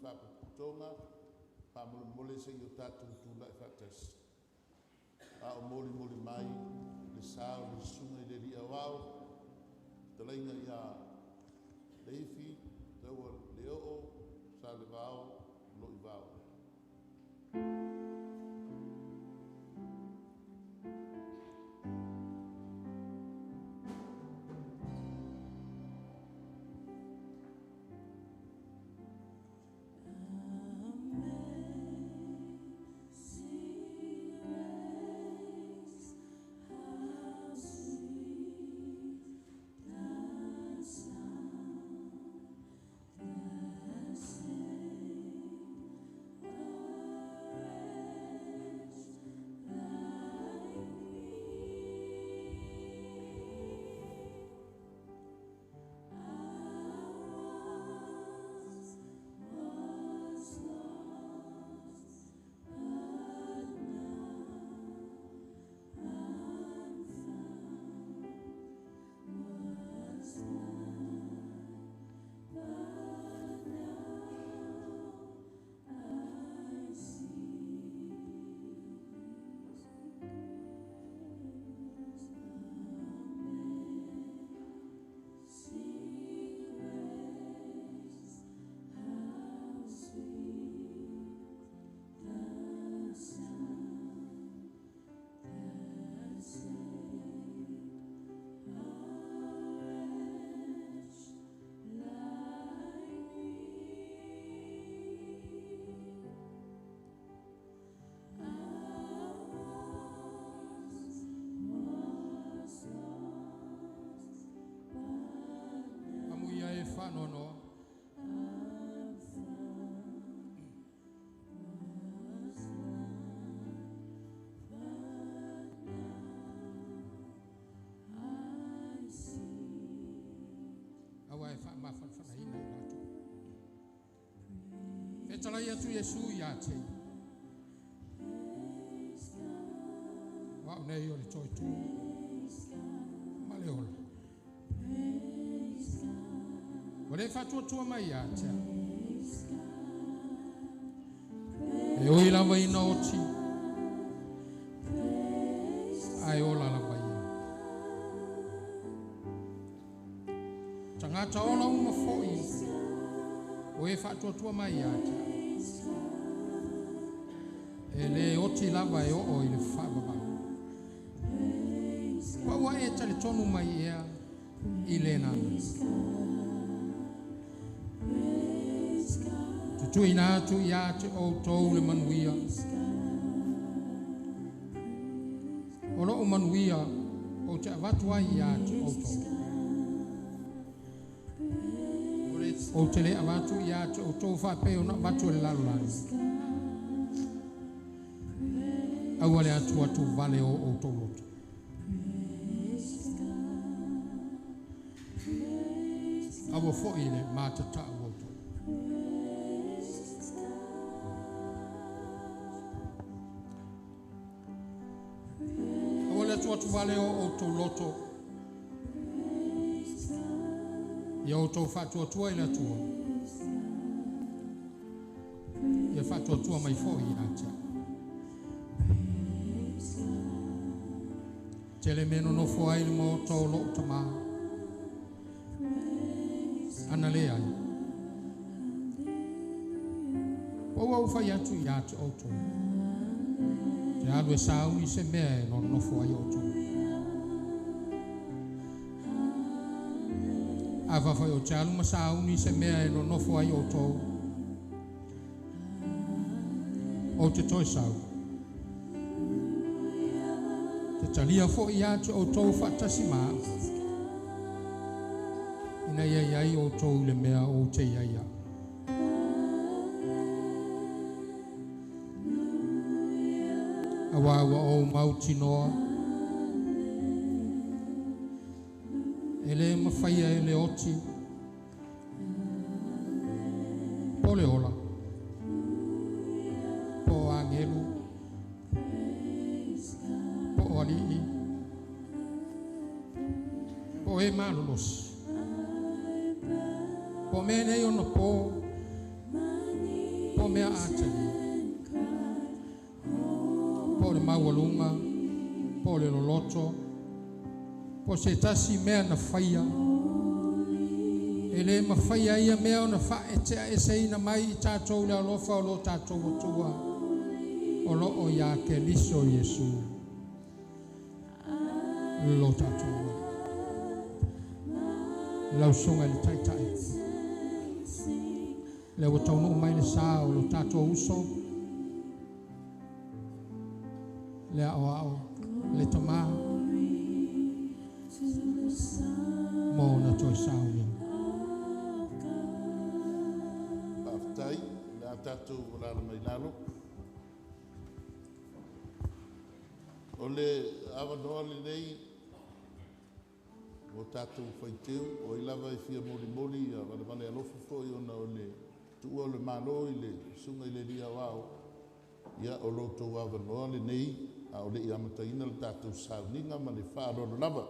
Faalapotopotoga, faamolemole se i o tatou tulai faatasi. A o molimoli mai le sa o le susuga i le Alii Aoao, fetalaiga ia Leifi Taua Leoo Salevao Loivao. Amazing grace, how sweet the sound that saved a wretch like me. I once was lost, but now I'm found. Was blind, but now I see. Amazing grace, how sweet the sound that saved a wretch like me. I once was lost, but Amuia e now whanoanoa. I'm found. Was blind, but now I see. Aua e whaamawhanawhanaina i latou. Fetalai atu Iesu ia te. Praise God, Wa o nei o le toi tu. praise God, Ma le ola. praise God, Ua le faatuatua mai ia te au. praise God, E ui lava ina oti. praise Ae ola lava ia. God, Tagata ola uma foi. praise God, O e faatuatua mai ia te au. praise God, E le oti lava e oo i le faavavau. praise Pa ua e talitonu mai ea i lena. Praise God, praise God, Tutuina atu ia te outou le manuia. praise God, praise O loo manuia ou te avatu ai ia te Praise outou. God, praise Ou te le avatu ia te outou faapei ona avatu e le lalolagi. Praise God, Aua le praise atu atu vale o outou loto. Praise God, praise Aua foi le God, matatau outou. praise God, Aua le atu atu praise vale o outou God, loto. praise God, Ia outou faatuatua i le Atua. praise God, Ia faatuatua praise mai foi ia te au. God, praise God, Tele mea nonofo ai le maota praise o loo tamā. God, praise Ana le ai. God, hallelujah. Ua ou fai atu ia te outou. Te alu e sauni se mea e nonofo ai outou. A fafai o te alu ma sauni se mea e nonofo ai outou. Ou te toe sau. Te talia foi ia te outou faatasi ma au. Praise God. Ina ia i ai outou i le mea ou te i ai au. Hallelujah. Auā ua ou mautinoa. E le mafaia e le oti. Po o le ola. Po o agelu. Praise God. Po o alii. Po o e malolosi. I Po o mea nei ona bow po. my mea atali. Po le maualuga, po le loloto, po se tasi mea na faia. E le mawhaia ia mea o na wha e tea e seina mai i tātou le alofa o lo tātou atua. O lo o ia ke liso Iesu. Lo tātou. Lau sunga le taitai. Le ua taunu mai le sa o lo tātou uso. Le ao ao, le tamā. Mō na toi sauni. Faafetai le a tatou lalo mai lalo. O le avanoa lenei o tatou faiteu, o ai lava e fia molimoli ia valevale alofa foi ona o le tuua o le malo i le susuga i le alii aoao, ia o lo outou avanoa lenei a o le i amataina le tatou sauniga ma le faaaloalo lava.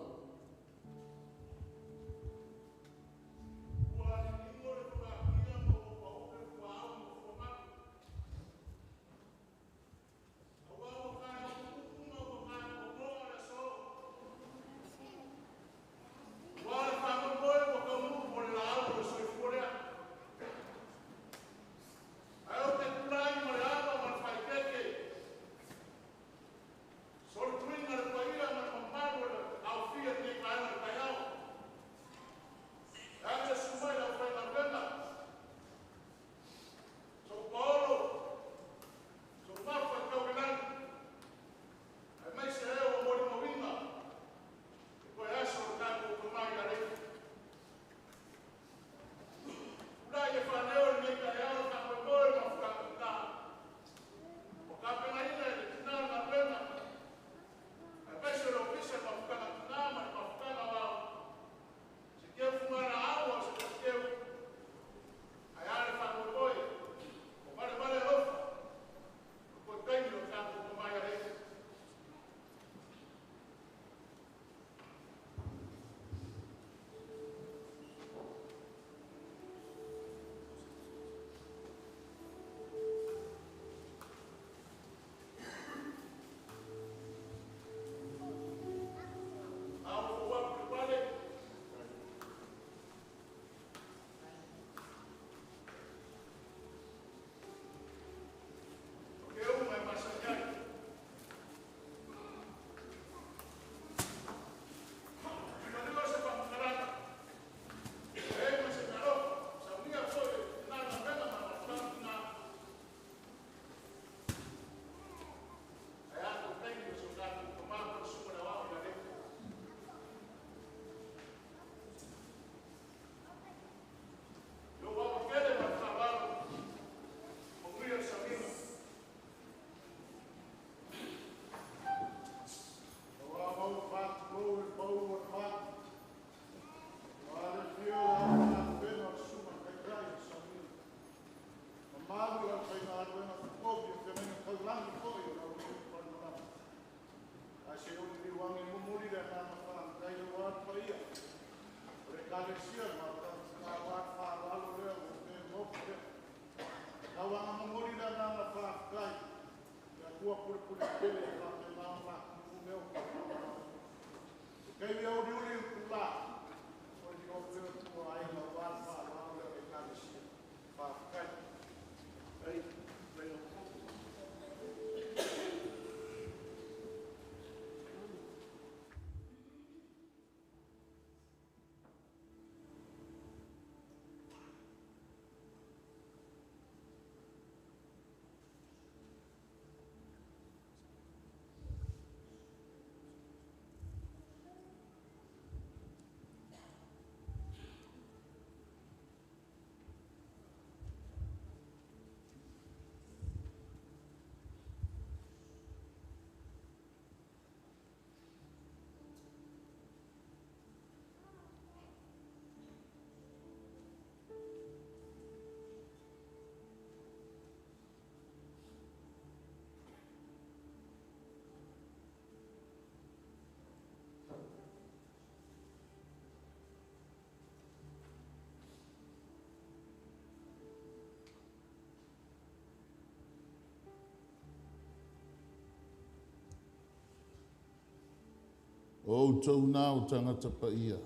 O outou na o tagata paia,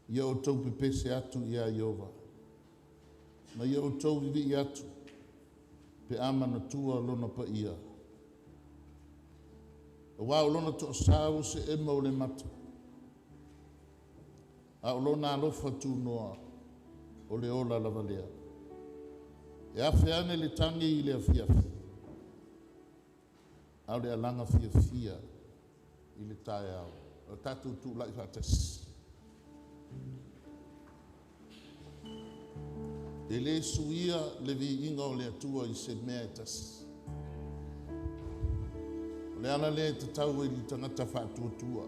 ia outou pepese atu iā Ieova, ma ia outou vivii atu pe a manatua lona paia. Auā o lona toasā ua seema o le mata, a o lona alofa tunoa o le ola lava lea. E afe ane le tagi i le afiafi, a o le alaga fiafia i le taeao. O tatou tulai faatasi. E lē suia le viiga o le Atua i se mea e tasi. O le ala lea e tatau ai i le tagata faatuatua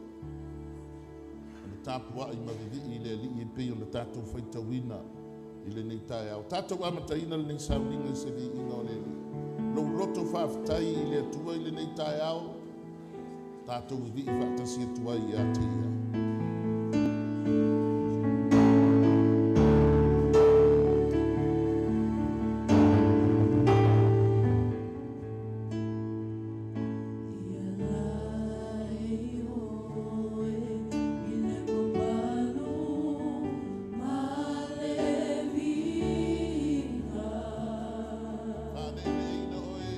ona tapuai ma vivii i le Alii e pei ona tatou faitauina i lenei taeao. Tatou amataina lenei sauniga i se viiga o le Alii. Lou loto faafetai i le Atua i lenei taeao, tatou vivii faatasi atu ai ia te Ia. Faaleeleina oe i lo matou Matua. Faapaleina oe.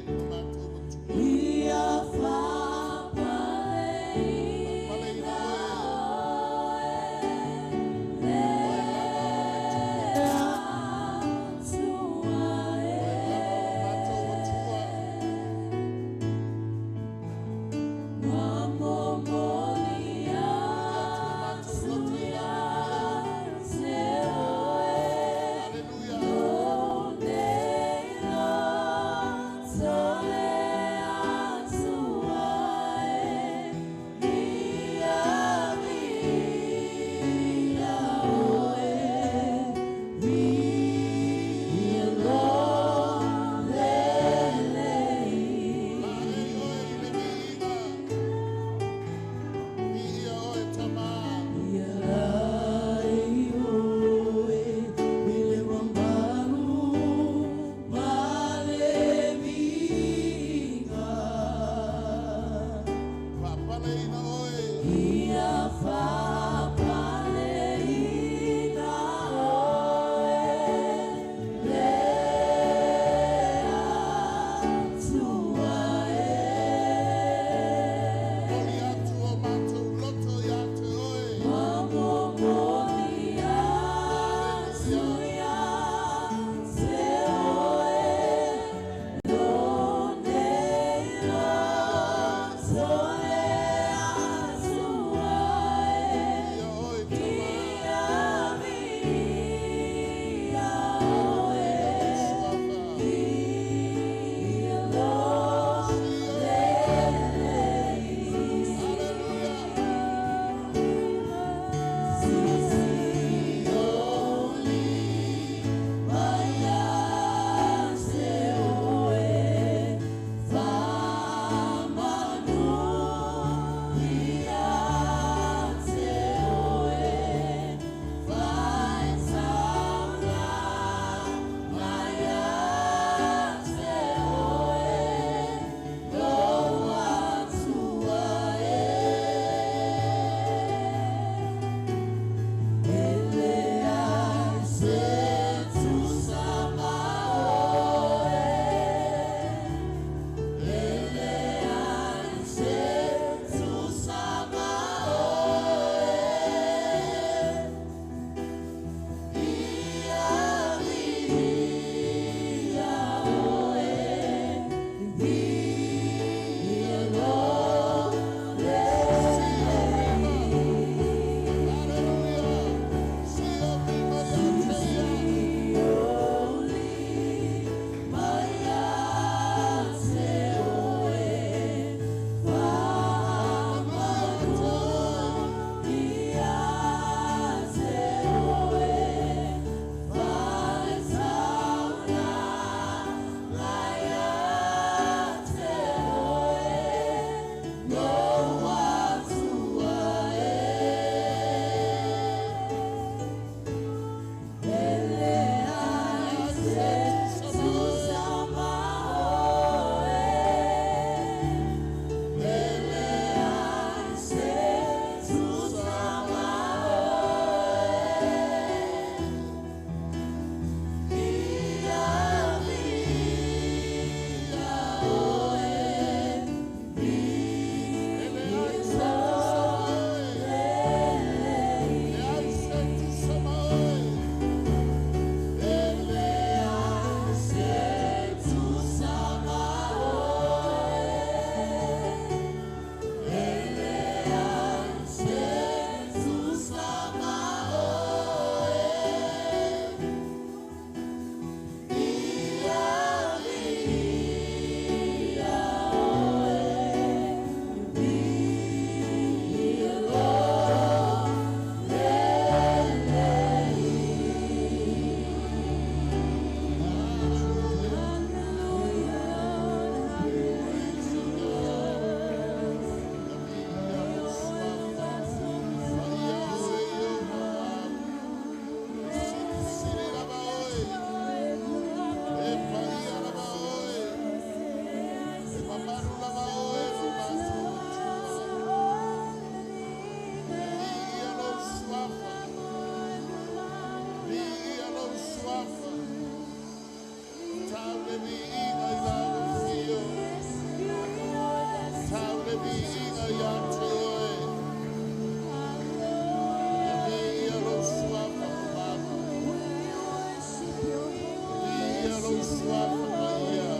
lou suafa paia.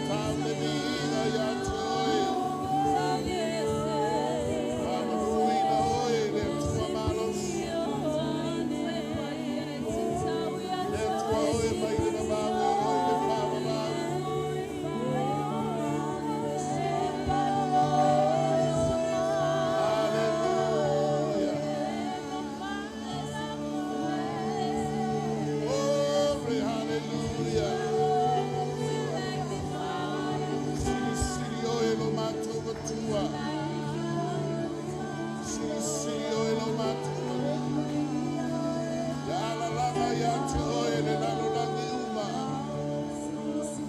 Tau le viiga ia te oe. Faamanuina oe le Atua malosi. Le Atua oe mai le vavau e oo i le faavavau. Hallelujah. Glory, hallelujah. Silisili oe lo matou Atua. Silisili oe lo matou Alii. Ia alalaga ia te oe le lalolagi uma.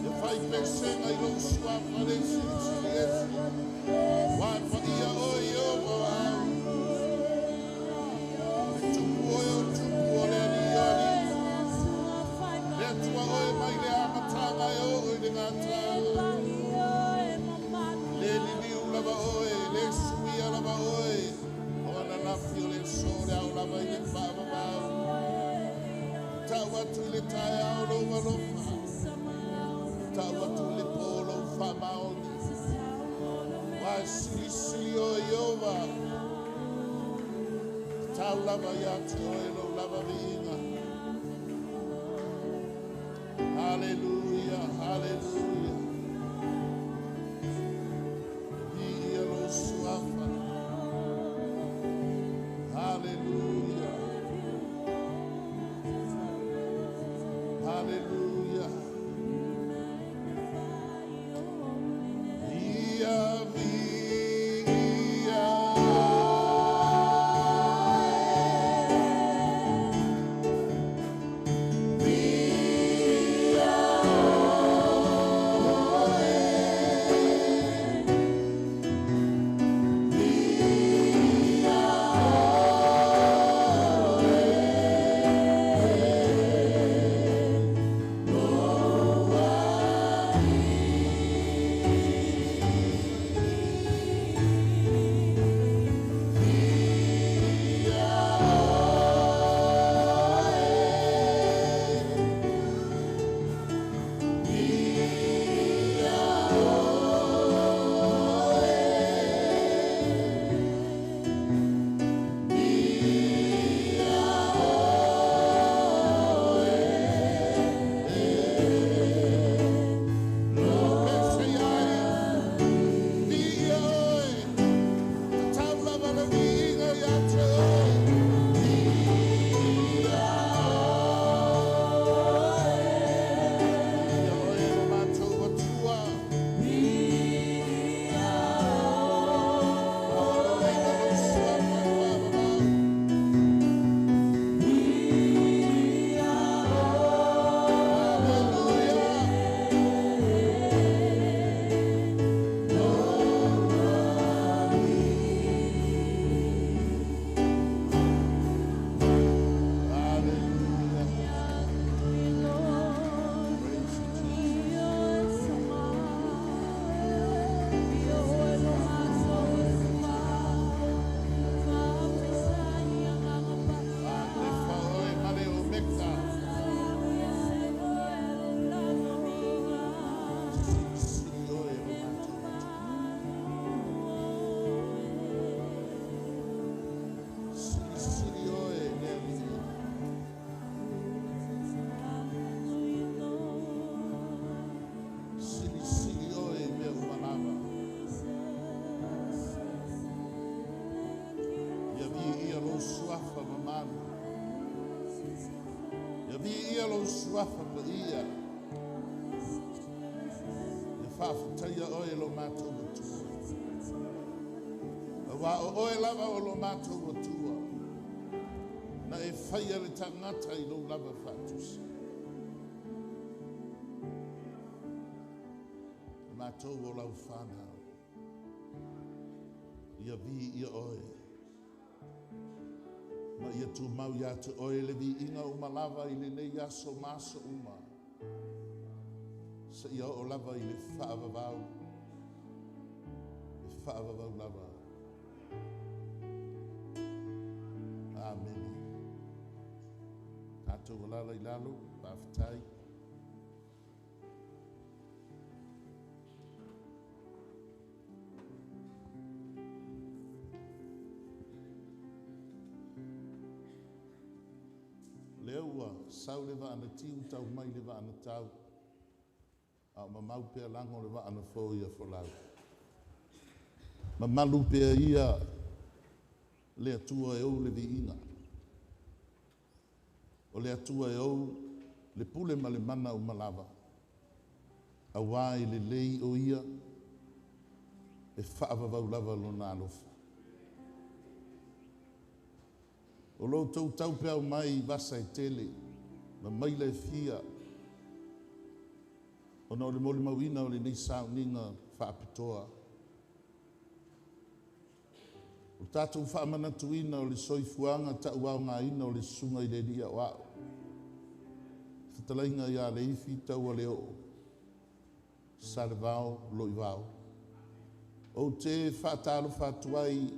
Ia faipesega i lou suafa le silisili ese. Ua e paia oe Ieova o au. Le tupu oe o tupu o le alii o alii. Le Atua oe mai le amataga e oo i le gataga. Le liliu lava oe, le suia lava oe. O ananafi o le aso le ao lava i le faavavau. Tau atu i le taeao lou alofa. Tau atu i le po lou faamaoni. Ua e silisili oe Ieova. Tau lava ia te oe lou lava viiga. Hallelujah, hallelujah. Viia lou suafa. Hallelujah. Hallelujah. Ia viia. Viia oe. Viia Viia oe. Tau lava le viiga ia te oe. Viia oe. Viia oe lo matou Atua. Faamanuina lou suafa i faavavau. Hallelujah. Hallelujah. Praise you, Jesus. Alefa oe ma le Omeka. Silisili oe lo matou Atua. Silisili oe le Alii. Silisili oe i mea uma lava. Ia viia lou suafa mamalu. Ia viia lou suafa paia. Ia faafetaia oe lo matou Atua. Auā o oe lava o lo matou Atua. Na e faia le tagata i lou lava faatusa. O matou o lau fanau. Ia viia oe. Ma ia tumau ia te oe le viiga uma lava i lenei aso ma aso uma. Seia oo lava i le faavavau. Le faavavau lava. Amene. Tatou alaala i lalo, faafetai. Lea ua sau le vaa na tiu tau mai le vaa na tau, a o mamau pea lago o le vaa na foia folau. Mamalu pea ia le Atua e ou le viiga. O le Atua e ou le pule ma le mana uma lava, auā e lelei o Ia, e faavavau lava Lona alofa. O lo outou taupeau mai i vasa e tele ma maila e fia ona o le molimauina o lenei sauniga faapitoa. O le tatou faamanatuina o le soifuaga tauaogaina o le Susuga i le Alii Aoao, fetalaiga ia Leifi Taualeoo Salevao Loivao. Ou te faatalofa atu ai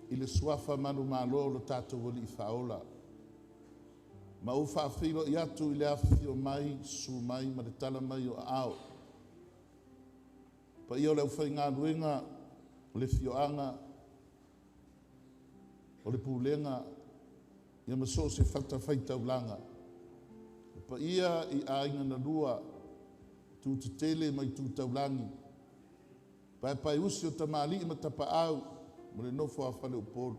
i le suafa manumalo o lo tatou Alii Faaola, ma ou faafeiloai atu i le afifio mai, susu mai ma le tala mai o aao. Paia o le aufaigaluega o le afioaga, o le pulega, ia ma so o se fatafaitaulaga. Le paia i aiga na lua, itu tetele ma itu taulagi, paepaeusi o tamalii ma tapaau ma le nofo a faleupolu.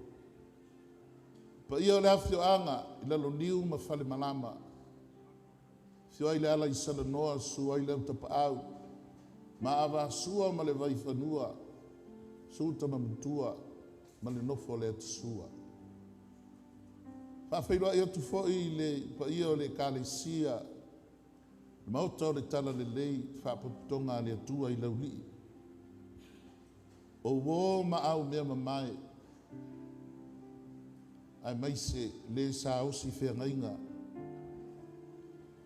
Paia o le afioaga i Laloniu ma Falemalama, afio ai le ala i Salanoa, susu ai le au Tapaau, Maavasua ma le Vaifanua, susu Tama Matua ma le nofo a Leatisua. E faafeiloai atu foi i le paia o le Ekalesia, le Maota o le Talalelei, Faalapotopotoga a le Atua i Laulii. O uo ma au mea mamae, aemaise le saosi feagaiga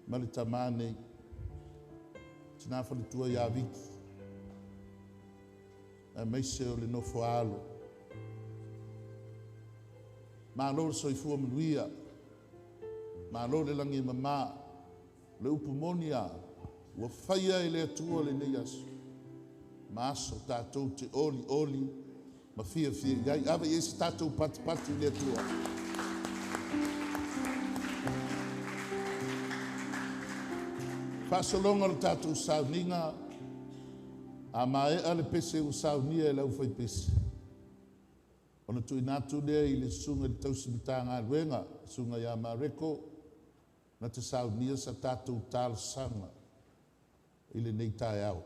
ma le tama nei, tina faletua ia Viki, aemaise o le nofo a alo. Malo le soifua manuia, malo le lagi e mama. O le upu moni lava, ua faia e le Atua lenei aso, ma aso tatou te olioli ma fiafia i ai. Ave i ai se tatou patipati i le Atua. Faasologa o le tatou sauniga, a maea le pese ua saunia e le aufaipese, ona tuuina atu lea i le susuga i le tausi Matagaluega, le susuga ia Mareko, na te saunia sa tatou talosaga i lenei taeao.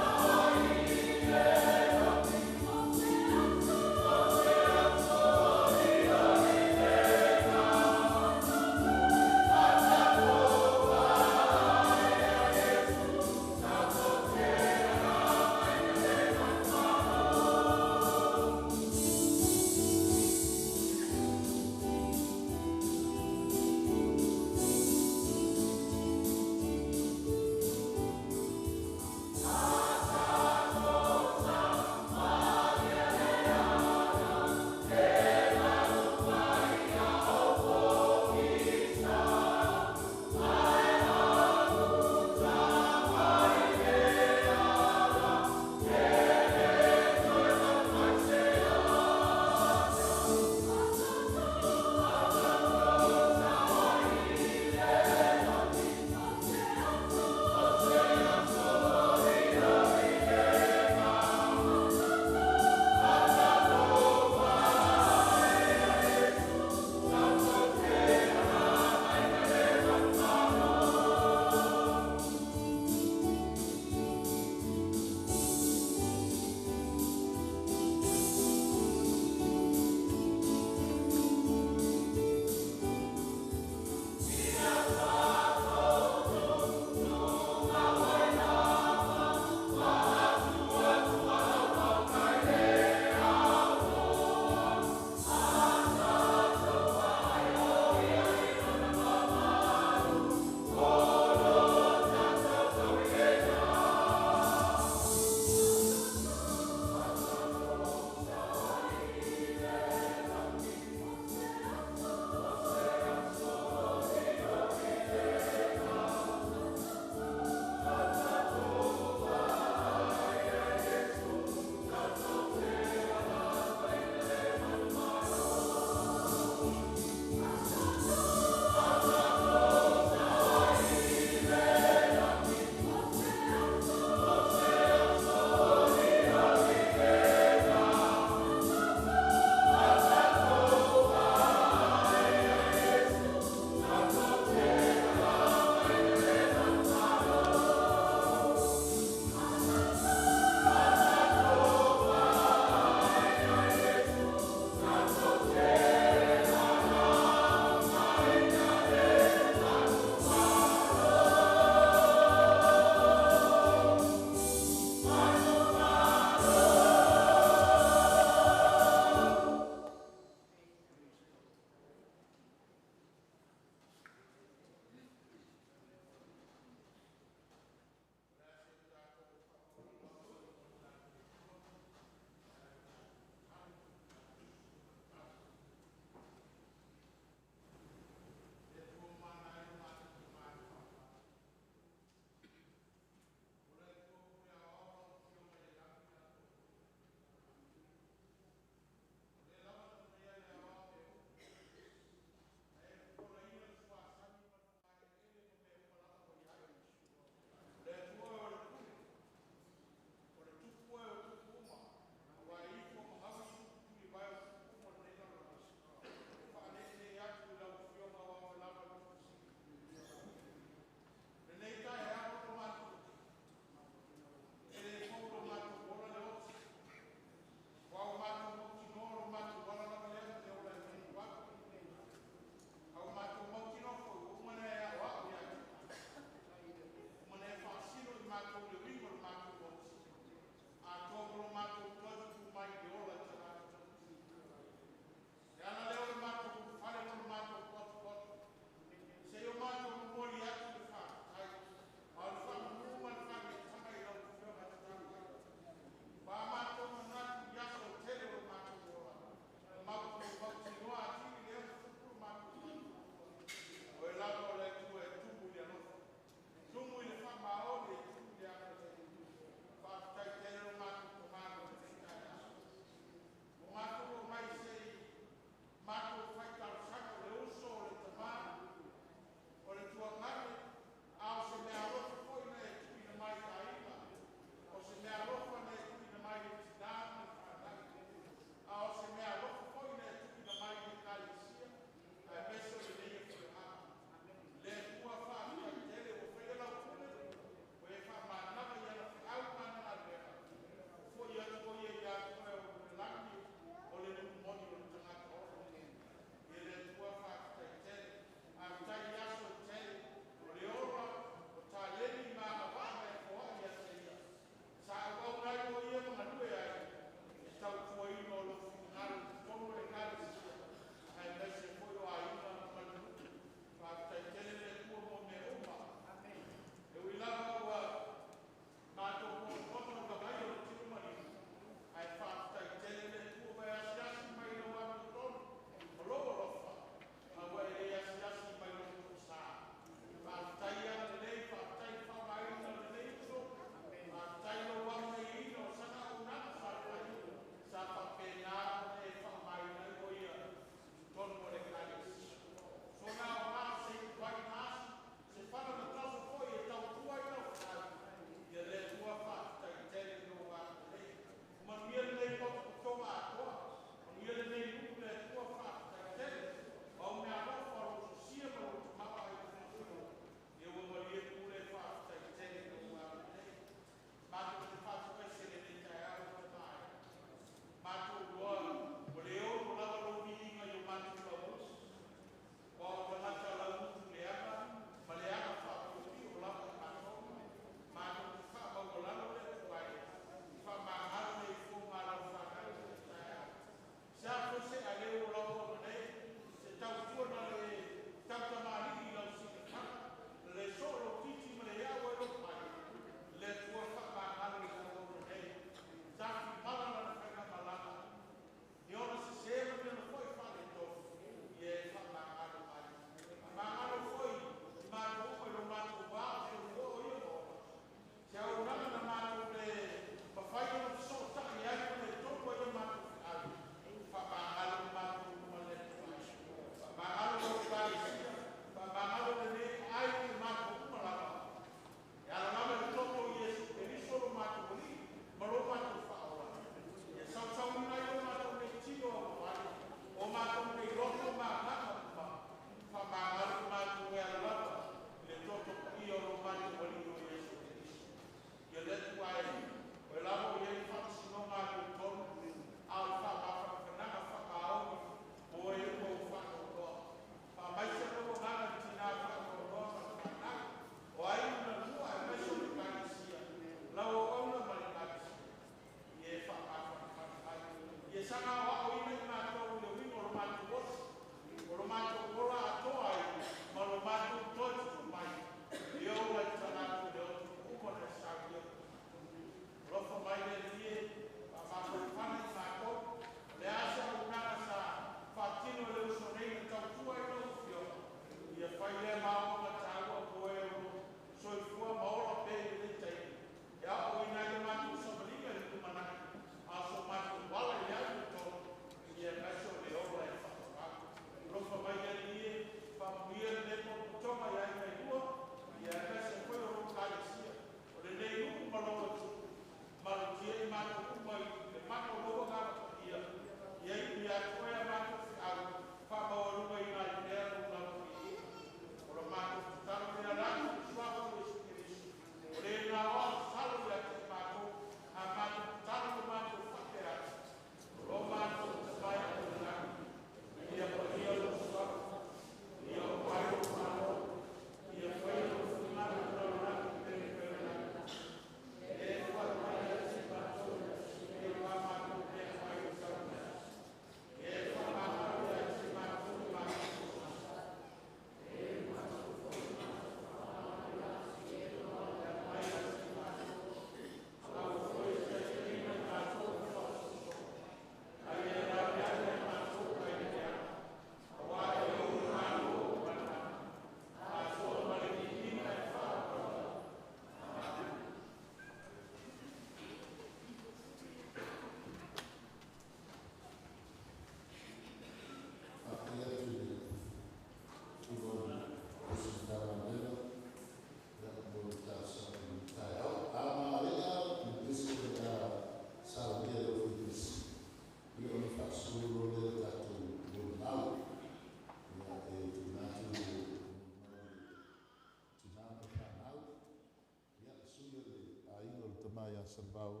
Salevao,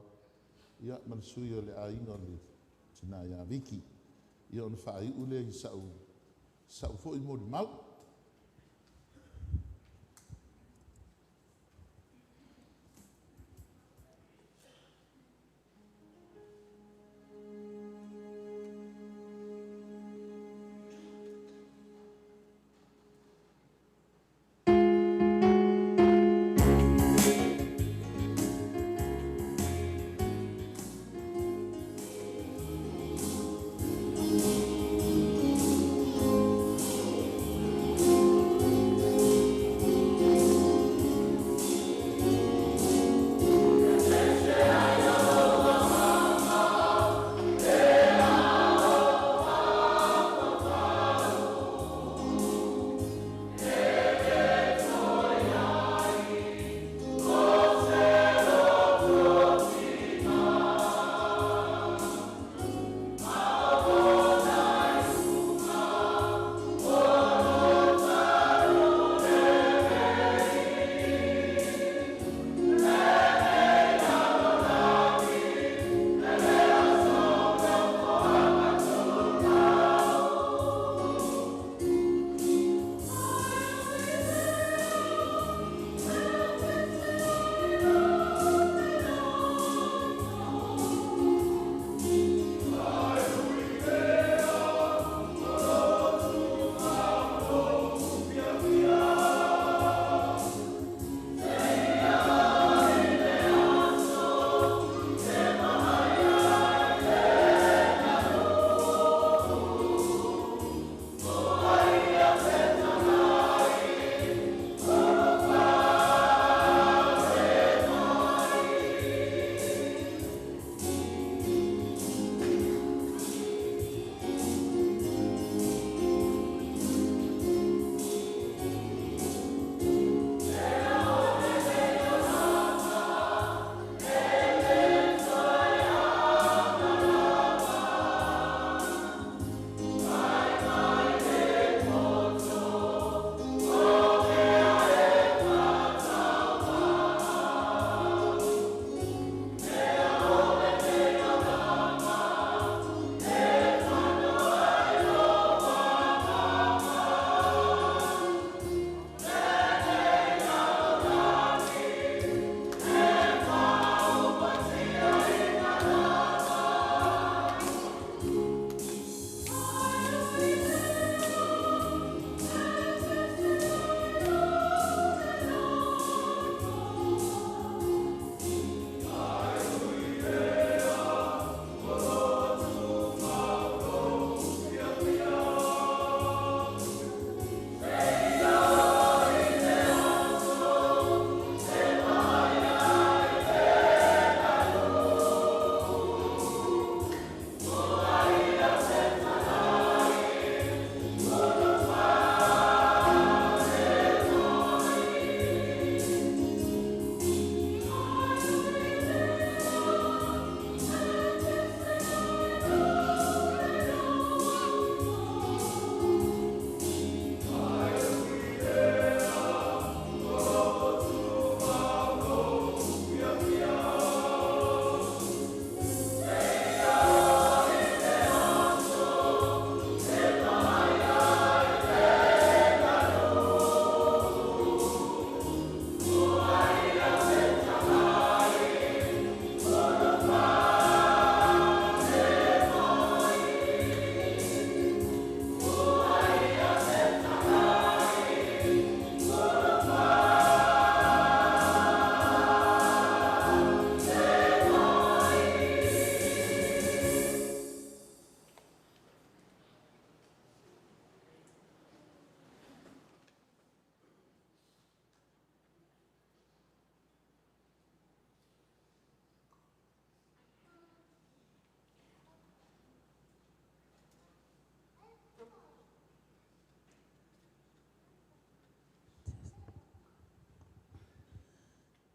ia ma le sui o le aiga o le tina ia Viki. Ia ona faaiu lea i sa'u foi molimau.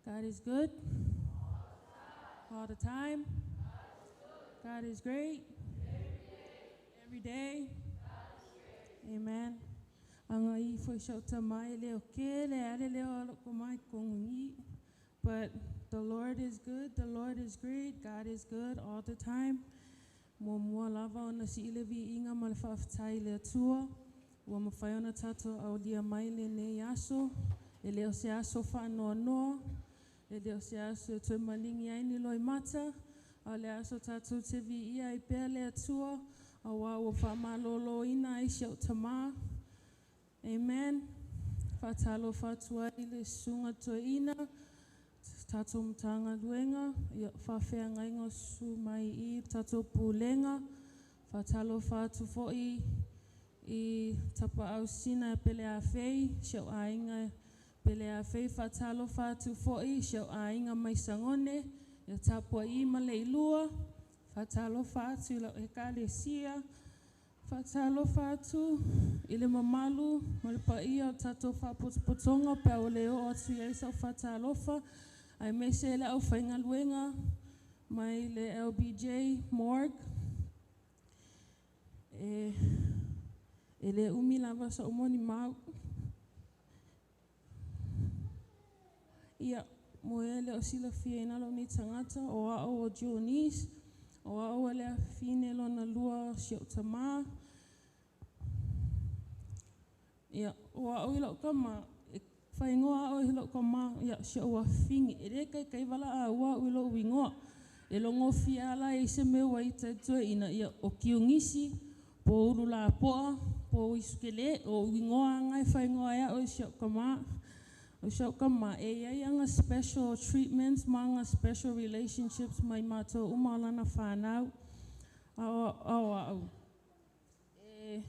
God is good all the time. God is great every day. Amen. Anga i foi shauta mai leo ke le ale leo alo ko mai kongi. But the Lord is good, the Lord is great, God is good all the time. Muamua lava ona sii le viiga ma le faafetai i le Atua ua mafai ona tatou aulia mai lenei aso. E le o se aso faanoanoa, e le o se aso e toe maligi ai ni loimata, a o le aso tatou te viia ai pea le Atua, auā ua faamalōlōina ai si ou tamā. Amen. Faatalofa atu ai i le Susuga Toeaina, tatou Matagaluega, ia, faafeagaiga o susu mai i i le tatou Pulega. Faatalofa atu foi i Tapaau Sisina e Peleafei, si ou aiga e Peleafei. Faatalofa atu foi i si ou aiga mai Sagone, ia Tapua'i ma Leilua. Faatalofa atu i lau ekalesia. Faatalofa atu i le mamalu ma le paia o tatou faalapotopotoga pe a ua le oo atu i ai sau faatalofa, aemaise le aufaigaluega mai le LBJ Morgue. E, e le umi lava so'u monimau. Ia, mo e le o silafiaina lou nei tagata, o a'u o Junice, o a'u o le afafine lona lua o si o'u tamā. Ia, o a'u i la'u tamā, e faaigoa a'u e lo'u tamā, ia si o'u afafine. E le taitai valaauina a'u i lo'u igoa. E logofie lava la e i ai se mea ua ita i le toeaina, ia o Kiugisi, po o Ululoa po o Uisukele. O igoa lava na e faaigoa ai a'u e si o'u tamā. O si o'u tamā, e i ai ana special treatments ma ana special relationships ma i matou uma o lana fanau. A o a'u, e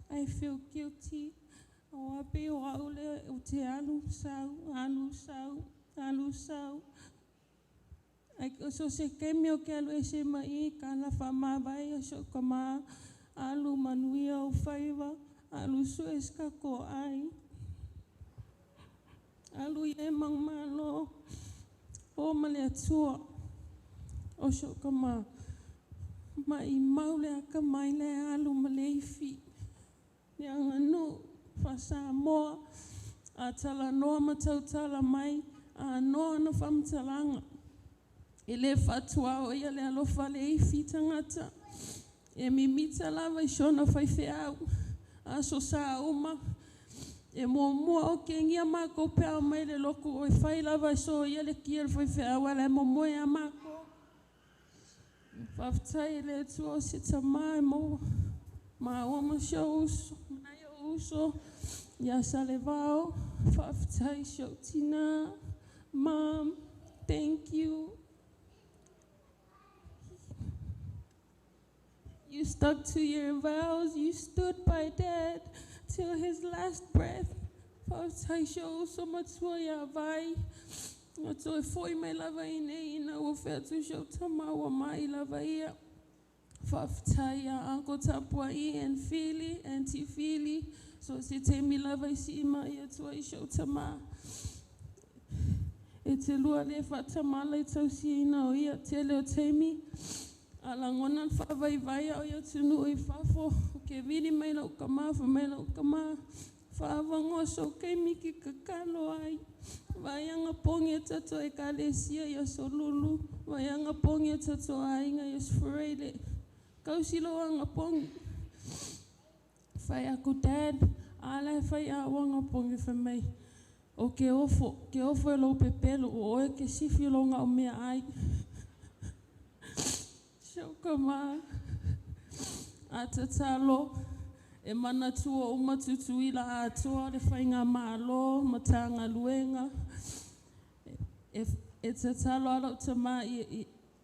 I feel guilty, auā pei o a'u lea ou te alu sau, alu sau, alu sau. Ae so o se taimi ou te alu ese ai mai i, tala faamavae si o'u tamā, alu manuia ou faiva, alu sue se tatou ai, alu ia e manumalo, o ma le Atua. O si o'u tamā, ma'imau le atamai la e alu ma le ifi, le aganuu faa-Samoa. A talanoa ma tautala mai, anoa ana faamatalaga. E le faatuaoia le alofa a le ifi i tagata. E mimita lava i si ona faifeau, aso sa uma, e muamua okegia matou pe a omai i le lotu, e fai lava e soia le ki a le faifeau ae o la e momoe lava matou. Faafetai i le Atua o se tamā e maua, māua ma si ou uso, ma nai o'u uso ia Salevao. Faafetai i si o'u tinā, Mom, thank you. You stuck to your vows. You stood by Dad till his last breath. Faafetai i si o'u uso matua iā Vai. Na toe fo'i mai lava i inei ina ua fai atu si o'u tamā ua ma'i lava ia. Faafetai iā Uncle Tapua'i and Fili, Auntie Fili, so o se taimi lava i sii ma'i atu ai si o'u tamā. E te lua le faatamala i tausiaina o ia, tele o taimi, a lagona le faavaivai a o i atunuu i fafo, ou te vili mai la'u tamā, fai mai la'u tamā, fa'aavanoa sou taimi e te tatalo ai. Vaai anapogi a tatou ekalesia i Aso Lulu, vaai anapogi a tatou aiga i Aso Faraile, tausi lou anapogi. Fai atu, Dad, a la e fai a'u anapogi? Fai mai, ou te ofo, te ofo i lou pepelo, o oe e te sifi i lou ga'o meaai. Si o'u tamā, a tatalo, e manatua uma Tutuila atoa, le Faigamālō, Matagaluega. E, e tatalo lava la'u tamā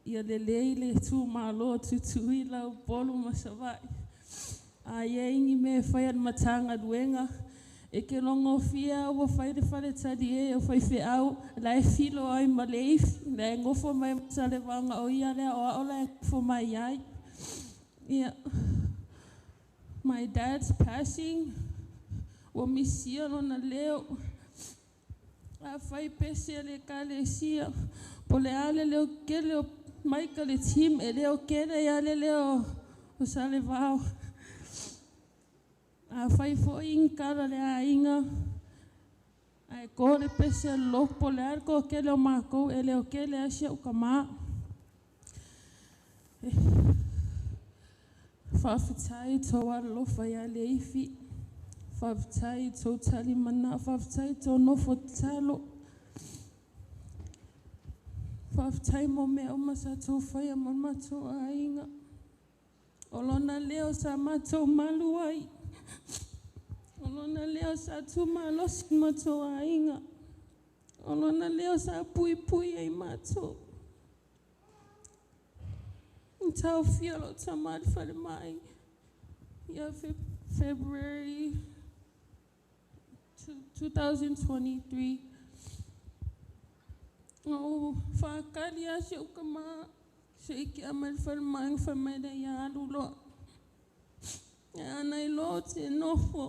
ia lelei le itumālō o Tutuila, Upolu ma Savaii. A i ai ni mea e fai a le Matagaluega, e te logofie lava ua fai le faletaliē o faifeau, la e filo ai ma le ifi, la e nofo mai ma Salevaga o ia lea o a'u la e nofo mai ai. Ia, my dad's passing, ua misia lona leo. Afai pese a le ekalesia, po o le a le leo kele o Maika le team, e leo kele ai lava le leo o Salevao. Afai fo'i ni tala le aiga ae to le pese a le lotu po o le a le toatele o matou e le o tele lava si a'u tamā. Faafetai i tou alolofa ia Leifi, faafetai i tou talimanao, faafetai i tou nofo tatalo. Faafetai mo mea uma sa tou faia mo le matou aiga. O lona leo sa matou malu ai. O lona leo sa tumalosi le matou aiga. O lona leo sa puipui ai matou. Na taofia lou tama i le falemai ia February 2023. Na ou faatali lava si ou tamā se i tea mai le falemai ona fai mai lea, ia alu loa. Ae ana iloa ou te nofo,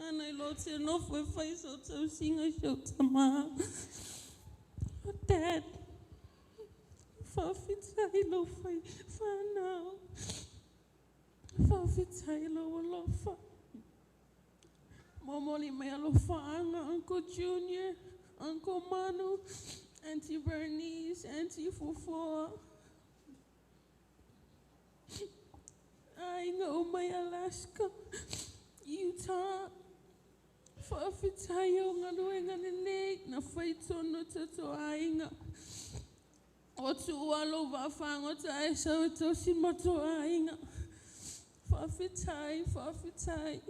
ana iloa ou te nofo e fai sau tausiga i si ou tamā. Dad, faafetai i lau fai fanau, faafetai i lou alofa. Momoli mai alofaaga Uncle Junior, Uncle Manu, Auntie Bernice, Auntie Fufoa. Aiga uma i Alaska, Utah. Faafetai o galuega lelei na fai i totonu o tatou aiga. Ua tuua lou vaafagota ae e sau e tausi le matou aiga. Faafetai, faafetai.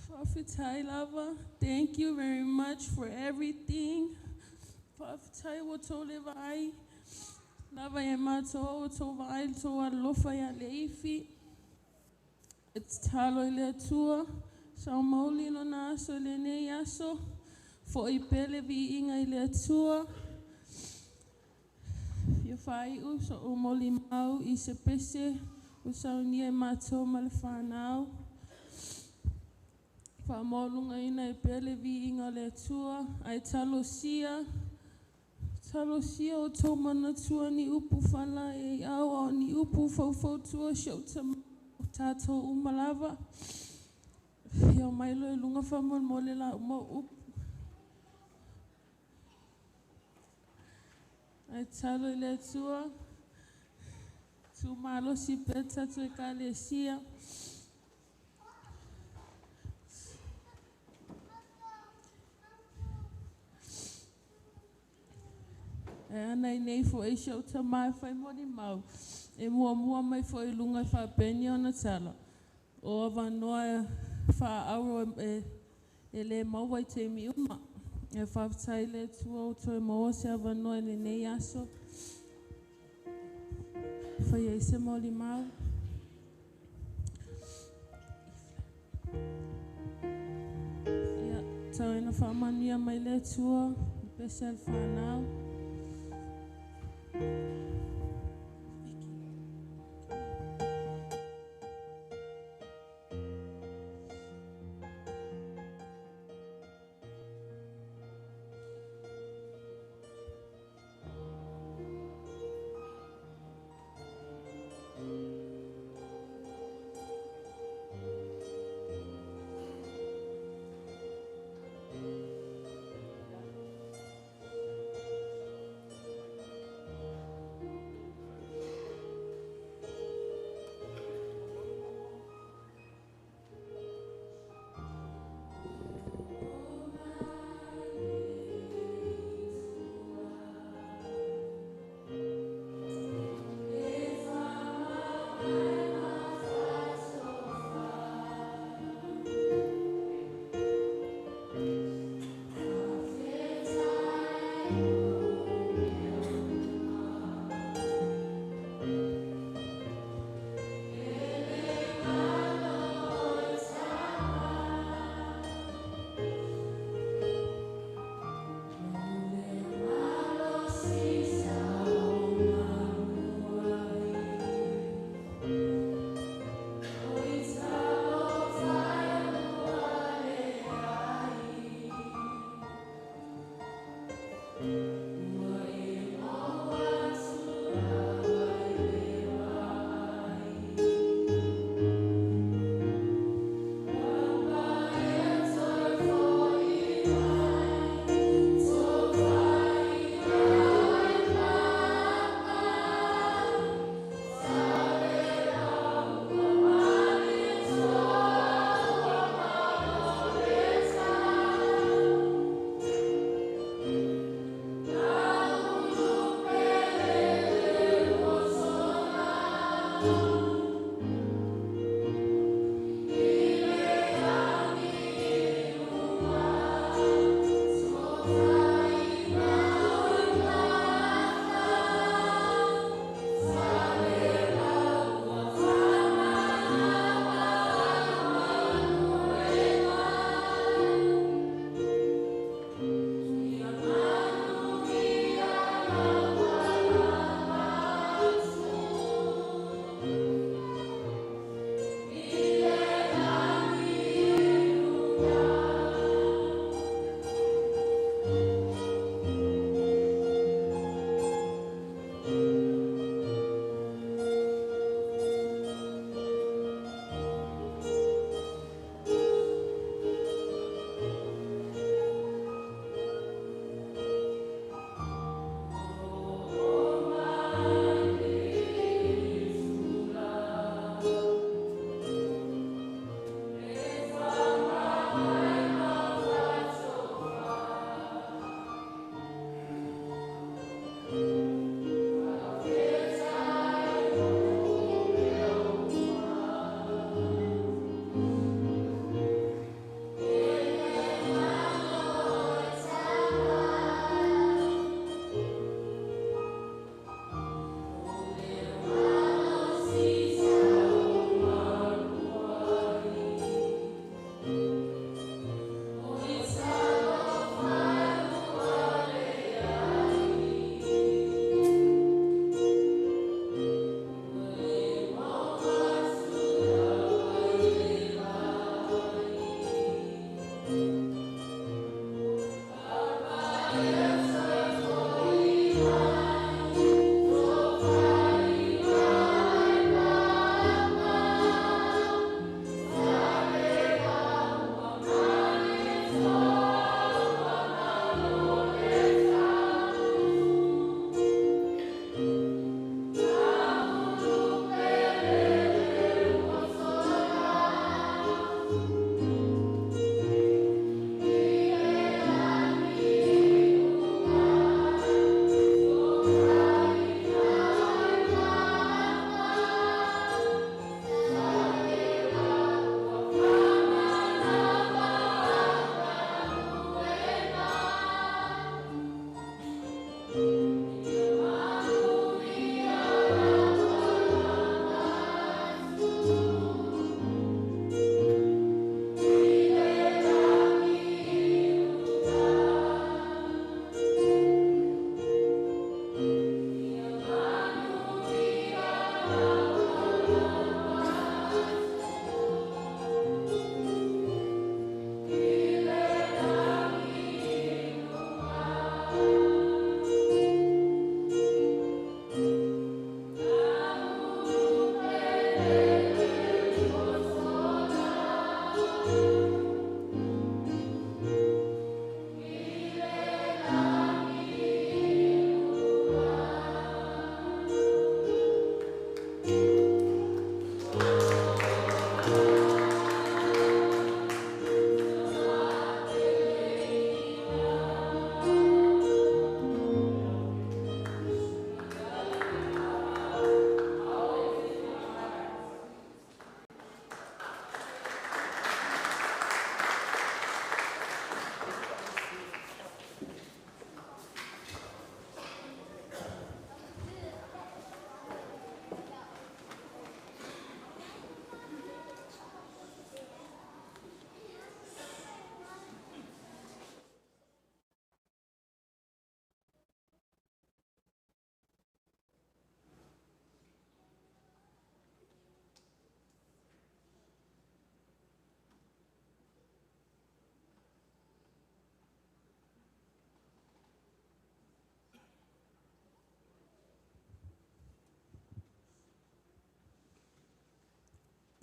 Faafetai lava. Thank you very much for everything. Faafetai ua tou le vaai lava ia matou, ua tou vaai le tou alolofa ia Leifi. E tatalo i le Atua, saumauli lona aso i lenei aso, fo'i pea le viiga i le Atua. Fia faai'u so'u molimau i se pese ua saunia e matou ma le fanau. Faamaualugaina ai pea le viiga o le Atua, ae talosia, talosia outou manatua ni upu faalaeiau a o ni upu faufautua si ou tamā mo tatou uma lava. Ia omai loa i luga faamolemole la uma upu. Ae tatalo i le Atua, tumalosi pea le tatou Ekalesia. Ae ana i inei foi si ou tamā e fai molimau, e muamua mai foi i luga e faapeni ona tala, o avanoa faaauro e le maua i taimi uma. E faafetai i le Atua ua toe maua se avanoa i lenei aso. Fai ai se molimau. Ia, tau ina faamanuia mai le Atua, le pese a le fanau.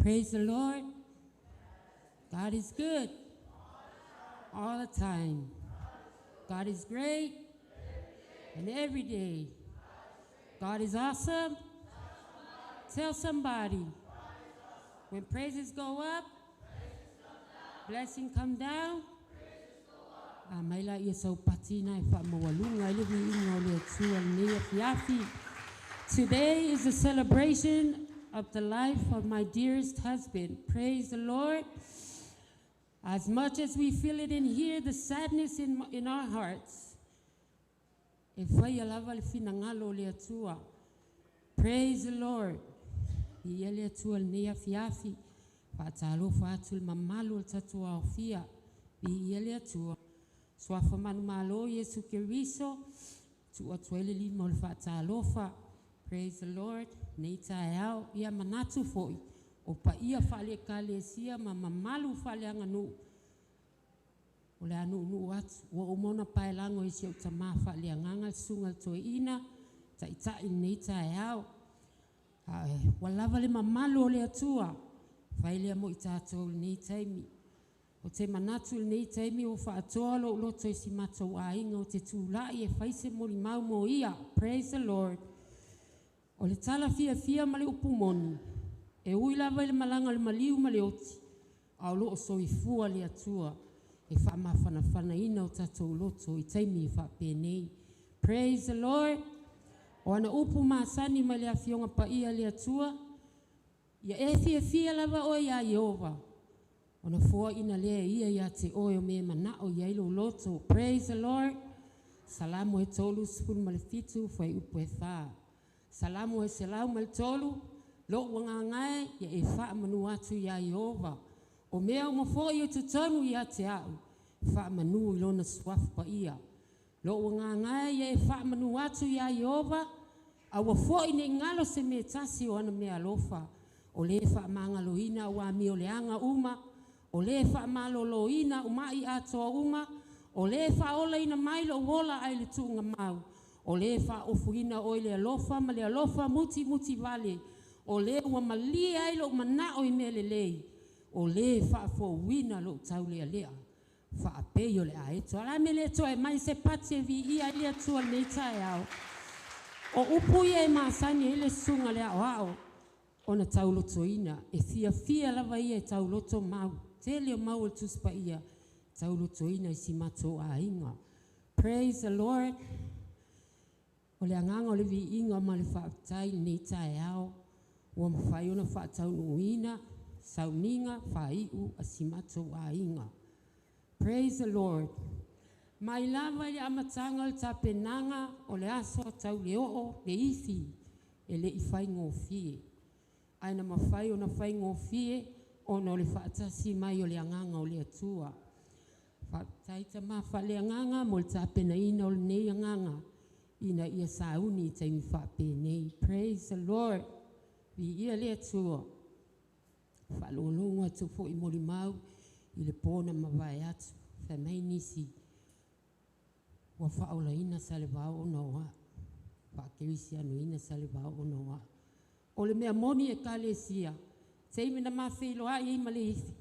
Praise the Lord. God is good all the time. God is great and every day. God is awesome. Tell somebody. When praises go up, blessing come down. Today is a celebration of the life of my dearest husband. Praise the Lord. As much as we feel it in here, the sadness in our hearts. Praise the Lord. Praise the Lord. Nei taeao ia manatu foi o paia whaale kalesia ma mamalu whaale anganu. O le anu nu atu ua umona paelango i si au tama whaale anganga sunga toi ina taitai nei taeao. Ua lava le mamalu o le atua whailea mo i tātou nei taimi. O te manatu nei taimi o whaatoa lo loto i si matou ainga o te tūlai e whaise mori mau mo ia. Praise the Lord. O le tala fia fia ma le upumoni, e ui lava i le malanga le maliu ma le oti, a o loo soifua le atua, e wha mawhanawhana ina o tatou loto i taimi e whaapenei. Praise the Lord. O ana upu maasani ma le afionga paia le atua, ia e fia fia lava oe ia Iova, ona fua ina lea ia ia te oe o me manao ia ilo loto. Praise the Lord. Salamu e tolu sifuru ma le fitu, fai upu e wha. Salamu e selau ma le tolu, lo uangangae, ia e wha manu atu ia Iova. O mea o mafo i o tutonu ia te au, wha manu i lona suafu pa ia. Lo uangangae, ia e wha manu atu ia Iova, a ua fo i ne ngalo se me tasi o ana mea alofa. O le wha mangaloina ua mi o le anga uma, o le wha maloloina umai atoa uma, o le wha ola ina mai lo wola ai le tuunga mau. O lē faaofuina oe i le alofa ma le alofa mutimutivale, o lē ua malie ai lou manao i mea lelei, o lē faafouina lou taulealea faapei o le aeto. O le a le mea e le toe aumai se pati e viia ai le Atua i lenei taeao? O upu ia e masani ai le susuga i le Aoao ona taulotoina. E fiafia lava ia e tauloto mau, tele o mau o le Tusi Paia taulotoina i si matou aiga. Praise the Lord. O le agaga o le viiga ma le faafetai i lenei taeao ua mafai ona faataunuuina sauniga faaiu a si matou aiga. Praise the Lord. Mai lava i le amataga o le tapenaga o le aso tauleoo le ifi e le i faigofie, ae na mafai ona faigofie ona o le faatasi mai o le Agaga o le Atua. Faafetai tama faaleagaga mo le tapenaina o lenei agaga ina ia sauni i taimi faapenei. Praise the Lord. Viia le Atua. Faalogologo atu foi i molimau i le po na mavae atu, fai mai nisi ua faaolaina Salevao ona o a'u, faakerisianoina Salevao ona o a'u. O le mea moni Ekalesia, taimi na ma feiloai ai ma Leifi,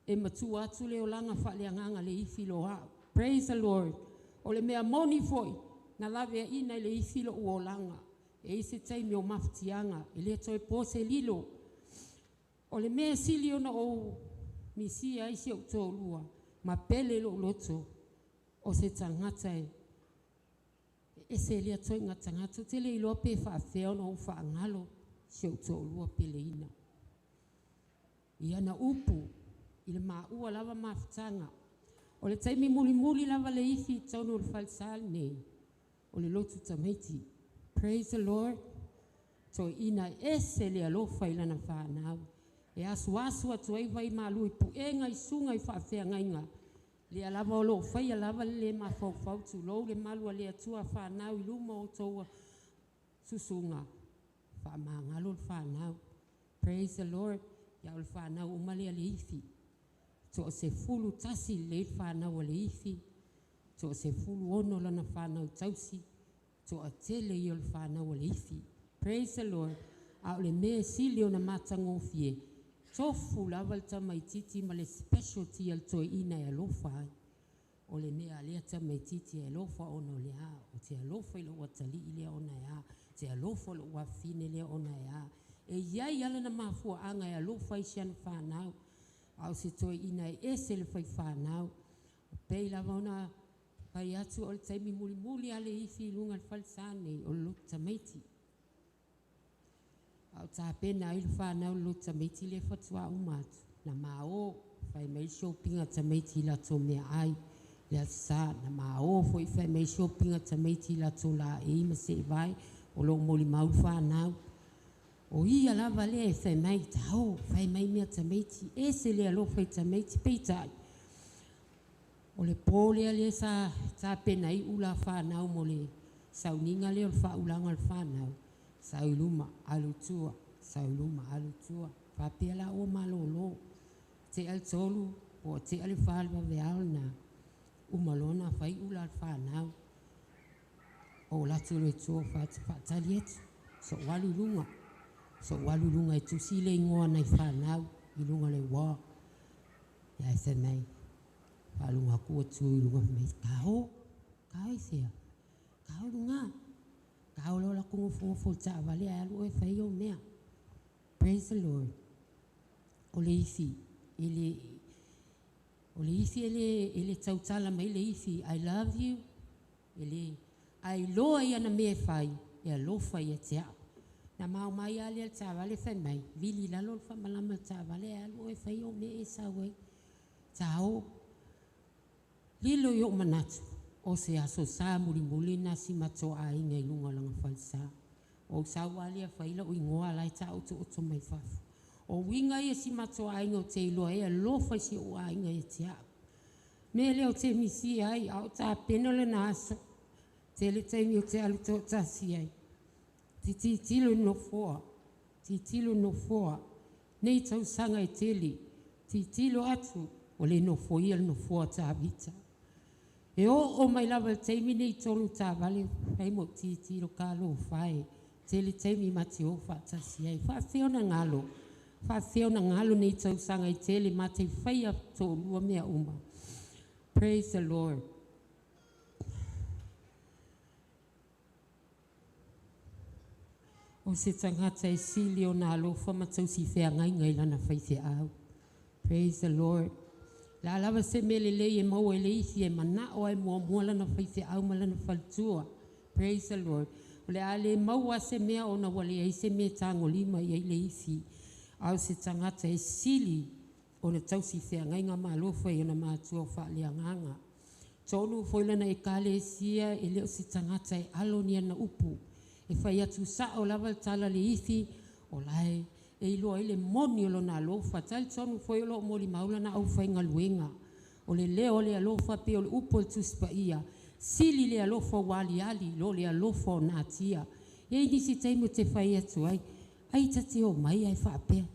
e matua atu le olaga faaleagaga a Leifi i lo a'u. Praise the Lord. O le mea moni foi, na laveaiina e Leifi lo'u olaga. E i ai se taimi o mafatiaga, e le toe po se lilo. O le mea e sili ona ou misia ai si ou toalua ma pele i lo'u loto, o se tagata e ese lea ituaiga tagata. Ou te le iloa pe faafefea ona ou faagalo si ou toalua peleina. I ana upu i le maua lava mafutaga. O le taimi mulimuli lava Leifi i totonu o le falesa lenei, o le lotu tamaiti. Praise the Lord. Toeaina e ese le alofa i lana fanau. E asuasu atu ai vaimalu i puega i susuga i faafeagaiga, lea lava o lo o faia lava le le mafaufau, tulou le malu a le Atua fanau i luma o outou susuga, faamagalo le fanau. Praise the Lord. Ia o le fanau uma lea a Leifi. Toa-11 lelei le fanau a Leifi, toa-16 lana fanau tausi, toatele ia o le fanau a Leifi. Praise the Lord. A o le mea e sili ona matagofie, tofu lava le tamaitiiti ma le specialty a le toeaina e alofa ai. O le mea a lea tamaitiiti e alofa ona o le a? Ou te alofa i lou atalii lea ona e a? Ou te alofa i lou afafine lea ona e a? E i ai lava lana mafuaaga e alofa ai i si ana fanau, a o se toeaina e ese le faifanau. E pei lava ona fai atu o le taimi mulimuli lava Leifi i luga o le falesa nei, o le lotu tamaiti. A o tapena ai le fanau i le lotu tamaiti lea faatoa uma atu, na ma o fai mai le shopping a tamaiti i latou meaai le Aso Sa. Na ma o foi fai mai le shopping a tamaiti i latou laei ma seevae, o lo o molimau le fanau. O ia lava lea e fai mai, taò, fai mai mea a tamaiti, ese le alofa i tamaiti, peitai, o le po lea sa tapena ai ula a fanau mo le sauniga lea o le faaulaga o le fanau, sau i luma alu i tua, sau i luma alu i tua, faapea la ua malolo. Te'a le 3 po ua te'a le 4 i le vaveao lena, uma loa ona fai ula a le fanau. Ou alu atu loa i tua ou fai atu, faatali atu, se i ou alu i luga, se i ou alu i luga e tusi le igoa o nai fanau i luga o le wall. Ae fai mai, faalogo atu ua tu i luga fai mai, Taò, Taò i fea? Taò i lugā. Taò loa alu atu nofonofo i le taavale ae alu oe e fai ou mea. Praise the Lord. O Leifi, e le o Leifi e le e le tautala mai Leifi, I love you, e le, ae iloa i ana mea e fai, e alofa ia te a'u. Na ma omai lava lea i le taavale fai mai, vili i lalo le faamalama o le taavale ae alu oe e fai ou mea e sau ai. Taò. Lilo i o'u manatu, o se Aso Sa mulimuli lena a si matou aiga i luga o lona falesa. Ou sau lava lea fai la'u igoa a o la e taotooto mai fafo. O uiga ia o si matou aiga ou te iloa ai e alofa si o'u aiga ia te a'u. O le mea lea ou te misia ai a o tapena lona aso, tele taimi ou te alu toatasi ai, ou te tilotilo i le nofoa, tilotilo i le nofoa nei tausaga e tele, tilotilo atu ua le nofoia le nofoa o Tavita. E oo mai lava i le taimi lenei i tolu taavale fai ma ou tilotilo, talofa e, tele taimi ma te o faatasi ai. E faafefea ona galo? Faafefea ona galo nei tausaga e tele ma te faia toalua mea uma. Praise the Lord. O se tagata e sili ona alofa ma tausi feagaiga i lana faifeau. Praise the Lord. O le a lava se mea lelei e maua e le isi e manao lava e muamua lana faifeau ma lana faletua. Praise the Lord. O le a le maua lava se mea ona ua leai se mea e tagolima i ai le isi, a o se tagata e sili ona tausi feagaiga ma alofa i ona matua faaleagaga. Tonu foi lana ekalesia, e le o se tagata e alo ni ana upu, e fai atu sa'o lava le tala a le ifi, o la e iloa ai le moni o lona alofa. E talitonu foi o lo o molimau lana aufaigaluega, o le leo o le alofa pei o le upu a le Tusi Paia, sili le alofa ua aliali i lo le alofa o natia. E i ai nisi taimi ou te fai atu ai, ai ta te omai ae faapea,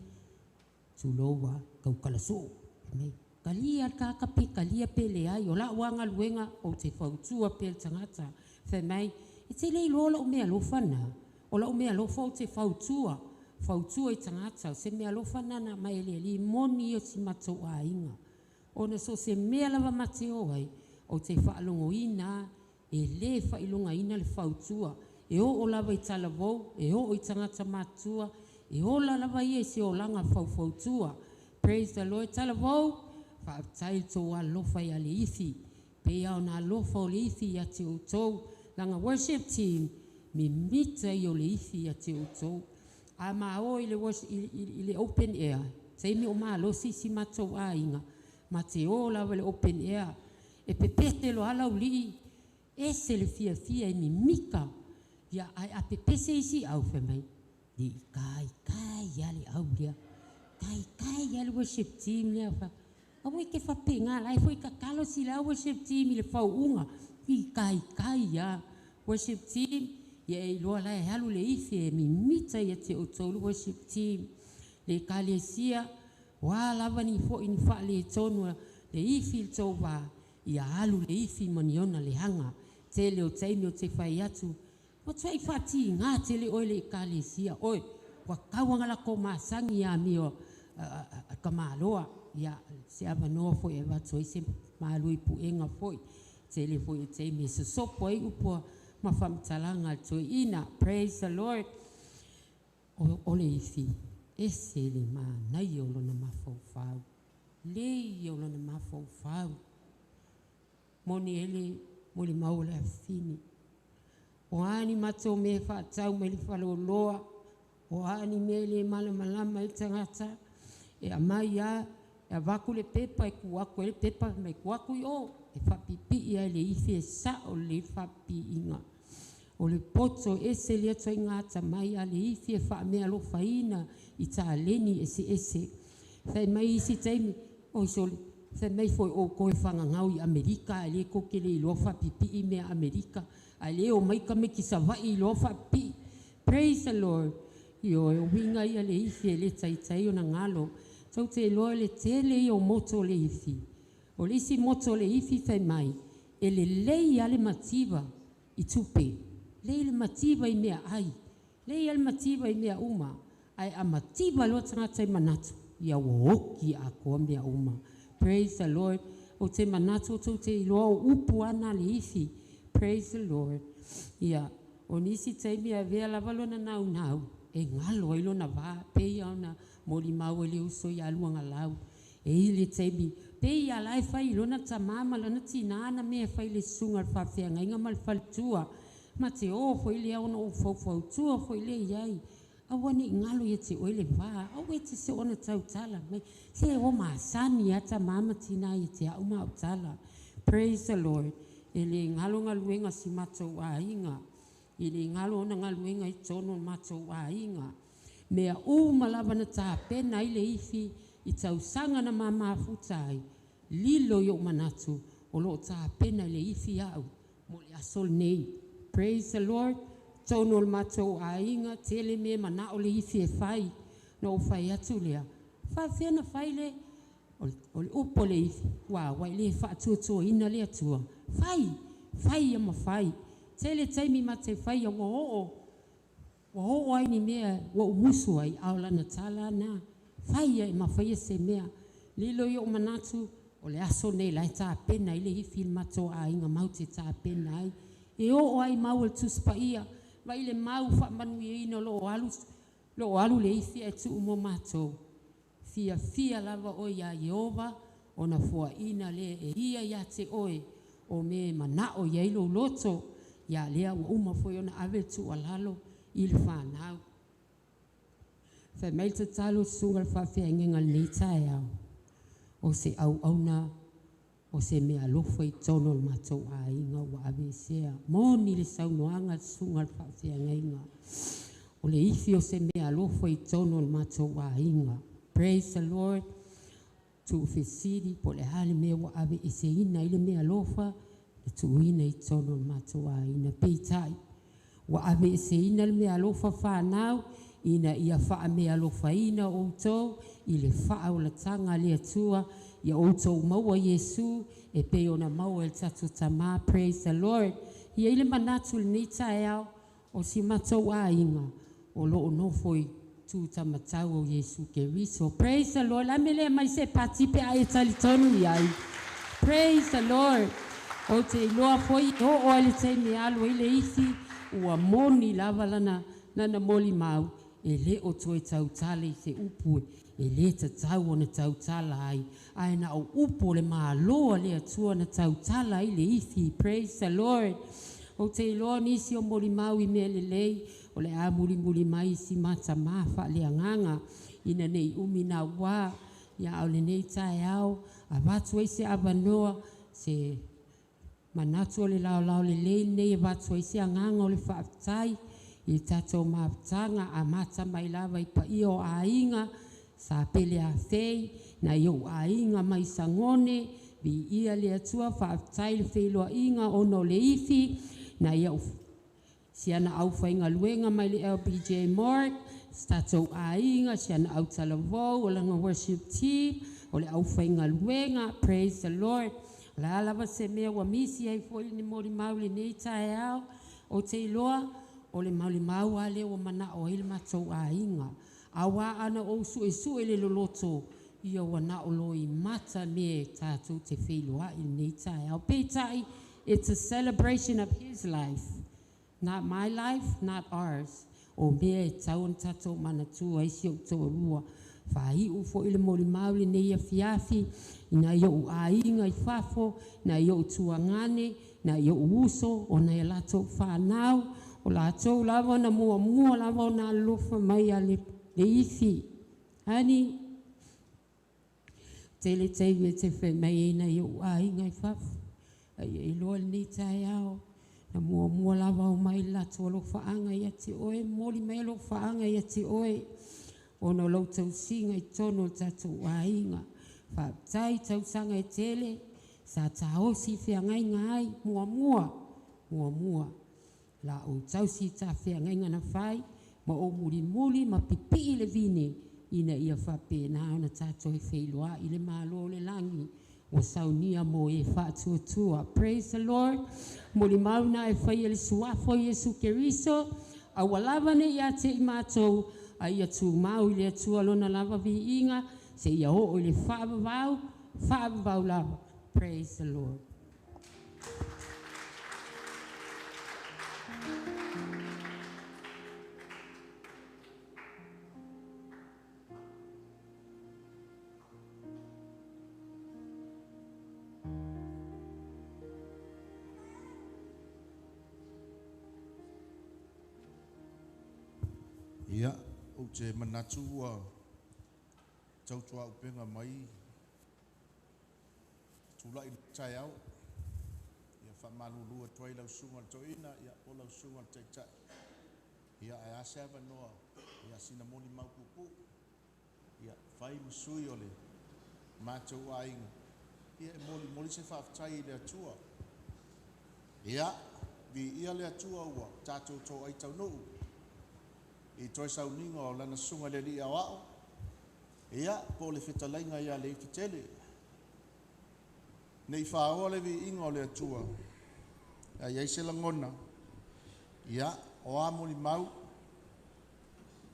tulou lava, tautala soo, fai mai, talia le ta ata pe talia pe leai, o lau lava galuega ou te fautua pea i le tagata. Fai mai, e te le iloa lou meaalofa lena? O la'u meaalofa ou te fautua, fautua i tagata, o se meaalofa lena na aumai e le Alii. E moni ia o si matou aiga, ona so o se mea lava ma te o ai, ou te faalogoina lava e le faailogaina le fautua. E oo lava i talavou, e oo i tagata matutua, e ola lava ia i se olaga faufautua. Praise the Lord. Talavou, faafetai i le tou alolofa ia Leifi, e pei lava ona alofa o Leifi ia te outou, leaga worship team, mimita ia o Leifi ia te outou. A ma o i le open air, taimi o malosi si matou aiga, ma te o lava i le open air, e pepese loa lava laulii, ese le fiafia e mimita. Ia, ae a pepese isi au, fai mai, ne i taitai lava le au lea, taitai lava le worship team lea. Aua e te faapena, o la e foi e tatalo si la worship team i le fauuga, i taitai lava. Worship team, ia e iloa o la e alu Leifi e mimita ia te outou le worship team. Le ekalesia, o a lava ni foi ni faaletonu a Leifi i le tou va, ia alu Leifi ma ni ona leaga. Tele o taimi ou te fai atu, matuai faatiga tele oe i le ekalesia, oe, ua tatau lava ona latou masani i amio a tamaloa. Ia, o se avanoa foi e avatu ai se malu i puega foi, tele foi o taimi e sosopo ai upu ma faamatalaga a le toeaina. Praise the Lord. O Leifi, ese le manaia o lona mafaufau, lelei ia o lona mafaufau. Moni ai le molimau a le afafine, o a ni matou mea e faatau mai le faleoloa, o a ni mea e le malamalama ai le tagata, e aumai lava, e avatu le pepa e tuu atu ai le pepa, fai mai tuu atu i o, e faapipii lava e Leifi e sao lelei le faapipiiga. O le poto e ese lea ituaiga atamai a Leifi e faameaalofaina i taleni eseese. Fai mai isi taimi, oi sole, fai mai foi o outou e fagagau i Amerika ae lea tou te le iloa faapipii mea Amerika, a o lea e omai tamaiti Savaii iloa faapipii. Praise the Lord. Ioe, o uiga ia Leifi e le taitai ona galo. Tou te iloa o le tele ia o moto a Leifi. O le isi moto a Leifi fai mai, e lelei lava le mativa i tupe, lelei le mativa i meaai, lelei lava le mativa i mea uma, ae a mativa loa le tagata i manatu, ia ua oti atoa mea uma. Praise the Lord. Ou te manatu tou te iloa o upu lava na a Leifi. Praise the Lord. Ia, o nisi taimi e avea lava lona naunau e galo ai lona va, pei lava ona molimau ai le uso ia Luagalau. E i ai le taimi, pei lava o la e fai i lona tama ma lona tina ana mea e fai i le susuga i le faafeagaiga ma le faletua. Ma te o foi lea ona ou faufautua foi lea i ai, aua ne i galo ia te oe le va, aua e te soona tautala mai, se ua masani lava tama ma tina ia te au ma au tala. Praise the Lord. E le galo galuega a si matou aiga, e le galo ona galuega i totonu o le matou aiga. Mea uma lava na tapena ai Leifi i tausaga na ma mafuta ai, lilo i o'u manatu o lo o tapena e Leifi a'u mo le aso lenei. Praise the Lord. Totonu o le matou aiga, tele mea e mana'o Leifi e fai, na ou fai atu lea, e faafefea ona fai le? O le upu a Leifi, ua, ua e le faatuatuaina le Atua? Fai, fai ia ma fai. Tele taimi ma te faia ua oo, ua oo ai ni mea ua ou musu ai, a o lana tala lena, fai ia e mafai se mea. Lilo i ou manatu, o le aso lenei o la e tapena ai le ifi i le matou aiga matou te tapena ai. E oo lava i mau a le Tusi Paia, vaai le mau faamanuiaina o lo o alu, lo o alu le ifi ae tuu mo matou. Fiafia lava oe ia Ieova ona foaina lea e Ia ia te oe o mea e manao i ai lou loto. Ia lea ua uma foi ona ave le tuualalo i le fanau. Fai mai le tatalo a le susuga i le faafeagaiga i lenei taeao, o se auauna o se meaalofa i totonu o le matou aiga ua aveesea. Moni le saunoaga a le susuga i le faafeagaiga, o le ifi o se meaalofa i totonu o le matou aiga. Praise the Lord. Tuufesili po o le a le mea ua aveeseina ai le meaalofa na tuuina i totonu o le matou aiga. Peitai, ua aveeseina le meaalofa fanau ina ia faameaalofaina outou i le faaolataga a le Atua, ia outou maua Iesu e pei ona maua e le tatou Tama. Praise the Lord. E i ai le manatu i lenei taeao, o si matou aiga o lo o nofo i tu taumatau o Iesu Keriso. Praise the Lord. Le a le mea e le aumai se pati pe a e talitonu i ai? Praise the Lord. Ou te iloa foi e oo lava i le taimi e alu ai le ifi, ua moni lava lana lana molimau, e le o toe tautala i se upu e le tatau ona tautala ai, ae na o upu o le Malo a le Atua na tautala ai le ifi. Praise the Lord. Ou te iloa nisi o molimau i mea lelei o le a mulimuli mai i si ma tamā faaleagaga ina ne i umi naua, ia a o lenei taeao avatu ai se avanoa, se manatu o le laolao lelei lenei e avatu ai se agaga o le faafetai i le tatou mafutaga amata mai lava i paia o aiga, Sa Pele Afei, nai ou aiga mai Sagone, viia le Atua, faafetai le feiloaiga ona o le ifi, nai au si ana aufaigaluega mai le LPJ Mart, si tatou aiga, si ana autalavou, o lana worship team, o le aufaigaluega. Praise the Lord. O le a lava se mea ua misi ai foi ni molimau i lenei taeao, ou te iloa o le molimau lava lea ua manao ai le matou aiga. Aua ana ou suesue i le loloto, ia ua na o loimata mea tatou te feiloai i lenei taeao. Peitai, it's a celebration of his life, not my life, not ours. O mea e tatau ona tatou manatua ai si ou toalua. Faaiu foi le molimau i lenei afiafi i nai ou aiga i fafo, nai ou tuagane, nai ou uso, o nai a latou fanau, o latou lava na muamua lava ona alolofa mai ia Leifi. Honey, tele taimi e te fai mai ai nai ou aiga i fafo, a ia iloa lenei taeao, na muamua lava omai le latou alofaaga ia te oe, momoli mai alofaaga ia te oe ona o lau tausiga i totonu o le tatou aiga. Faafetai i tausaga e tele sa taosi i feagaiga ai, muamua, muamua la ou tausi i ta feagaiga na fai ma ou mulimuli ma pipii le vine ina ia faapena ona tatou feiloai i le Malo o le lagi ua saunia mo e faatuatua. Praise the Lord. Molimau na e faia i le suafa o Iesu Keriso, aua lava ne i ia te i matou, a ia tumau i le Atua lona lava viiga seia oo i le faavavau, faavavau lava. Praise the Lord. Ia, ou te manatu ua tautuaupega mai tulai i le taeao. Ia faamalulu atu ai lau susuga i le toeaina, ia po o lau susuga i le taitai. Ia ae a se avanoa, ia sina molimau puupuu. Ia fai ma sui o le matou aiga, ia e molimoli se faafetai i le Atua. Ia, viia le Atua ua tatou toai taunuu i toe sauniga o lana susuga i le Alii Aoao, ia po o le fetalaiga ia Leifitele. Nei fāoa le viiga o le Atua, a i ai se lagona, ia, o a molimau,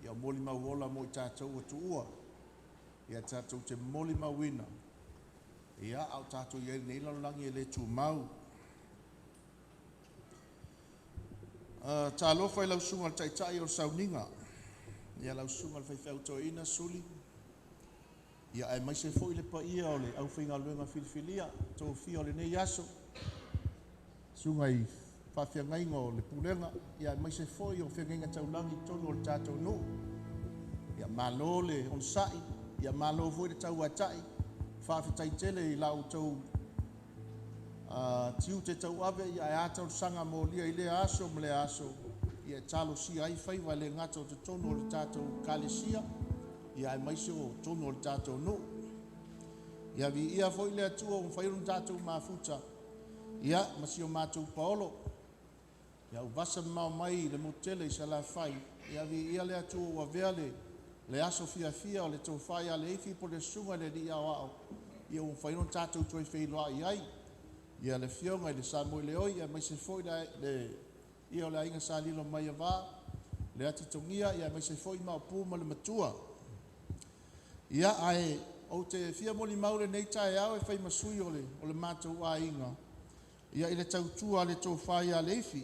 ia o molimau ola mo i tatou ua tuua, ia tatou te molimauina, ia, a o tatou i ai i lenei lalolagi e le tumau. Talofa i lau susuga i le Taitai o le Sauniga, ia lau susuga i le faifeau toeaina Suli, ia aemaise foi le paia o le aufaigaluega filifilia, tofia o lenei aso, susuga i faafeagaiga o le pulega, ia aemaise foi o feagaiga taulagi i totonu o le tatou nuu. Ia malo le onosai, ia malo foi le tauatai, faafetai tele i la outou tiute tauave, ia ae a talosaga molia i lea aso ma lea aso, ia e talosia ai faiva e le gata o totonu o le tatou Ekalesia, ia aemaise o totonu o le tatou nuu. Ia viia foi le Atua ua mafai ona tatou mafuta, ia ma si o matou paolo, ia ua vasa mamao mai i le motu tele i Salafai, ia viia le Atua ua avea le aso fiafia o le tofa ia Leifi po o le susuga i le Alii Aoao, ia ua mafai ona tatou toe feiloai ai. Ia le afioga i le Samoeleoi aemaise foi le paia o le aiga Sa Lilomaiava, le Atitogia aemaise foi Maopu ma le Matua. Ia ae ou te fia molimau i lenei taeao e fai ma sui o le matou aiga, ia i le tautua a le tofa ia Leifi.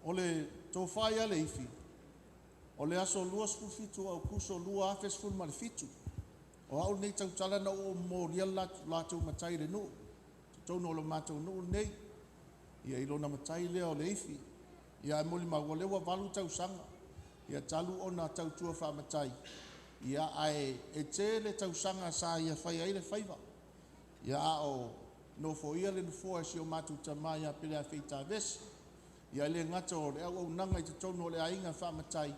O le tofa ia Leifi, o le aso 27 o Aokuso 2017, o au lenei tautala na ou molia le latou matai i le nuu, totonu o le matou nuu lenei, ia i lona matai lea o Leifi. Ia ae molimau, o lea ua 8 tausaga, ia talu ona tautua faamatai, ia ae e tele tausaga sa ia fai ai le faiva, ia a o nofoia le nofoa e si o matou tama ia Peleafei Tavesi. Ia e le gata o le auaunaga i totonu o le aiga faamatai,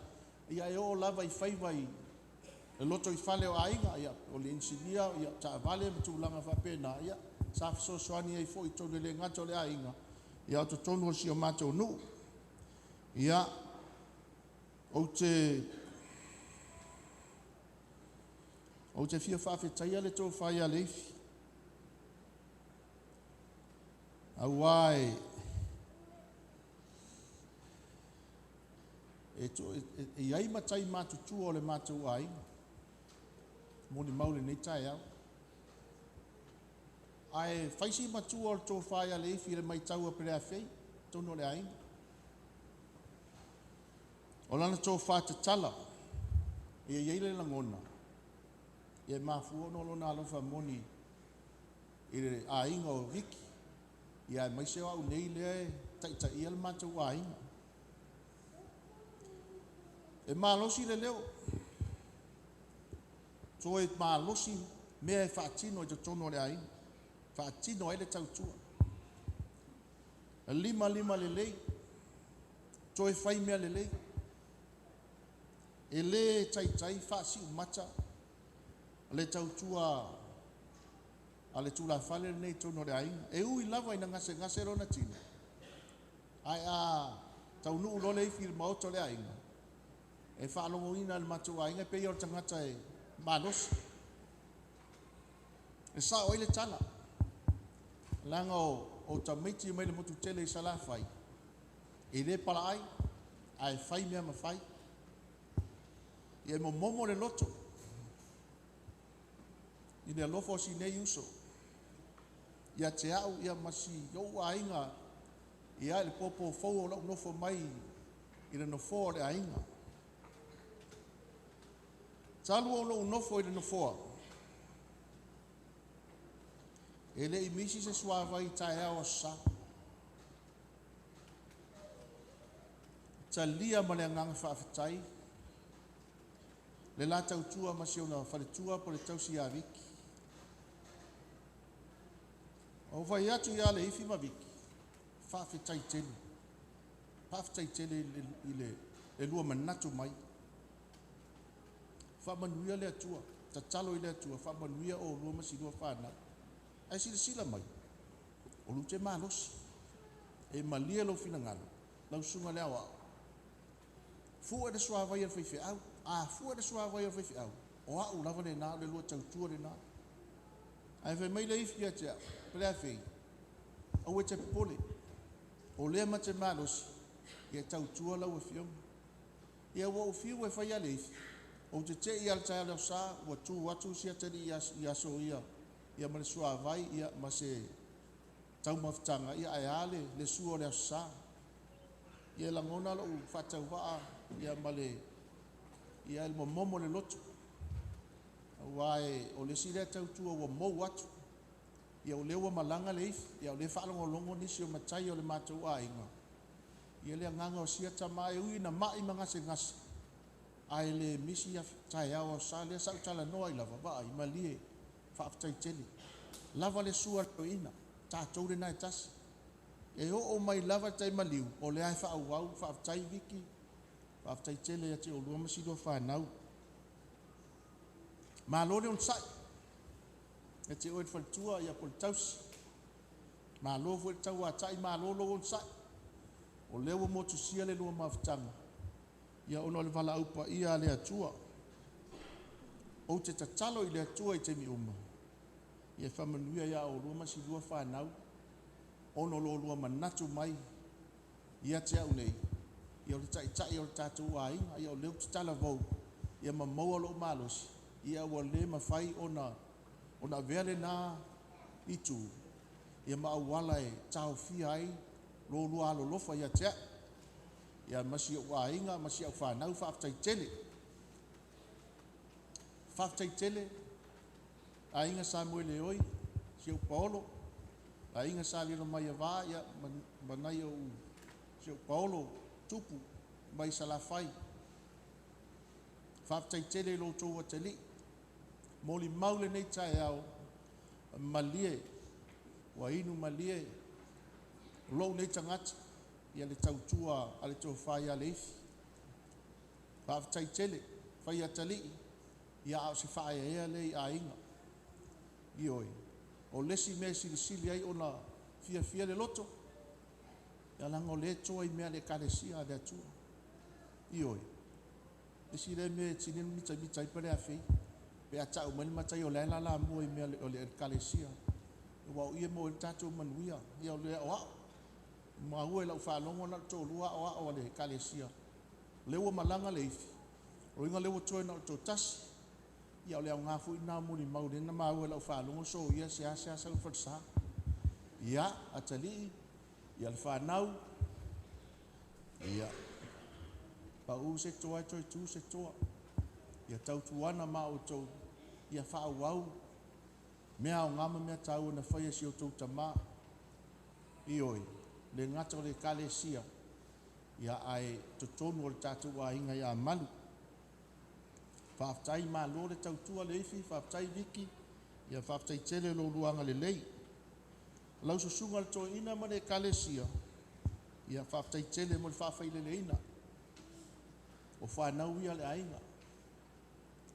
ia e oo lava i faiva i le lotoifale o aiga, ia o le inisinia, o taavale ma tulaga faapena, ia sa fesoasoani ai foi i totonu e le gata o le aiga, ia a o totonu o si o matou nuu. Ia, ou te fia faafetaia le tofa ia Leifi, aua e i ai matai matutua o le matou aiga, molimau i lenei taeao. Ae fai si matua o le tofa ia Leifi i le matau a Peleafei, totonu o le aiga. O lana tofa tatala, ia i ai le lagona, ia e mafua ona o lona alofa moni i le aiga o Viki, ia aemaise o au nei lea e taitaia le matou aiga. E malosi le leo, toe malosi mea e faatino i totonu o le aiga, faatino ai le tautua. Limalima lelei, toe fai mea lelei. E le taitai faasiumata le tautua a le tulafale lenei i totonu o le aiga. E ui lava ina gasegase lona tino, ae a taunuu loa Leifi i le maota o le aiga, e faalogoina e le matou aiga e pei o le tagata e malosi. E sao ai le tala, leaga o tamaiti mai le motu tele i Salafai, e le palaai, ae fai mea ma fai. Ia e momomo le loto i le alofa o si nei uso, ia te au ia ma si ou aiga, ia i le popo fou o lau nofo mai i le nofoa o le aiga. Talu o lou nofo i le nofoa, e le i misi se suavai i taeao aso Sa. Talia ma le agaga faafetai le la tautua ma si ona faletua po o le tausi ia Viki. Ua fai atu ia Leifi ma Viki, faafetai tele. Faafetai tele i le lua manatu mai. Faamanuia le Atua, tatalo i le Atua, faamanuia oulua ma si lua fanau. Ae silasila mai, o lu te malosi, e malie lou finagalo, lau susuga i le Aoao, fue le suavai a le faifeau, a fue le suavai a le faifeau, o au lava lena, o le lua tautua lena. Ae fai mai le ifi ia te au, Paleafei, aua e te popole, o lea ma te malosi e tautua lau afioga. Ia ua ou fiu e fai le ifi, ou te te i lava i le taeao o le Aso Sa ua tu atu si atalii i aso ia, ia ma le suavai ma se taumafataga, ae a le sua o le Aso Sa. Ia e lagona lou faatauvaa ma le momomo le loto, aua o le isi lea tautua ua mou atu. Ia o lea ua malaga le ifi, a o lea e faalogologo nisi o matai o le matou aiga, ia le agaga o sia tama e ui ina mai ma gasegase, ae le misi taeao Aso Sa lea sa ou talanoa ai lava, vaai, malie, faafetai tele. Lava le sua a le toeaina, tatou lena e tasi. E oo mai lava le tai maliu, o lea e faaauau, faafetai Viki, faafetai tele ia te oulua ma si lua fanau. Malo le onosai, ia te oe le faletua po o le tausi, malo foi le tauatai, malo lou onosai. O lea ua motusia le lua mafutaga, ia ona o le valaau paia a le Atua. Ou te tatalo i le Atua i taimi uma, ia faamanuia ia oulua ma si lua fanau, ona o lo oulua manatu mai ia te au nei, ia o le taitai o le tatou aiga, ia o lea ou te talavou, ia ma maua lou malosi, ia ua le mafai ona avea lena itu, ia ma auala e taofia ai lo oulua alolofa ia te au, ia ma si ou aiga ma si au fanau, faafetai tele. Faafetai tele, aiga Samoeleoi, si ou paolo, aiga Sa Lilomaiava ma nai ou, si ou paolo tupu mai Salafai. Faafetai tele i lo outou atalii, molimau lenei taeao, malie, ua inu malie lou nei tagata ia le tautua a le tofa ia Leifi. Faafetai tele, fai atalii, ia a o se faaeaea lea i aiga. Ioe, o le isi mea e silisili ai ona fiafia le loto, ia leaga o lea e toa i mea a le Ekalesia a le Atua. Ioe, isi lea mea e sili ona mitamita ai Paleafei, pe a tau mai le matai o la e lalamua i mea o le Ekalesia, aua o i e maua ai le tatou manuia. Ia o le aoao, maua i lau faalogo na o le toalua aoao a le Ekalesia. O lea ua malaga le ifi, o le uiga lea ua toe na o le toatasi. Ia o le aoga foi lena o molimau lea na maua i lau faalogo soia seasea sau i le falesa. Ia, atalii, ia le fanau, ia, pau se toa toe tu se toa. Ia tautuana ma outou, ia faaauau mea aoga ma mea taua na faia e si outou tama. Ioe, le gata o le Ekalesia, ia ae totonu o le tatou aiga ia malu. Faafetai malo le tautua Leifi, faafetai Viki, ia faafetai tele lo oulua agalelei. Lau susuga i le toeaina ma le Ekalesia, ia faafetai tele mo le faafaileleina. O fanau ia a le aiga.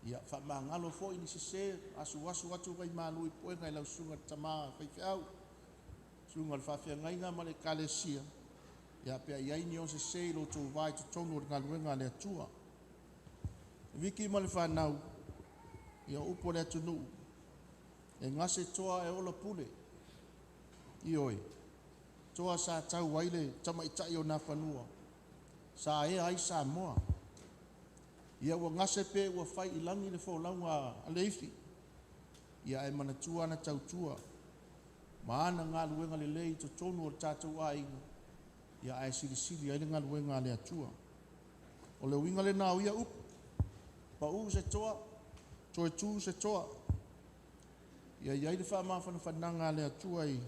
Ia faamagalo foi ni sese, asuasu atu vai malu i puega i lau susuga i le tama faifeau, susuga i le faafeagaiga ma le Ekalesia, ia pe a i ai ni ona sese i lo outou va i totonu o le galuega a le Atua. Viki ma le fanau, ia o upu a le atunuu, e gase toa ae ola pule. Ioe, toa sa tau ai le tamaitai o Nafanua, sa ea ai Samoa. Ia ua gase pe ua fai i lagi le folauga a Leifi, ia ae manatua ana tautua ma ana galuega lelei i totonu o le tatou aiga, ia ae silisili ai le galuega a le Atua. O le uiga lena o ia upu, pau se toa, toe tu se toa. Ia i ai le faamafanafanaga a le Atua i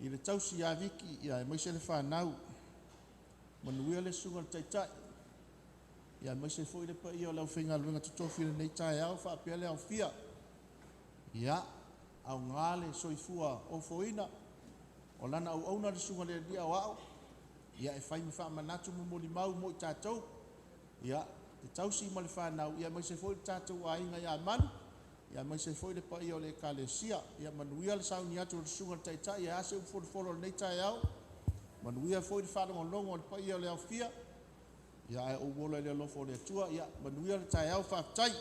le tausi ia Viki, ia aemaise le fanau. Manuia le susuga i le Taitai, ia aemaise foi le paia o le aufaigaluega totofi i lenei taeao faapea le aofia. Ia, aoga le soifua ofoina, o lana auauna le susuga i le Alii Aoao, ia e fai ma faamanatu ma molimau mo i tatou. Ia, le tausi ma le fanau, ia aemaise foi le tatou aiga ia Malu, ia aemaise foi le paia o le Ekalesia. Ia manuia le sauni atu o le susuga i le Taitai ae a se upu folafola o lenei taeao. Manuia foi le faalogologo a le paia o le aofia. Ia ae ou ola i le alofa o le Atua. Ia manuia le taeao, faafetai.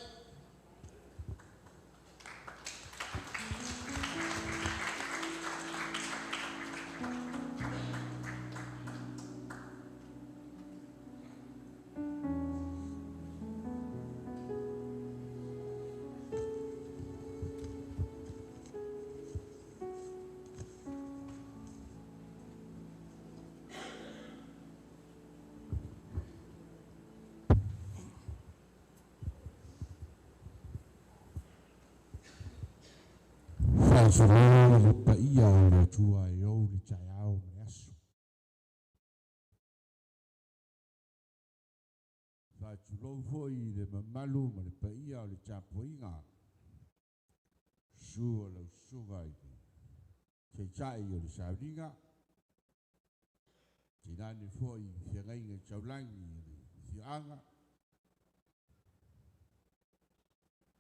Faatulou i le paia o le Atua e ou le taeao ma le aso. Faatulou foi i le mamalu ma le paia o le tapuaiga, susu o lau susuga i le Taitai o le sauniga, tainane foi feagaiga taulagi a le afioaga,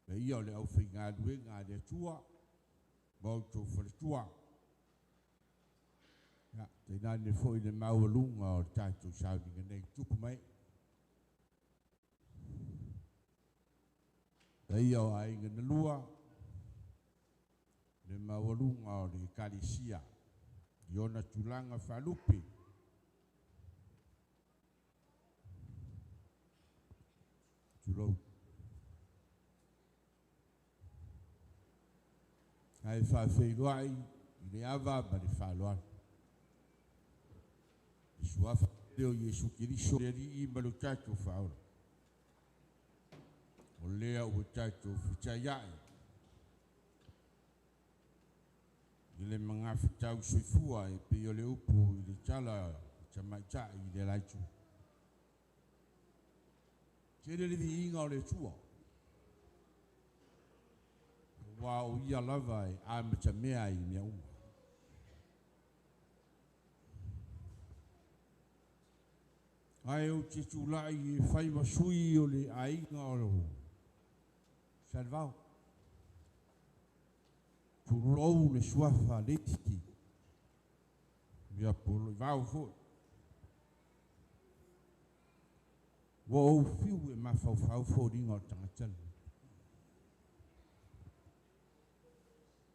paia o le aufaigaluega a le Atua ma outou faletua. Ia, tainane foi le maualuga o le tatou sauniga nei tupu ma ee. Paia o aiga na lua, le maualuga o le Ekalesia i ona tulaga faalupe. Tulou. Ae faafeiloai i le ava ma le faaaloalo. I le suafa pele o Iesu Keriso le Alii ma lo tatou Faaola, o lea ua tatou fetaiai i le magafetau soifua e pei o le upu i le tala i tamaitai i le la itu. Tele le viiga o le Atua, aua o Ia lava e amatamea i mea uma. Ae ou te tulai e fai ma sui o le aiga o Salevao. Tulou le suafa Leiti, ia po o Loivao foi. Ua ou fiu e mafaufau foliga o le tagata lenei.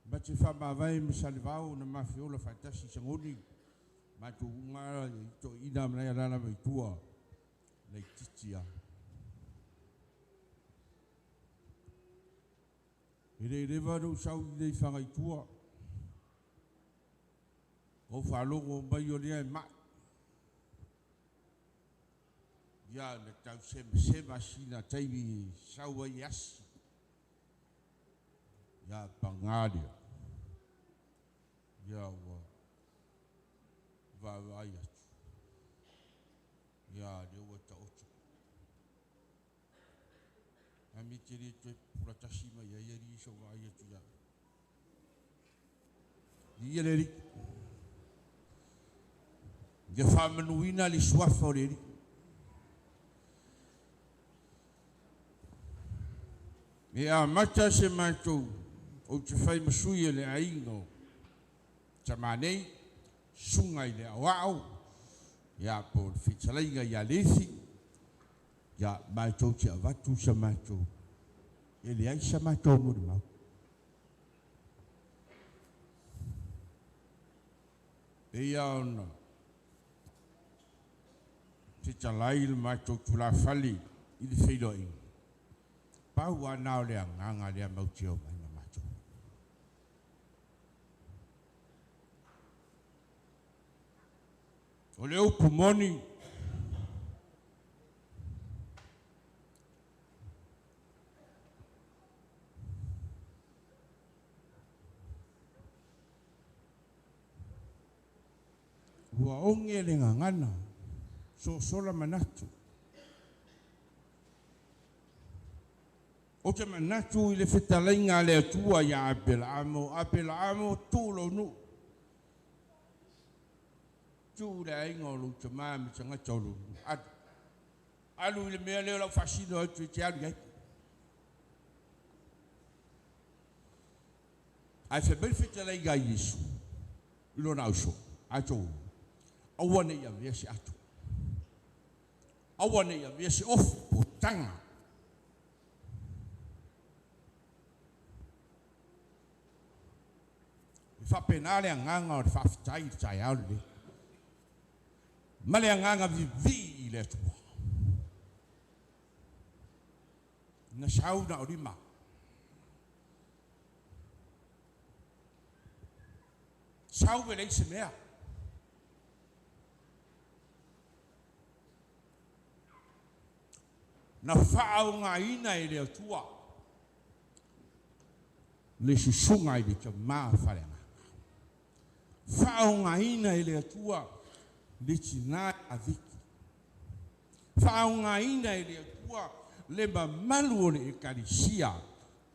Ma te faamavae ma Salevao na mafeola faatasi i Sagoni, matou uma i toeaiina ma alaala mai tua, laitiiti lava. E le leva ona ou sau i inei i Fagaitua, ou faalogo mai o lea e mai. Ia na tau semasema sina taimi sau ai e asi. Ia paga lea, ia ua vaavaai atu, ia lea ua taoto. Ae mea e te le toe pupula tasi mai ai alii se i ou vaai atu ia oe. Viia le Alii. Ia faamanuina le suafa o le Alii. E amata se matou ou te fai ma sui o le aiga o Tamanei, susuga i le Aoao, ia po o le fetalaiga ia Leifi, ia matou te avatu sa matou, e leai sa matou molimau. E pei lava ona fetalai le matou tulafale i le feiloaiga, pau lava lena o le agaga lea matou te omai ma matou. O le upu moni, ua oge le gagana, sosola manatu. Ou te manatu i le fetalaiga a le Atua ia Aperaamo, Aperaamo, tuu lou nuu, tuu le aiga o lou tama ma tagata o lou nuu, alu. Alu i le mea lea o le a ou faasino atu e te alu i ai. Ae fai mai le fetalaiga a Iesu i lona ausoo, atou, aua ne i avea se ato, aua ne i avea se ofu po o taga. E faapena le agaga o le faafetai i le taeao lenei, ma le agaga vivii i le Atua. Na sau na o lima. Sau e leai se mea. Na faaaogaina e le Atua. Le susuga i le tamā faaleagaga. Faaaogaina e le Atua le tinā Aviki. Faaaogaina e le Atua le mamalu o le Ekalesia,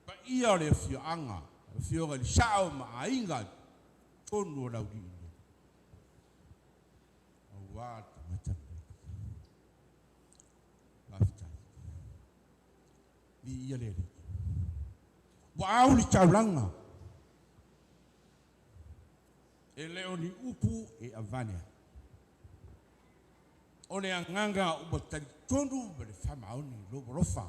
paia o le afioaga, afioga i le Sao ma Aiga i totonu o Laulii nei, aua le tagata lenei. Faafetai. Viia le Alii. Ua au le taulaga, e le o ni upu e avane ai. O le agaga ua talitonu ma le faamaoni i lou alofa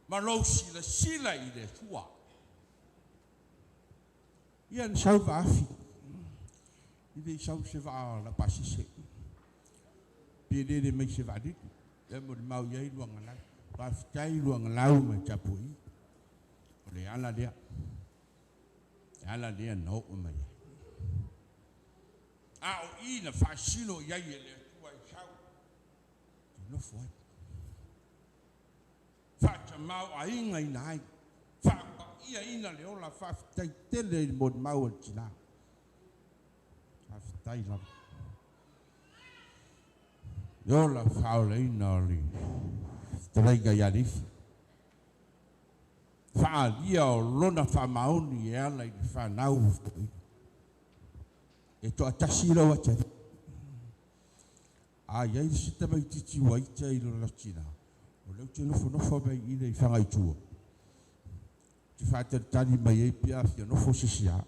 ma lou silasila i le Atua. Ia na sau le vaafi, e le i sau se vaa laupasese, pe lele mai se vaalele. Ia molimau i ai Luagalau. Faafetai Luagalau ma le tapuaiga. O le ala lea, le ala lea na oo mai ai. A o i na faasino i ai e le Atua e sau, e nofo ai. Faatamaoaigaina ai, faapaiaina le ola, faafetai tele i le molimau a le tina. Faafetai lava. Le ola faaolaina o le fetalaiga ia Leifi. Faaalia o lona faamaoni e ala i le fanau ua fo'oina. E toatasi lau atalii. A i ai se tamaitiiti ua ita i lona tinā, o lea ou te nofonofo mai i i i Fagaitua, ou te faatalitali mai ai pe a fia nofo se isi a.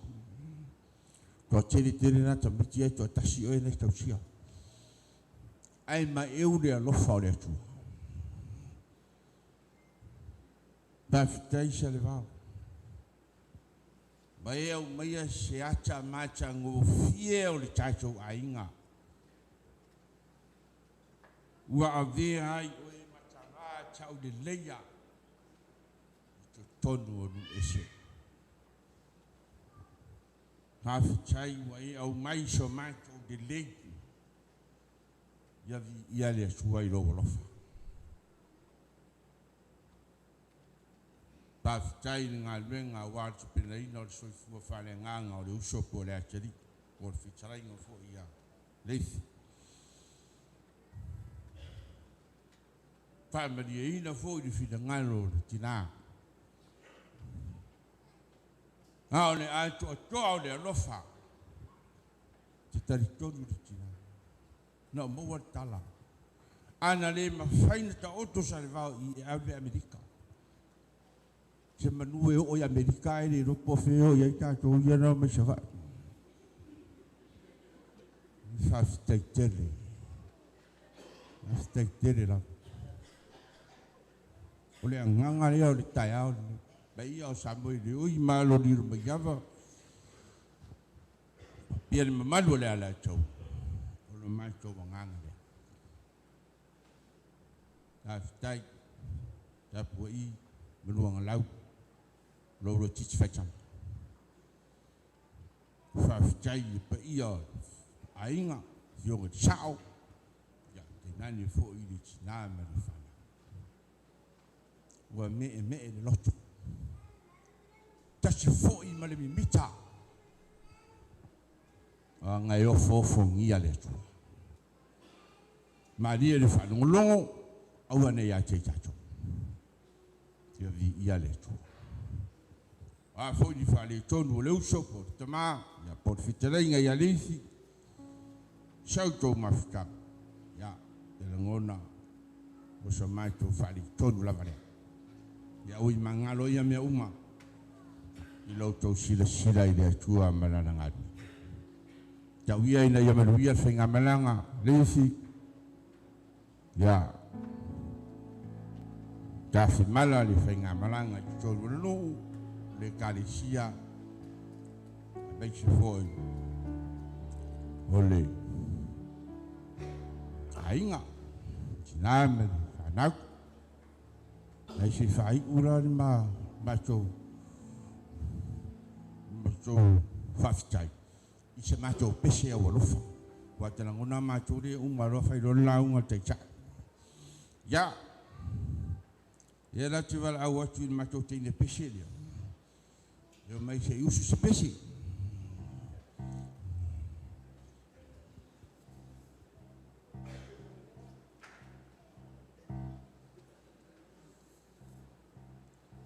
Toatele tele na tamaiti ae toatasi oe na e tausia. Ae maeu le alofa o le Atua. Faafetai Salevao. Ma e aumaia se ata matagofie o le tatou aiga. Ua avea ai oe ma talā tauleleia i totonu o nuu ese. Faafetai ua e aumai so matou lelei. Ia viia le Atua i lou alofa. Faafetai i le galuega aua le tapenaina o le soifua faaleagaga o le uso po o le atalii po o le fetalaiga foi ia Leifi. Faamalieina foi le finagalo o le tina. A o le atoatoa o le alofa, te talitonu le tina, na o maua le tala. A na le mafai ona taoto Salevao i e ave Amerika. Se manu e oo i Amerika ae le iloa po o fea e oo i ai tatou ia na omai Savaii. Faafetai tele. Faafetai tele lava. O le agaga lea o le taeao lenei. Paia o Samoa e le ui malolilo mai ava, ia le mamalu o le Alataua, o le matou agaga lea. Faafetai, tapuai Manuagalau, lou loitiiti faitama. Faafetai i le paia o aiga, afioga i le Sao, ia tainane foi le tina ma le fanau. Ua meemee le loto, tasi foi ma le mimita, aga e ofoofogia le Atua. Malie le faalogologo, aua ne i ia te i tatou. Ia viia le Atua. O a foi ni faaletonu o le uso po o le tamā, ia po o le fetalaiga ia Leifi, sau tou mafutaga, ia e lagona o so matou faaletonu lava lea. Ia aua i magalo ia mea uma i lo outou silasila i le Atua ma Lana galuega. Tau ia ina ia manuia le faigamalaga Leifi, ia tafimala le faigamalaga i totonu o le nuu, le ekalesia, aemaise foi o le aiga, tina ma le fanau. Ae se i faaiu la le matou faafetai i se matou pese aualofa. Aua e te lagona matou lea e uma loa fai loa le lauga a le Taitai. Ia, ia la te valaau atu i le matou teine pese lea. Leo mai se usu se pesi.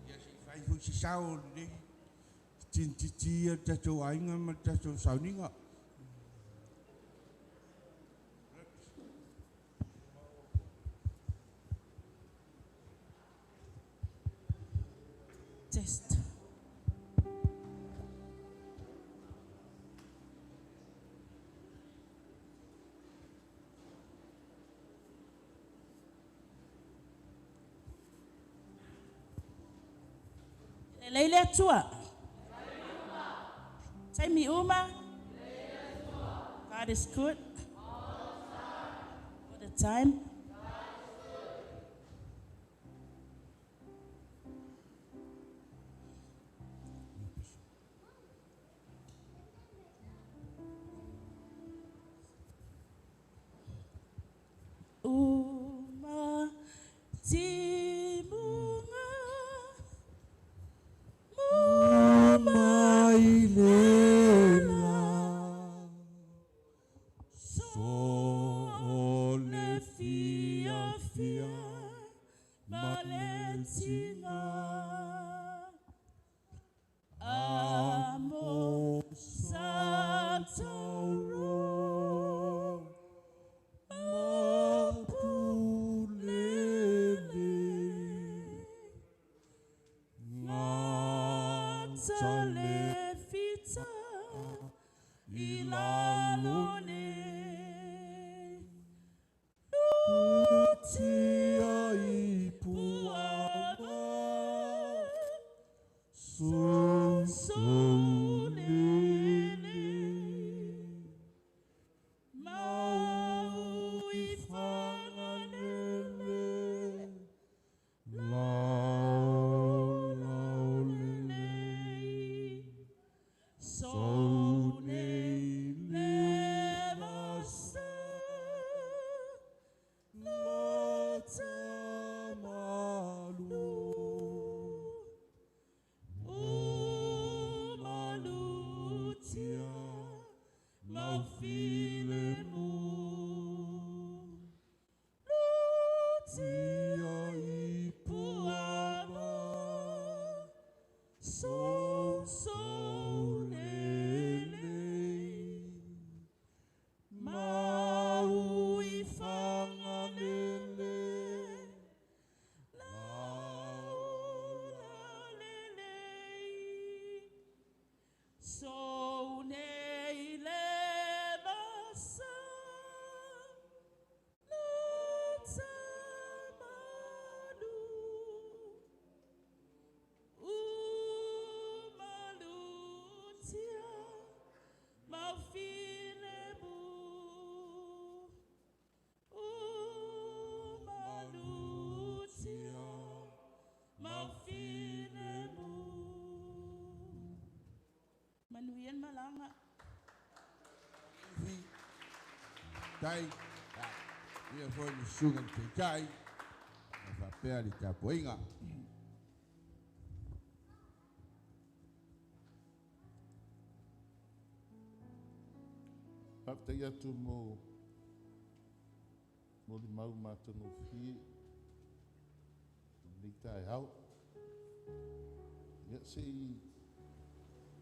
Ia se i fai foi se sao o lenei tinititi ia le tatou aiga ma le tatou sauniga. Test. Lelei le Atua. Taimi uma. God is good. All the time. Uma timunga Mai le la so le fia fia maletinga amo satauro mapulele ngata le fita ilalone Tia i puava so so lele mau i whangalele lao lao lele so so ne nei le vasa la tamalu umalutia maufilemu tia i puava so so lele mau i whangalele lau lele so nei le vasa la tamalu umalutia maufilemu umalutia maufilemu manuia le malaga. Fi tai ia foi le susuga le taitai ma faapea le tapuaiga. Faafetai atu mo molimau matagofie lenei taeao. Ia se i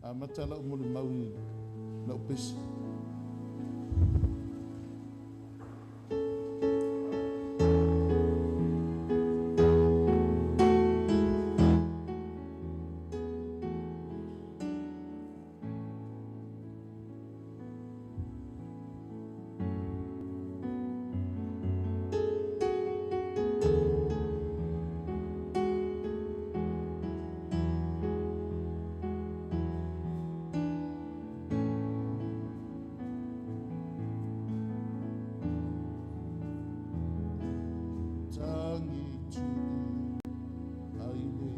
amata lau molimau i lau pesi. Tangi tuli ai le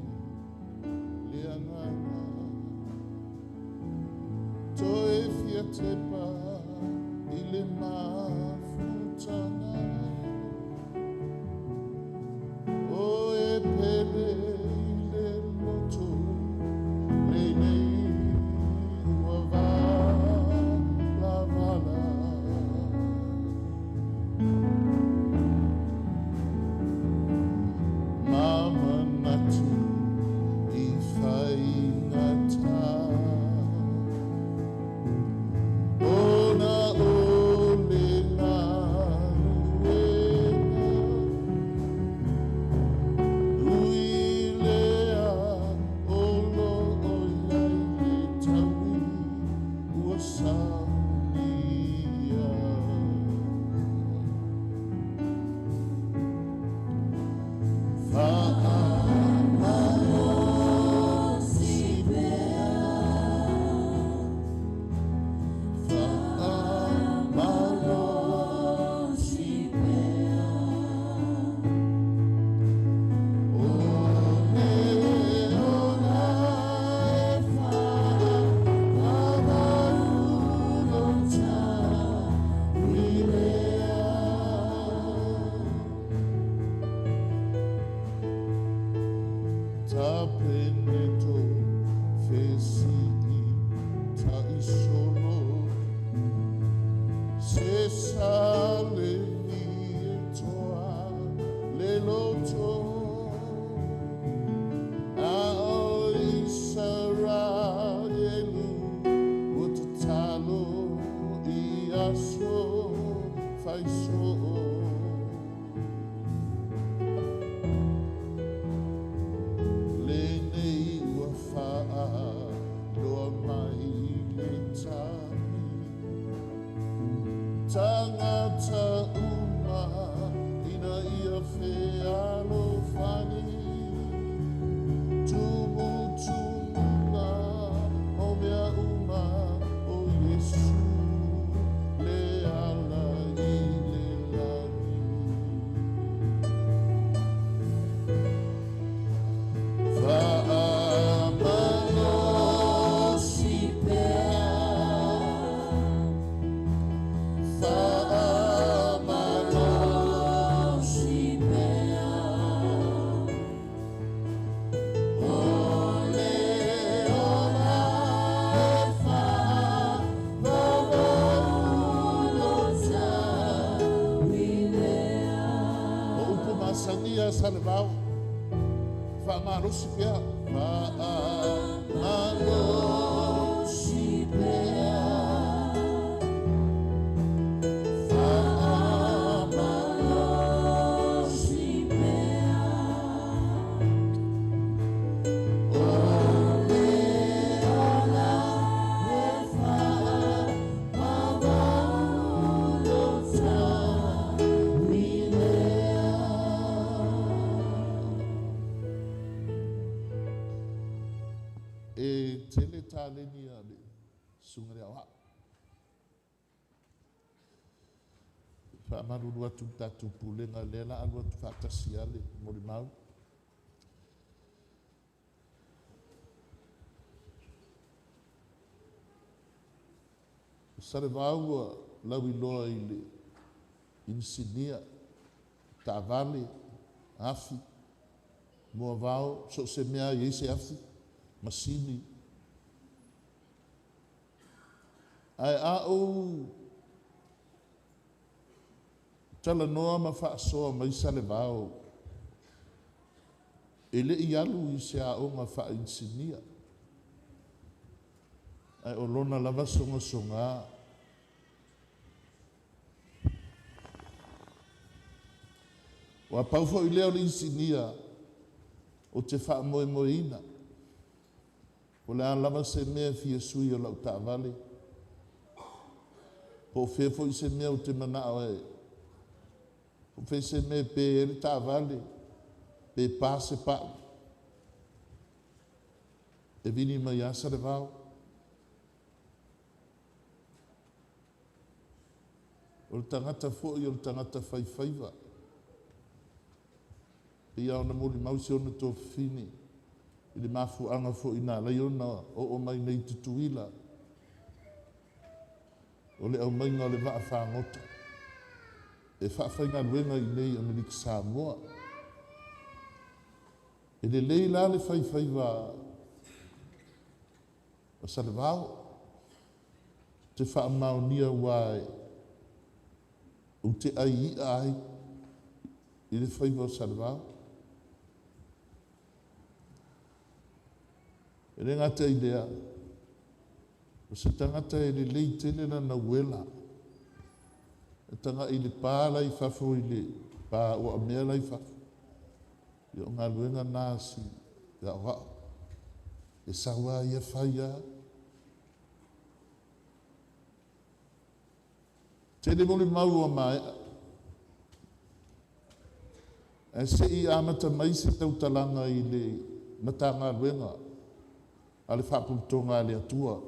le agaga toe fia tepa i le mafutaga o e pele i le loto lenei. Kapeneto fesii taisolo se sale toa le loto a o Israelu ua tatalo i aso faisoo. Lenei ua faaloa mai le tani tagata uma ina ia fealofani tumutumuga o mea uma o Iesu le ala i le lagi. Faamalosi pea, faamalosi pea, o le ola e faavavau lota uilea. O upu masani a Salevao, faamalosi pea, faamalosi pea, faamalosi pea, o le ola e faavavau lota uilea. E tele taleni a le susuga le aoao. Faamalulu atu i le tatou pulega lea la alu atu faatasi a le molimau. O Salevao ua lauiloa i le inisinia, taavale, afi, moavao, so o se mea e i ai se afi, masini. Ae a ou talanoa ma faasoa mai Salevao, e le i alu i se aoga faa-inisinia, ae o lona lava sogasoga. Ua pau foi lea o le inisinia o te faamoemoeina. O le a lava se mea fia sui o lau taavale, po o fea foi se mea o te manao e, po o fea se mea pe e le taavale, pe pa se pau, e vili mai a Salevao. O le tagata foi o le tagata faifaiva. Ia ona molimau si ona tofine i le mafuaaga foi na alai ona oo mai nei i Tutuila o le aumaiga o le vaa fagota e faafaigaluega i nei Amerika Samoa. E lelei la le faifaiva o Salevao te faamaonia ua e ou te ai ia ai i le faiva o Salevao. E le gata i lea, o se tagata e lelei tele lana uela. E tagai i le pa la i fafo i le pa ua mea la i fafo. Ia o galuega na si aoao. E saua ia fai a. Tele molimau ua maea. Ae se i amata mai se tautalaga i le Matagaluega a le Faapotopotoga a le Atua. O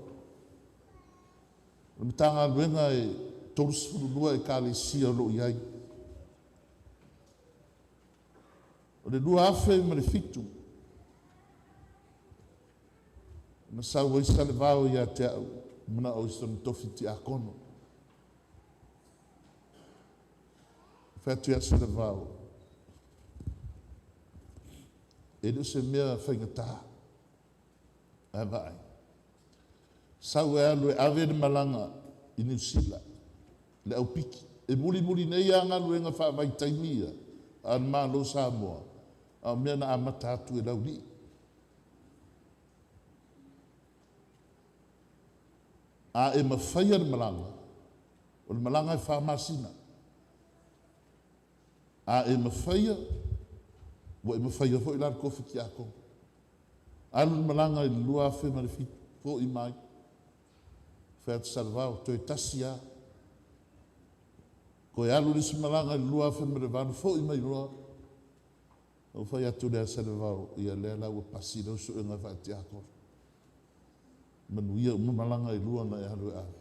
le Matagaluega e 32 ekalesia o lo o i ai. O le 2007, na sau ai Salevao ia te au, manao i sona tofi tiakono. Fai atu ia Salevao, E le o se mea faigata. Ae vaai. Sau e alu e ave le malaga i Niu Sila, le aupiki. E mulimuli nei lava galuega faavaitaimi ia a le Malo o Samoa, a o mea na amata atu e Laulii. A e mafaia le malaga, o le malaga e 4 masina. A e mafaia, ua e mafaia foi la le tofi tiakono. Alu le malaga i le 2007, foi mai. Fai atu Salevao, toe tasi lava. Toe alu le isi malaga i le 2008, foi mai loa. Ou fai atu lea Salevao, ia lea la ua pasi lau suega faatiakono. Manuia uma malaga e lua na e alu e ave.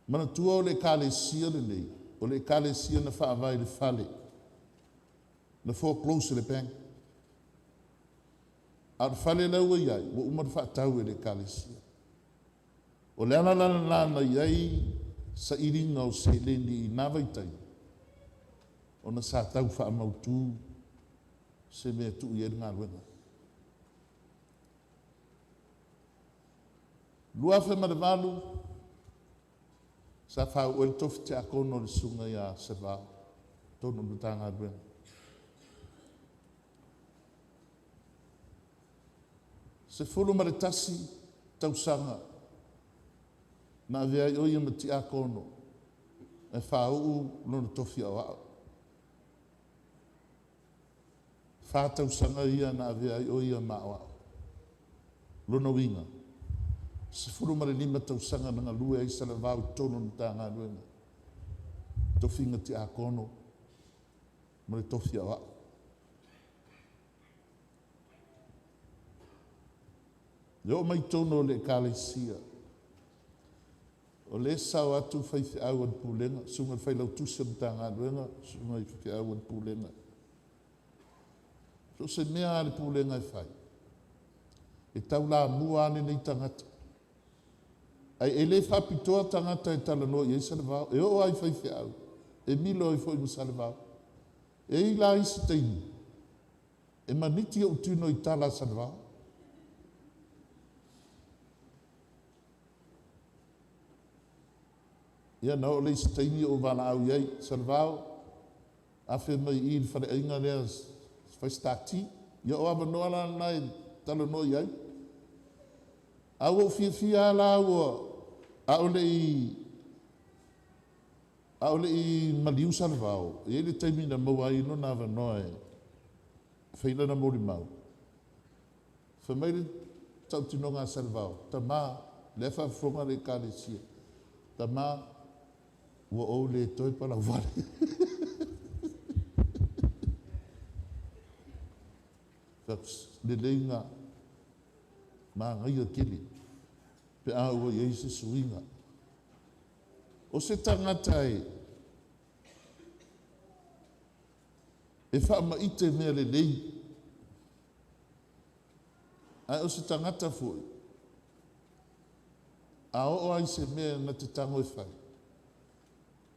Manatua o le ekalesia lenei, o le ekalesia na faavae i le fale, na foreclose e le bank. A o le fale la ua i ai, ua uma ona faatau e le ekalesia. O le ala la lena na i ai sailiga o seleni i na vaitaimi, ona sa tau faamautu se mea e tuu i ai le galuega. 2008, sa faauu ai le tofi tiakono o le susuga ia Salevao, totonu o le Matagaluega. 11 tausaga na avea ai o ia ma tiakono e faauu lona tofi aoao. 4 tausaga ia na avea ai o ia ma aoao. Lona uiga, 15 tausaga na galue ai Salevao i totonu o le Matagaluega, tofiga tiakono ma le tofi aoao. E oo mai totonu o le ekalesia, o lea e sao atu faifeau a le pulega, susuga i le failautusi o le Matagaluega, susuga i faifeau a le pulega. So o se mea lava a le pulega e fai, e taulamua lava lenei tagata. Ae e le faapitoa tagata e talanoa i ai Salevao, e oo lava i faifeau, e milo ai foi ma Salevao. E i ai la isi taimi, e maniti ou tino i tala a Salevao. Ia na oo lea i se taimi ou valaau i ai, Salevao, afe mai i i le faleaiga lea fai se ta ti. Ia o avanoa la lena e talanoa i ai. A ua ou fiafia lava la ua a o le i maliu Salevao, e i ai le taimi na maua ai lona avanoa e fai lana molimau. Fai mai le tautinoga a Salevao, tama, lea e faafofoga le ekalesia, tama, ua ou le toe palauvale. Lelei na magaia tele pe a ua i ai se suiga. O se tagata e faamaite mea lelei, ae o se tagata foi, a oo ai se mea na te tago e fai,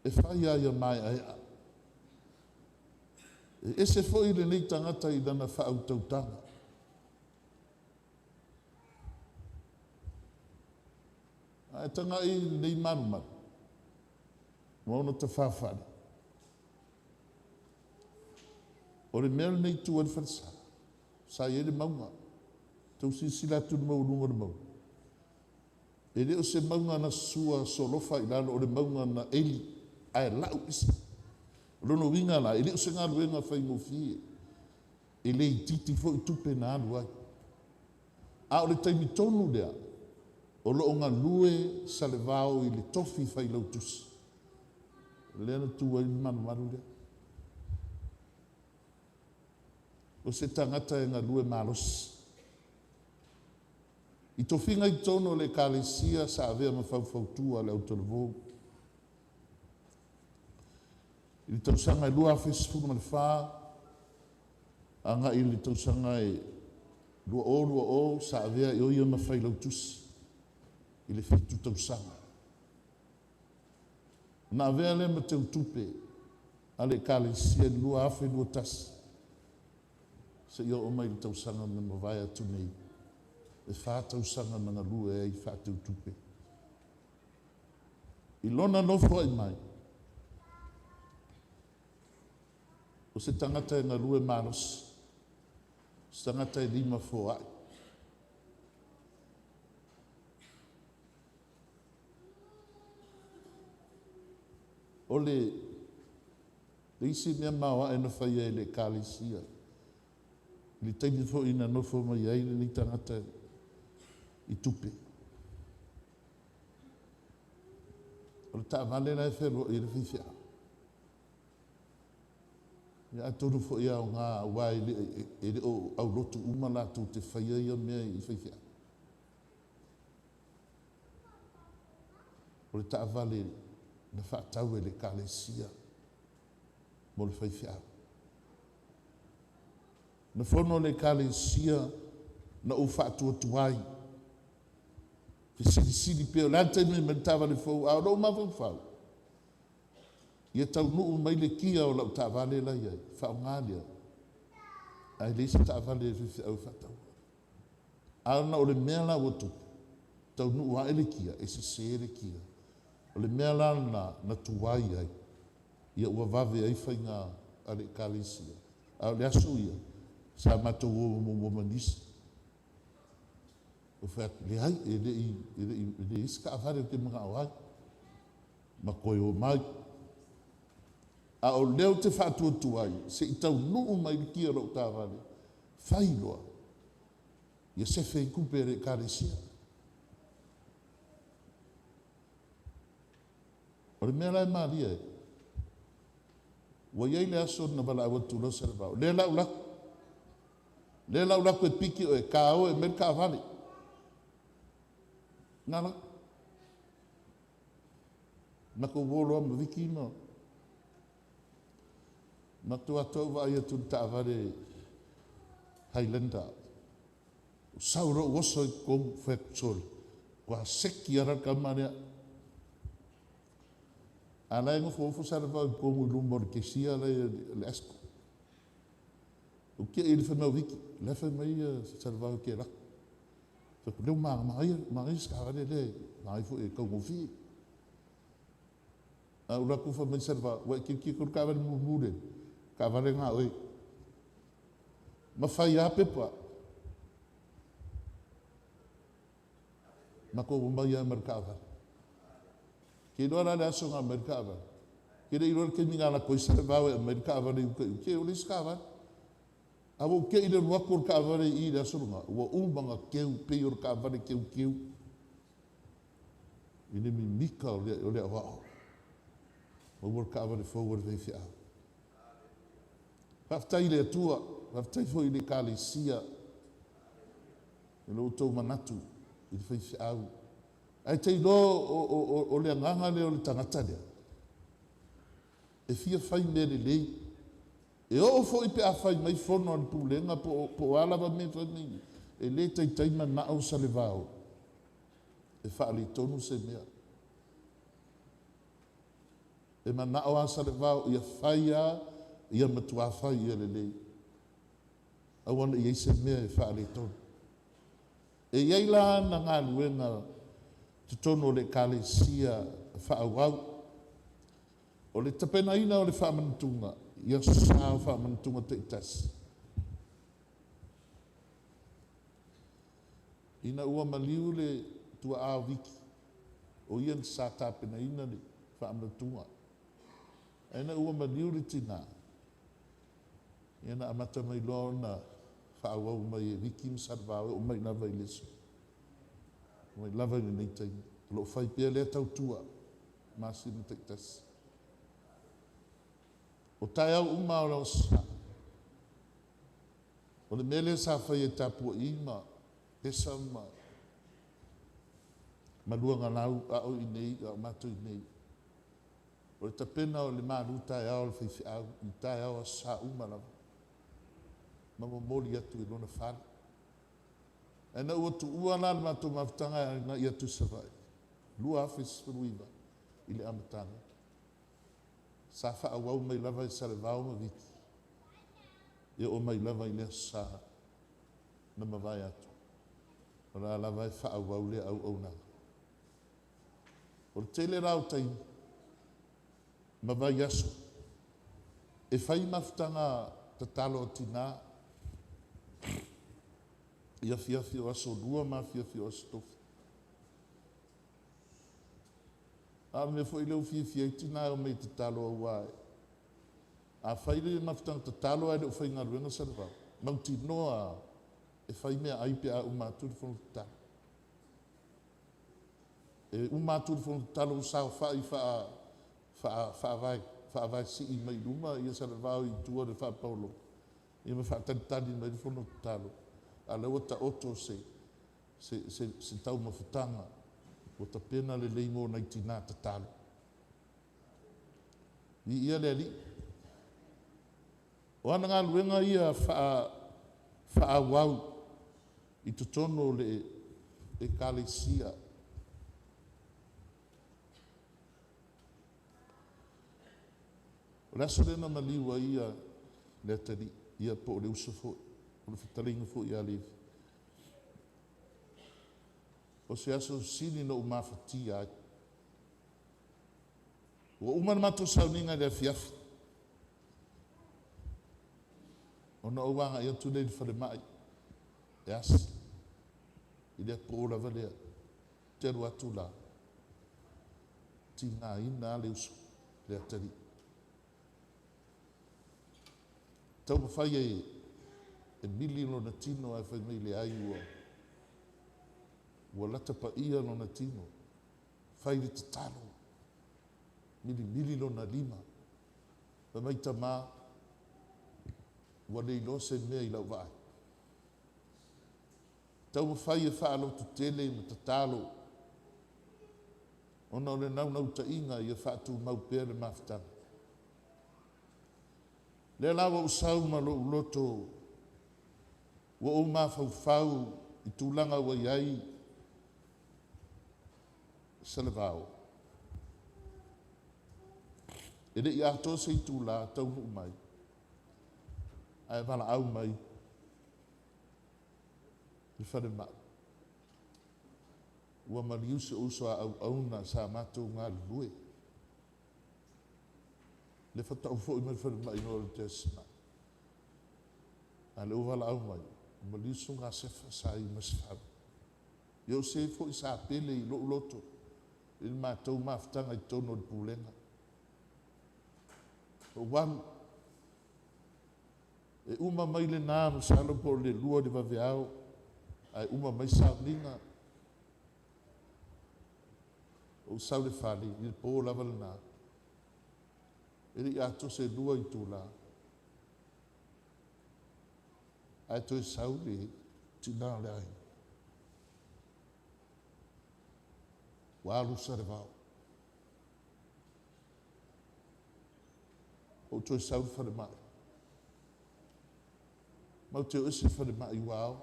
e fai lava ia maeaea. E ese foi lenei tagata i lana faautautaga. Ae tagai lenei malumalu, ma ona tafafale. O le mea lenei e tu ai le falesa, sa i ai le mauga. Tou silasila atu i le maualuga o le mauga. E le o se mauga na sua solofa i lalo, o le mauga na eli ae lau ese. O lona uiga la, e le o se galuega faigofie. E le itiiti foi tupe na alu ai. A o le taimi tonu lea, o lo o galue Salevao i le tofi failautusi. Lea na tu ai le malumalu lea. O se tagata e galue malosi. I tofiga i totonu o le ekalesia sa avea ma faufautua a le autalavou. I le tausaga e 2014, agai i le tausaga e 2020, sa avea i o ia ma failautusi i le 7 tausaga. Na avea lea ma teutupe a le ekalesia i le 2021. Seia oo mai i le tausaga na mavae atu nei, e 4 tausaga na galue ai faateutupe. I lona nofoai mai, o se tagata e galue malosi, o se tagata e lima foai. O le isi mea maoae na faia e le Ekalesia, i le taimi foi na nofo mai ai lenei tagata i tupe. O le taavale la e fealuai ai le faifeau. Ia atonu foi e aoga aua e le o aulotu uma latou te faia ia mea i faifeau. O le taavale na faatau e le Ekalesia mo le faifeau. Na fono le Ekalesia na ou faatuatuai, fesilisili pea o le a le taimi e aumai ai le taavale fou, a o lou mafaufau, ia taunuu mai le kia o lau taavale la e i ai, faaaoga lea, ae leai se taavale a le faifeau e faataua. A ona o le mea la ua tupu, taunuu ae le kia, e sese le kia. O le mea la lena na tuai ai, ia ua vave ai faiga a le Ekalesia. A o le aso ia, sa matou o muamua ma nisi. Ou fai atu, leai, e leai se taavale ou te manao ai. Ma toe omai. A o lea ou te faatuatua ai, se i taunuu mai le kia o lau taavale, fai loa, ia sefe ai tupe a le Ekalesia. O le mea la e malie ai, ua i ai le aso na valaau atu loa Salevao, lea la ou alu atu, lea la ou alu atu e piki oe, ta o e aumai le taavale. Na alu atu. Matou o loa ma Viki ma matou o atu ou vaai atu i le taavale Highlander. Ou sau loa ou oso i totonu, fai atu, sole, matua seki lava la le tama lea. A la e nofonofo Salevao i totonu i luma o le cashier la e i le ASCO. Ou te i fai mai o Viki, la e fai mai Salevao e te alu atu. Fai atu, lea ua manaia, manaia si taavale lea, manaia foi e taugofie. A ou alu atu fai mai Salevao, ua e tilotilo i le taavale mumu lea, taavale lena a oe. Ma fai lava pepa. Matou omai lava ma le taavale. Te iloa la le aso na aumai le taavale. Te le iloa le taimi na alu atu ai Salevao e aumai le taavale i uta i o. Ke ua leai se taavale. A ua ou te i le alu atu o le taavale i le aso lena, ua uma ona teu pei o le taavale teuteu. I le mimika o le aoao. Maua le taavale fou a le faifeau. Faafetai i le Atua, faafetai foi i le Ekalesia, i lo outou manatu i le faifeau. Ae te iloa o le agaga lea o le tagata lea, e fia fai mea lelei. E oo foi pe a fai mai fono a le pulega po o a lava mea e fai mai, e le taitai manao Salevao e faaletonu se mea. E manao a Salevao ia fai a, ia matua fai ia lelei. Aua ne i i ai se mea e faaletonu. E i ai la ana galuega totonu o le Ekalesia faaauau. O le tapenaina o le faamanatuga, ia sa o faamanatuga taitasi. Ina ua maliu le tuaa o Viki, o ia na sa tapenaina le faamanatuga. Ae na ua maliu le tina, ia na amata mai loa ona faaauau mai e Viki ma Salevao e oo mai lava i le aso. Mai lava i lenei taimi. O loo fai pea lea tautua, masina taitasi. O taeao uma o le Aso Sa, o le mea lea sa fai e Tapuai ma Pesa ma Luagalau a o i nei, a o matou i nei. O le tapena o le malu taeao o le faifeau, i taeao Aso Sa uma lava. Ma momoli atu i lona fale. Ae na ua tuua la le matou mafutaga agai atu i Savaii, 2019 i le amataga. Sa faaauau mai lava e Salevao ma Viki. E oo mai lava i le Aso Sa na mavae atu, o la lava e faaauau lea auaunaga. O le tele la o taimi ma vaiaso e fai mafutaga tatalo a tinã i afiafi o Aso Lua ma afiafi o Aso Tofi. A o le mea foi lea ua fiafia ai tinã e omai e tatalo aua a fai le mafutaga tatalo ae le o faigaluega Salevao, mautinoa lava e fai meaai pe a uma atu le fono tatalo. E uma atu le fono tatalo ua saofai faavaesii mai luma Salevao i tua i le faapaologo ia ma faatalitali mai le fono tatalo, a o lea ua taoto se taumafataga ua tapena lelei mo nai tinã tatalo. Viia le Alii. O ana galuega ia faaauau i totonu o le Ekalesia. O le aso lea na maliu ai le atalii ia po o le uso foi, o le fetalaiga foi ia Levi. O se aso sili ona ou mafatia ai. Ua uma le matou sauniga i le afiafi, ona ou agai atu lea i le falemai e asi i le po lava lea. Ou te alu atu la, tigaina lava le uso, le atalii. Taumafai e mili lona tino ae fai mai leai ua latapaia lona tino. Fai le tatalo, milimili lona lima. Fai mai, tama, ua le iloa se mea i lau vaai. Taumafai e faalototele ma tatalo ona o le naunautaiga ia faatumau pea le mafutaga. O lea la ua ou sau ma lou loto ua ou mafaufau i tulaga ua i ai Salevao. E le i atoa se itula taunuu mai, ae valaau mai le falemai ua maliu si ou uso a auauna sa matou galulue. Lea faatoa ou foi mai le falemai i le Teasi mai. A o lea ua valaau mai, ua maliu le Susuga ia Sefa sa i Masefau. Ia o se foi sa pele i lou loto i le matou mafutaga i totonu o le pulega. Ou alu, e uma mai lena masalo po o le 2 i le vaveao ae uma mai sauniga. Ou sau i le fale i le po lava lena, e le i atoa se 2 itula ae toe sau le tina o le aiga, ua alu Salevao. Ou toe sau i le falemai, matou te o ese le falemai ua ao.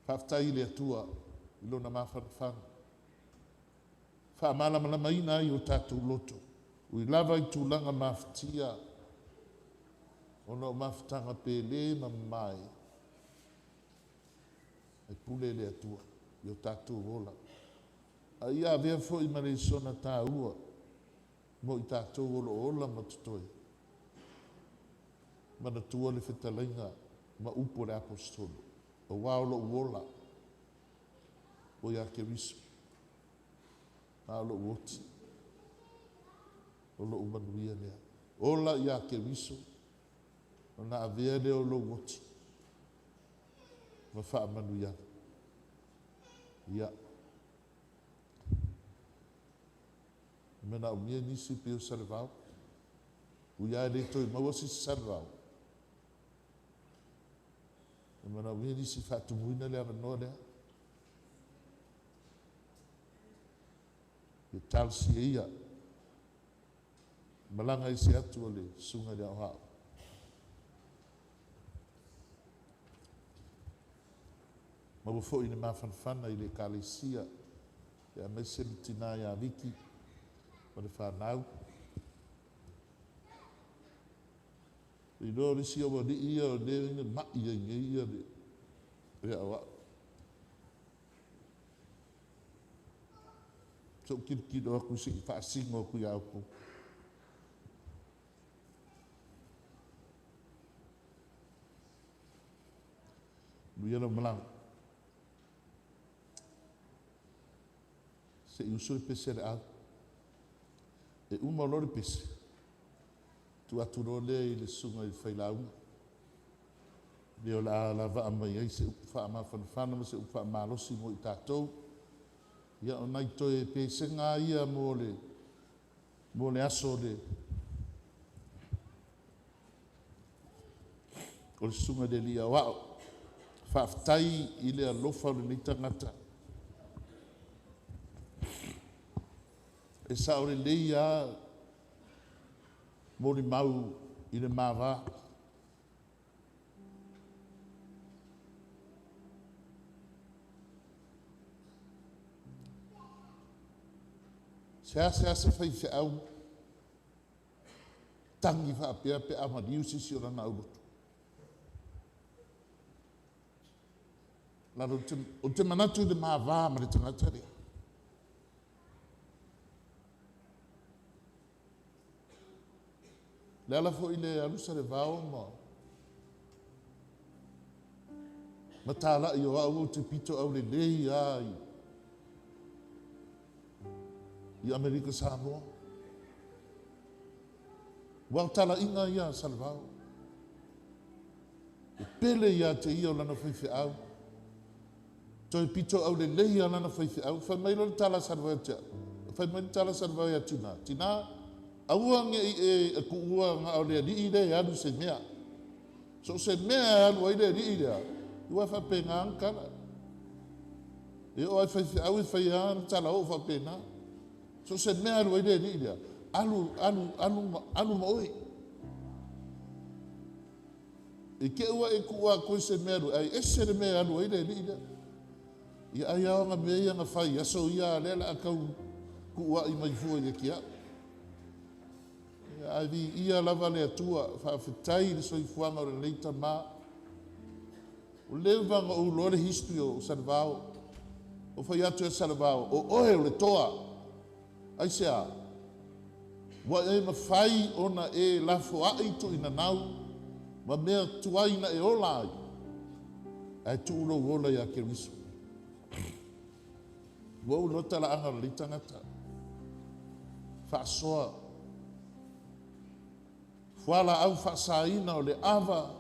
Faafetai i le Atua i Lona mafanafana, faamalamalamaina ai o tatou loto, ui lava i tulaga mafatia ona o mafutaga pele ma mamae, e pule le Atua i o tatou ola. A ia avea foi ma lesona taua mo i tatou o lo o ola ma totoe, manatua le fetalaiga ma upu a le Aposetolo, aua o lou ola ua ia Keriso, a o lou oti, o lou manuia lea. Ola ia Keriso, ona avea lea o lou oti ma faamanuiaga. Ia, e manaomia nisi pei o Salevao, ui lava e le toe maua se isi Salevao, e manaomia nisi e faatumuina le avanoa lea. Ia talosia ia malaga ese atu o le susuga i le aoao. Maua foi le mafanafana i le Ekalesia. Ia aemaise le tina ia Viki ma le fanau. Iloa o le isi aualii ia o lea na mai ai nei ia le aoao. Se i ou tilotilo atu se i faasino atu ia outou. Manuia lau malaga. Se i usu le pese a le au. E uma loa le pese, tuu atu loa lea i le susuga i le failauga, le o le a alavaa mai ai se upu faamafanafana ma se upu faamalosi mo i tatou. Ia o nai toe pesega ia mo le aso o le susuga i le Alii Aoao. Faafetai i le alofa o lenei tagata. E sao lelei lava molimau i le mava. Seasea se faifeau tagi faapea pe a maliu se isi o lana aulotu. Lalo ou te manatu i le mava ma le tagata lea. Le ala foi le alu Salevao ma talai o au ou te pito aulelei lava i Amerika Samoa. Ua o talaiga ia a Salevao. E pele ia te ia o lana faifeau. Toe pito aulelei a lana faifeau. Fai mai loa le tala a Salevao ia te au. Fai mai le tala a Salevao ia Tina. Tina, aua ne i e tuua na o le alii le e alu i se mea. So se mea e alu ai le alii lea, ua faapena na tala. E o ai faifeau e fai lava na tala oo faapena. So se mea e alu ai le alii lea, alu, alu, alu, alu ma oe. E te ua e tuua atu i se mea alu ai, ese le mea e alu ai le alii lea. Ia ai ao na mea ia na fai aso ia lea la tau tuuai mai fua ia te au. Ia ai vi ia lava le Atua, faafetai i le soifuaga o lenei tama. O leva na ou iloa le history o Salevao. O fai atu e Salevao, o oe o le toa. Ai se a? Ua e mafai ona e lafoai tuuinanau ma mea tuai na e ola ai. Ae tuu lou ola ia Keriso. Ua ou iloa talaaga o lenei tagata. Faasoa. Fualaau faasaina o le ava.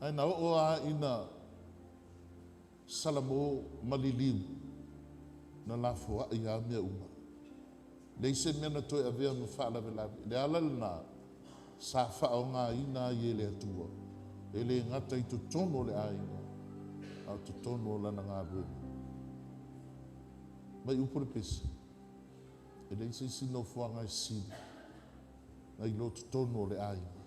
Ae na oo lava ina Salamo ma liliu na lafoai lava mea uma. Leai se mea na toe avea ma faalavelave. Le ala lena sa faaaogaina ai e le Atua. E le gata i totonu o le aiga, a o totonu o lana galuega. Mai upu le pese, e leai se isi nofoaga e sili nai lo totonu o le aiga.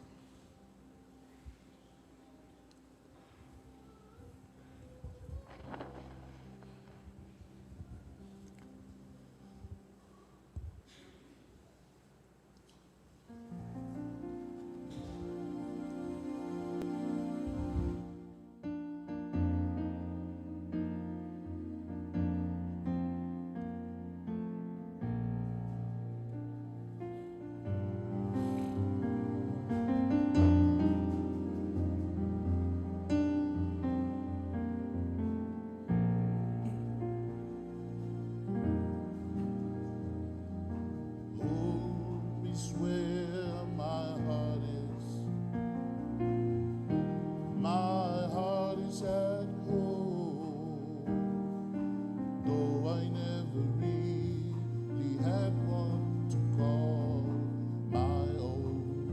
Home is where my heart is. My heart is at home. Though I never really had one to call my own.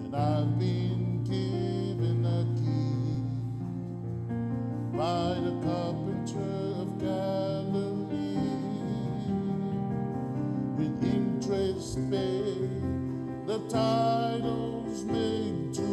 And I've been given a key by the carpenter of Galilee. With interest paid, the title's made to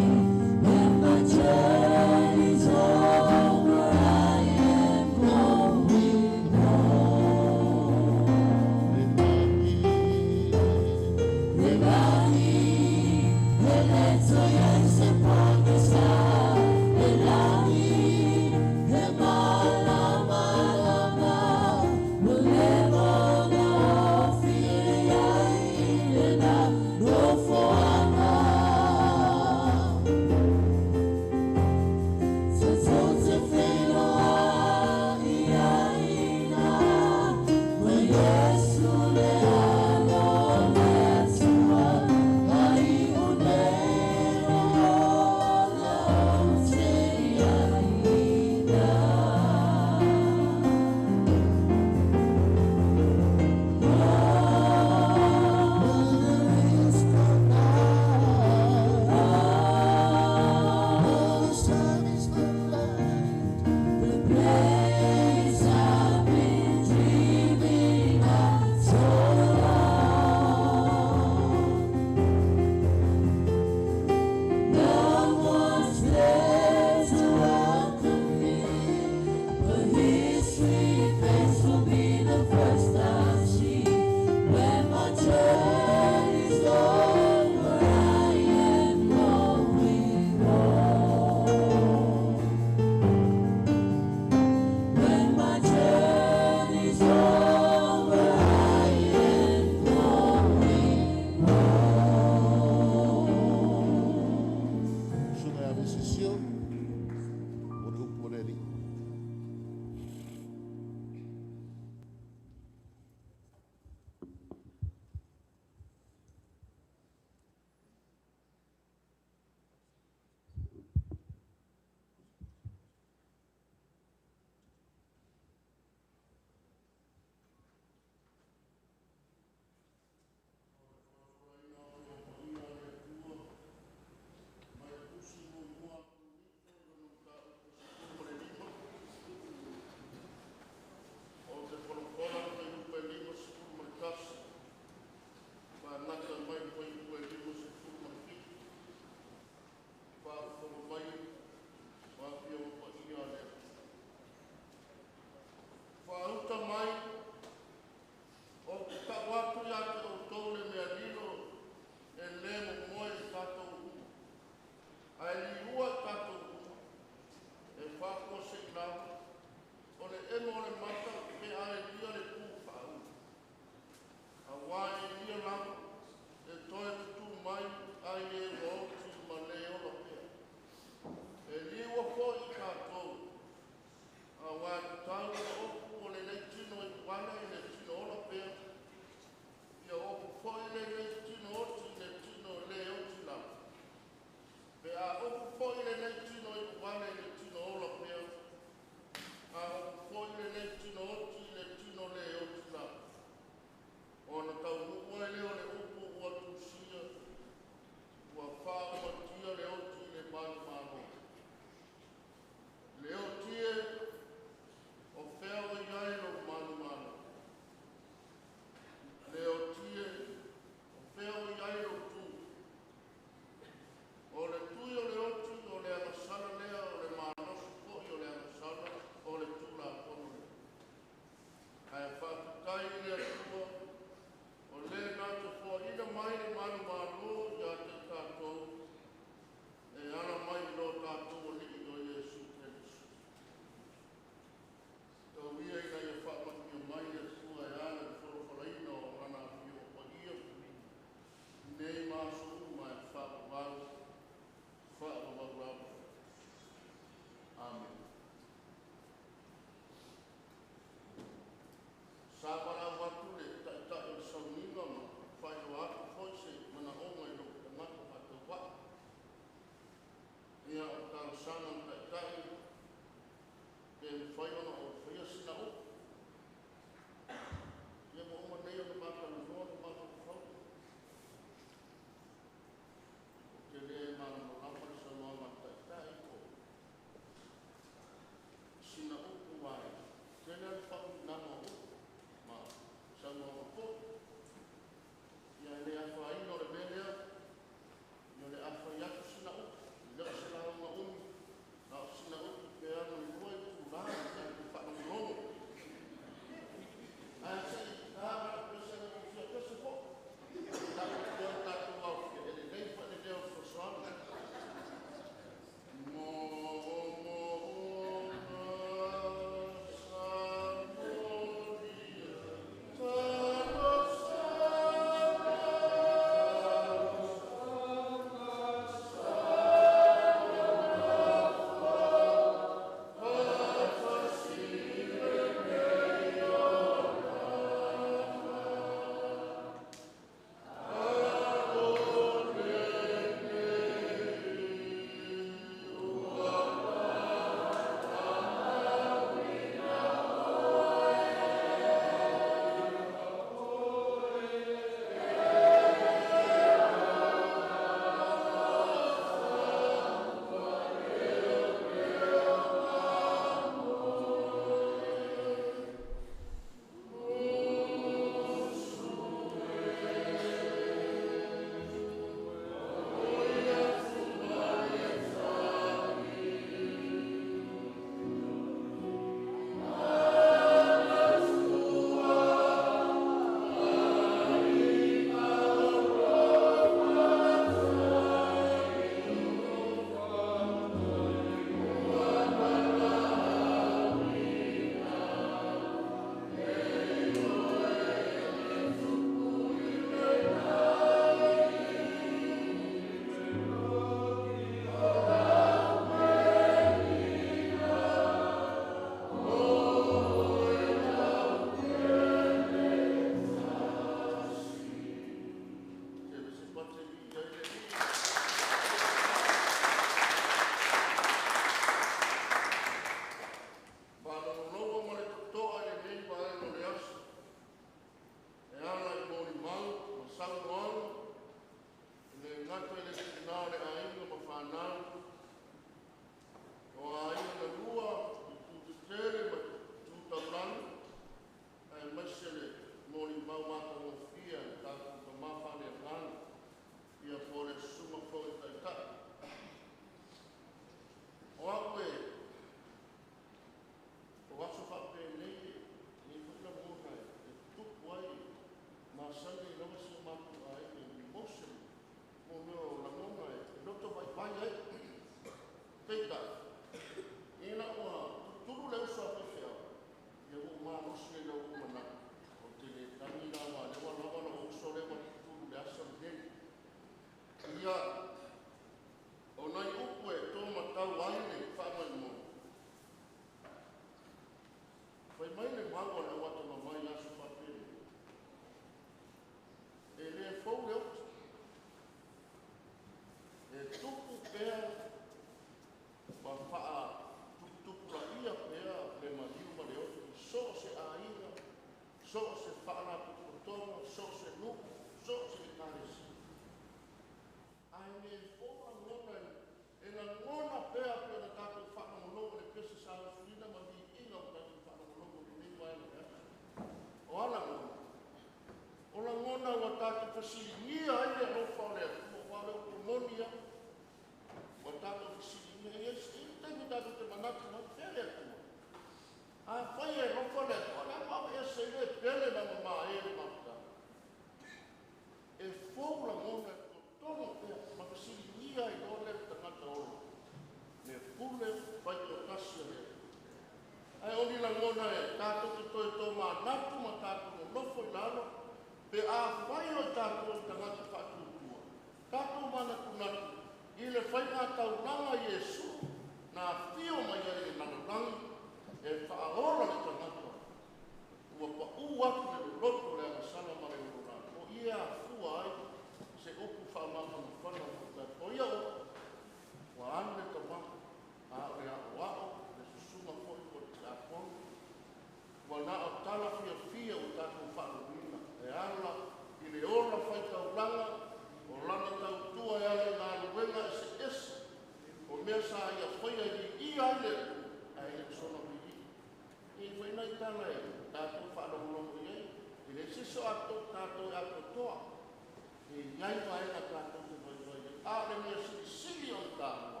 iai vaega tatou te vaivai ai. A o le mea silisili o le taua,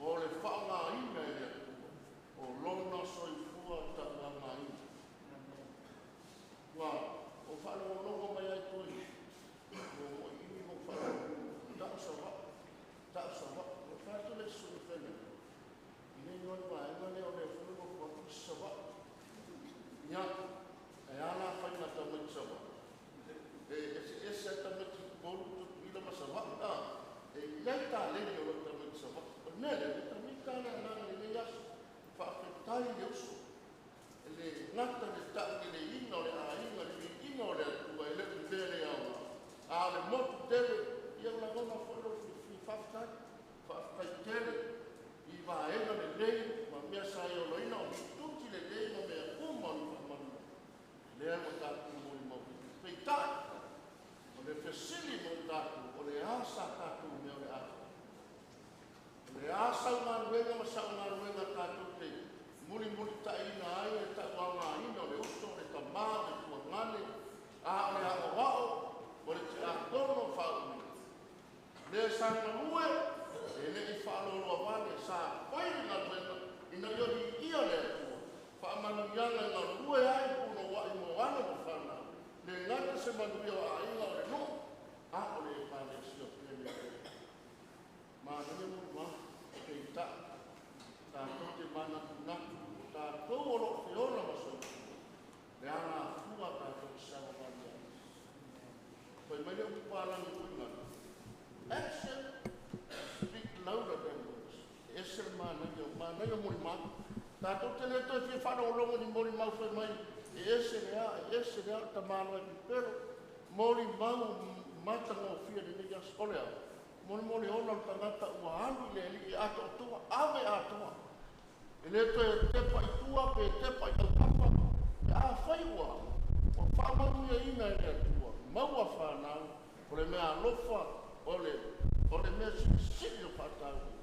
o le faaaogaina e le Atua o lona soifua tauagaina. Ua ou faalogologo mai ai toe ua moi imi ma ou faalogologo, tau Savaii, tau Savaii. Ua fai atu le isi susuga feagaiga, e le igoa le vaega lea o lea foi ua nofo atu isi Savaii. Ia, e a la faiga a tamaiti Savaii? E eseese lava tamaiti Upolu, Tutuila ma Savaii. E i ai taleni o lo o tamaiti Savaii. O le mea lea, e mitamita lava le agaga i lenei aso. Faafetai i le uso, e le gata i le tauleleiina o le aiga, le viiga o le Atua, e le o ni mea le aoga, a o le motu tele, ia ua lagona foi lou fiafia. Faafetai, faafetai tele i vaega lelei ma mea sa e olaina, o mituti lelei ma mea uma o ni faamanuiaga lea ua tatou molimauina. Peitai, o le fesili mo tatou, o le a sa tatou mea o le a fai? O le a sau galuega ma sau galuega tatou te mulimulitaiina ai le tauagaina o le uso, o le tamā, o le tuagane, a o le aoao, o le tiakono faauuina. Le sa galue, e le i faaloaloa vale, sa fai le galuega ina ia viia le Atua, faamanuiaga e galue ai punouai mo alo ma fanau, le gata se manuia o aiga o le nuu, a o le Ekalesia pele o le Atua. Manaia molimau, peitai, tatou te manatunatu, o tatou o lo o feola ma soifua, le alafua tatou te savavali ai. Fai mai le upu palagi tuigana, action speak louder than words. E ese le manaia, o manaia molimau. Tatou te le toe fia faalogologo ni molimau fai mai, e ese le a, e ese le a, o le tamaloa e pipelo. Molimau matagofie lenei aso. O le a, molemole ola o le tagata ua alu i le alii e atoatoa, ave atoa. E le toe tepa i tua pe tepa i autafa, pe afai ua faamanuiaina e le Atua, maua fanau, o le mea alofa, o le mea silisili o faataua.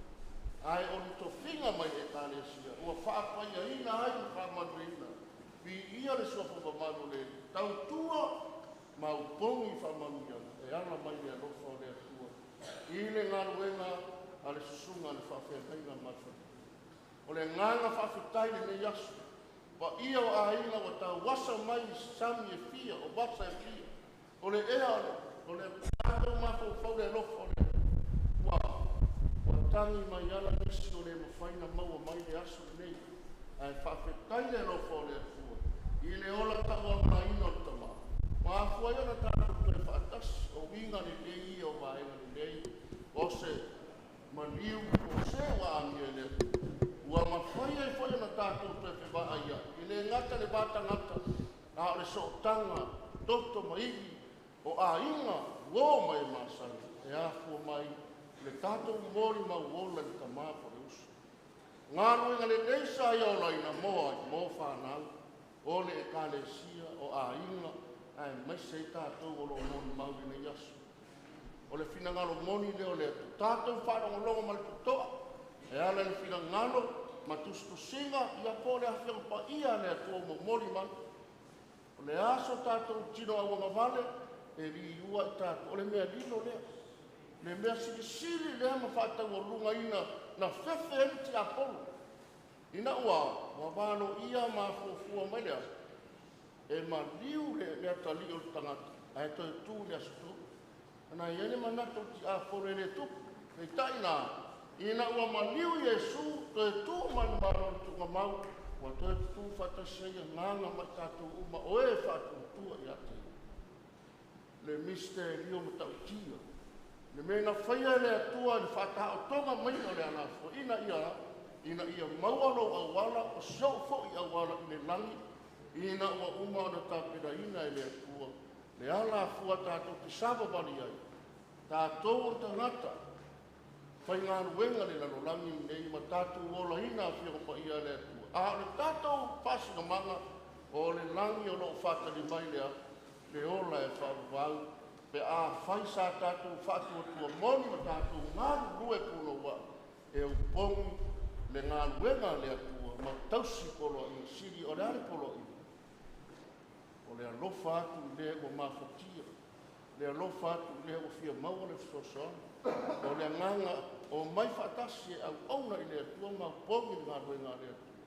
Ae o ni tofiga mai Ekalesia, ua faapaiaina ai ma faamanuiaina. Viia le suafa mamalu o le tautua ma upogi faamanuiaga e ala mai le alofa o le Atua i le galuega a le susuga a le faafeagaiga ma le faletua. O le agaga faafetai lenei aso, paia o aiga ua tauasa mai i sami e fia, o vasa e fia, o le ea o le tatou mafaufau le alofa o le Atua. Ua tagi mai ala nisi o le mafai na maua mai le aso lenei, ae faafetai le alofa o le Atua i le ola tauagaina o le tama. Ma afua ai ona tatou toe faatasi, o uiga lelei ia o vaega lelei, o se maliu o se ua amia e le Atua. Ua mafai ai foi ona tatou toe fevaai ai, e le gata le va tagata, a o le sootaga toto ma ivi o aiga uo mai e masani, e afua mai le tatou molimau ola i le tama po o le uso. Galuega lelei sa ia olaina mo ai, mo fanau, o le Ekalesia, o aiga, aemaise ai tatou o lo o molimau lenei aso. O le finagalo moni lea o le Atua. Tatou faalogologo ma le totoa, e ala i le finagalo ma tusitusiga, ia po o le afioga paia a le Atua ua momoli mai. O le aso tatou tino auagavale, e liua i tatou. O le mea lilo lea, le mea silisili lea ma faataualugaina na fefe ai le tiapolo. Ina ua valoia ma afuafua mai le aso, e maliu le atalii o le tagata, ae toe tu i le aso tolu. Ana i ai le manatu o le tiapolo e le tupu. Peitai na, ina ua maliu Iesu, toe tu mai le malo o le tuugamau, ua toe tutu faatasi ai agaga ma i tatou uma, o e faatuatua ia te ia. Le misterio matautia, le mea na faia e le Atua i le faataotoga mai o le alafua, ina ia maua lou auala, o si ou foi auala i le lagi, ina ua uma ona tapenaina e le Atua, le alafua tatou te savavali ai, tatou o tagata, faigaluega le lalolagi lenei ma tatou olaina afioga paia a le Atua. A o le tatou faasinomaga o le lagi o loo faatali mai le ola e faavavau, pe afai sa tatou faatuatua moni ma tatou galulue punouai, e upogi le galuega a le Atua ma tausi poloaiga sili. O le a le poloaiga? O le alofa atu i le ua mafatia, le alofa atu i le ua fia maua le fesoasoani. O le agaga o mai faatasi e auauna i le Atua ma opogi le galuega a le Atua.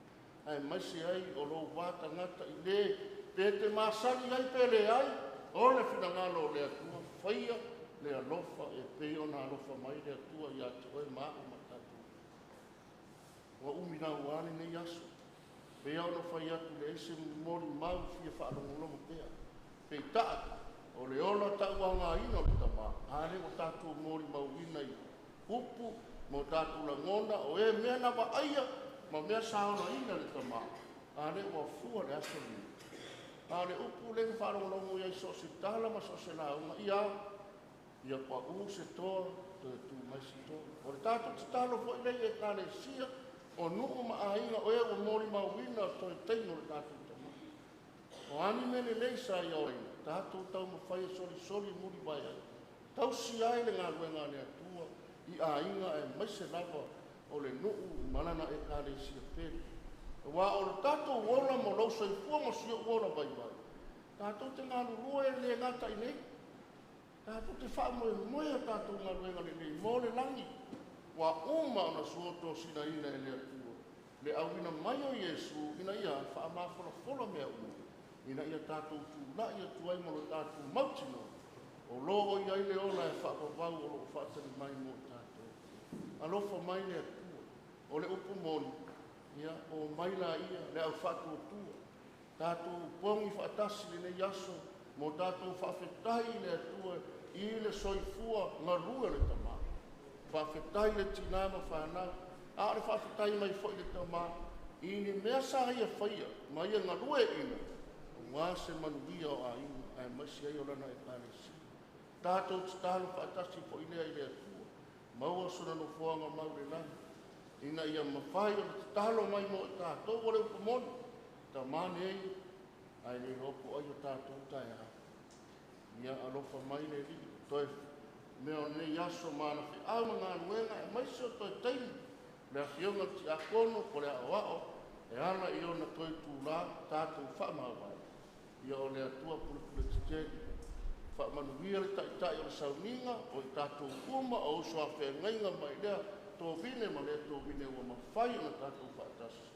Aemaise ai o lou va tagata i le pe te masani ai pe leai, o le finagalo o le Atua, faia le alofa e pei ona alofa mai le Atua ia te oe ma au ma tatou. Ua umi lauā lenei aso. Pei ona fai atu le ese molimau fia faalogologo pea. Peitai, o le ola tauagaina o le tamā, a lea ua tatou molimauina i upu ma o tatou lagona, o e mea na vaaia ma mea sa olaina le tamā, a lea ua fua le aso lenei. A o le upu lea na faalogologo i ai so o se tala ma so o se lauga, ia pau se toa, toe tu mai se toa. O le tatou tatalo foi lea i Ekalesia, o nuu ma aiga o e ua molimauina toe taimi o le tatou tamā. O a ni mea lelei sa ia olaina, tatou taumafai e solisoli mulivae ai. Tausi ai le galuega a le Atua i aiga aemaise lava o le nuu ma lana Ekalesia pele. Aua o le tatou ola ma lou soifua ma si ou ola vaivai, tatou te galulue e le gata i nei. Tatou te faamoemoe a tatou galuega lelei mo le lagi, ua uma ona suotosinaina e le Atua le auina mai o Iesu ina ia faamafolafola mea uma, ina ia tatou tulai atu ai ma lo tatou mautinoa, o lo o i ai le ola e faavavau o loo faatali mai mo i tatou. Alofa mai le Atua, o le upu moni, ia o mai laia le au faatuatua. Tatou pogi faatasi lenei aso mo tatou faafetai i le Atua i le soifua galue o le tamā. Faafetai le tina ma fanau, a o le faafetai mai foi le tamā i ni mea sa ia faia ma ia galue ina, aua se manuia o aiga aemaise ai o lana Ekalesia. Tatou tatalo faatasi foi lea i le Atua, maua sona nofoaga mau le lagi, ina ia mafai ona tatalo mai mo i tatou. O le upu moni, tamā nei, ae le iloa po o ai o tatou taeao. Ia alofa mai le Alii, toe mea o lenei aso ma ana feau ma galuega, aemaise o toe taimi, le afioga i le tiakono po le aoao, e ala i ona toe tula, tatou faamavae. Ia o le Atua pulepule tetele, faamanuia le taitai o le sauniga, o i tatou uma o uso a feagaiga mai lea tovine ma lea tovine ua mafai ona tatou faatasi.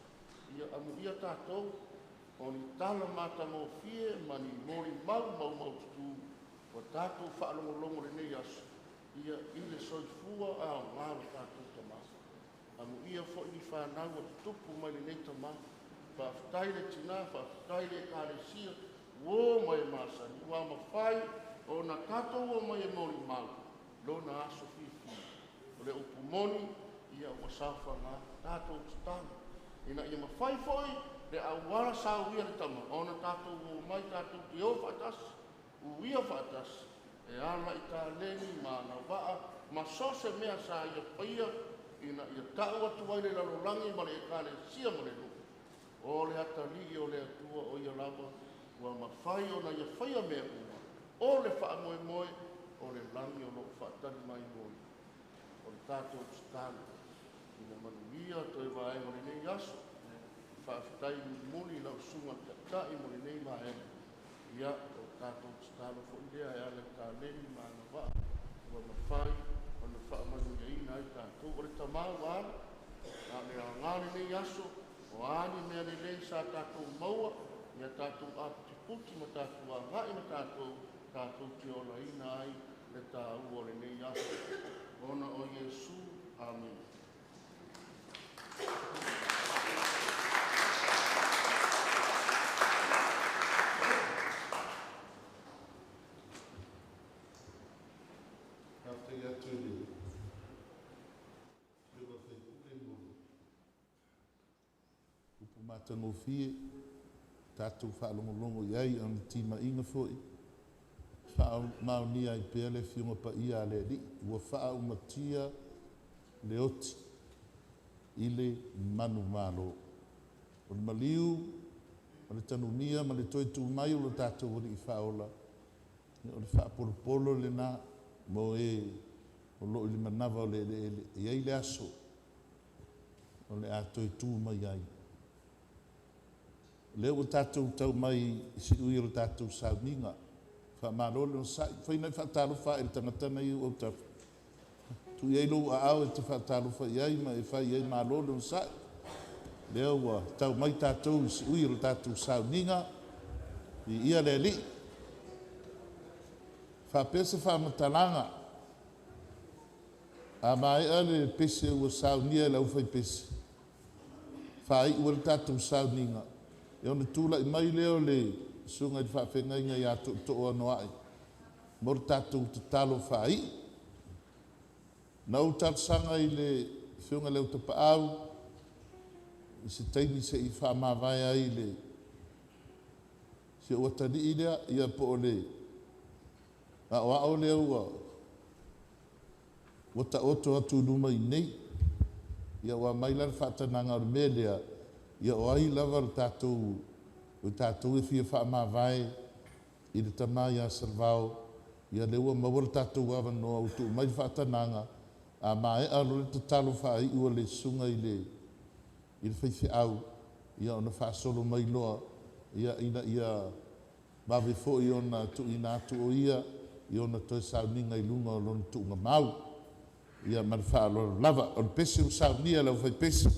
Ia amuia tatou o ni tala matagofie ma ni molimau maumaututu ua tatou faalogologo lenei aso, ia i le soifua aoga o tatou tamā. Amuia foi ni fanau ua tutupu mai lenei tamā. Faafetai le tina, faafetai le Ekalesia, ua o mai e masani, ua mafai ona tatou o mai e molimau lona aso fiafia. O le upu moni, ia ua saofaga, tatou tatalo ina ia mafai foi le auala sauia le tama, ona tatou o mai tatou te o faatasi, uia faatasi, e ala i taleni ma agavaa, ma so se mea sa ia faia, ina ia tau atu ai le lalolagi ma le Ekalesia ma le nuu. O le atalii o le Atua o ia lava, ua mafai ona ia faia mea uma, o le faamoemoe, o le lagi o loo faatali mai mo ia. O le tatou tatalo, ina manuia toe vaega o lenei aso. Faafetai mulimuli lau susuga i le taitai mo lenei vaega. Ia, o le tatou tatalo foi lea e ala i taleni ma agavaa, ua mafai ona faamanuiaina ai tatou. O le tamā ua alu, a o le aoga o lenei aso, o a ni mea lelei sa tatou maua, ia tatou aputiputi ma tatou agai ma tatou te olaina ai le taua o lenei aso. Ona o Iesu, amene. Faafetai atu i le afioga i le sui usufono mo le upu matagofie, tatou faalogologo i ai, o ni timaiga foi, faamaonia ai pea le Afioga Paia a le Alii, ua faaumatia le oti i le manumalo. O le maliu, o le tanumia ma le toe tu mai o lo tatou Alii Faaola, o le faapolopolo lena mo e o loo i le manava o le eleele, e i ai le aso o le a toe tu mai ai. O lea ua tatou tau mai i siui o le tatou sauniga, Faamalo le onosai. Fai ona e faatalofa ae i le tagata lena e i ou autafa. Tuu i ai lou aao e te faatalofa i ai ma e fai i ai malo le onosai. Lea ua tau mai tatou i le siui o le tatou sauniga, viia le Alii. Faapea se faamatalaga, a maea le pese ua saunia e le aufaipese, faaiu ai le tatou sauniga, ia ona tulai mai lea o le susuga i le faafeagaiga ia Tootoo Anoa'i mo le tatou tatalo faaiu. Na ou talosaga i le Afioga i le Autapaau i se taimi se i faamavae ai i le si ou atalii lea, ia po o le aoao lea ua taoto atu i luma i inei. Ia ua aumai la le faatanaga o le mea lea, ia o ai lava le tatou o tatou e fia faamavae i le tama ia Salevao, ia lea ua maua le tatou avanoa ua tuu mai le faatanaga, a maea loa le tatalo faaiu a le susuga i le faifeau, ia ona faasolo mai loa, ia ina ia vave foi ona tuuina atu o ia i ona toe sauniga i luga o lona tuugamau. Ia ma le faaaloalo lava. O le pese ua saunia e le aufaipese.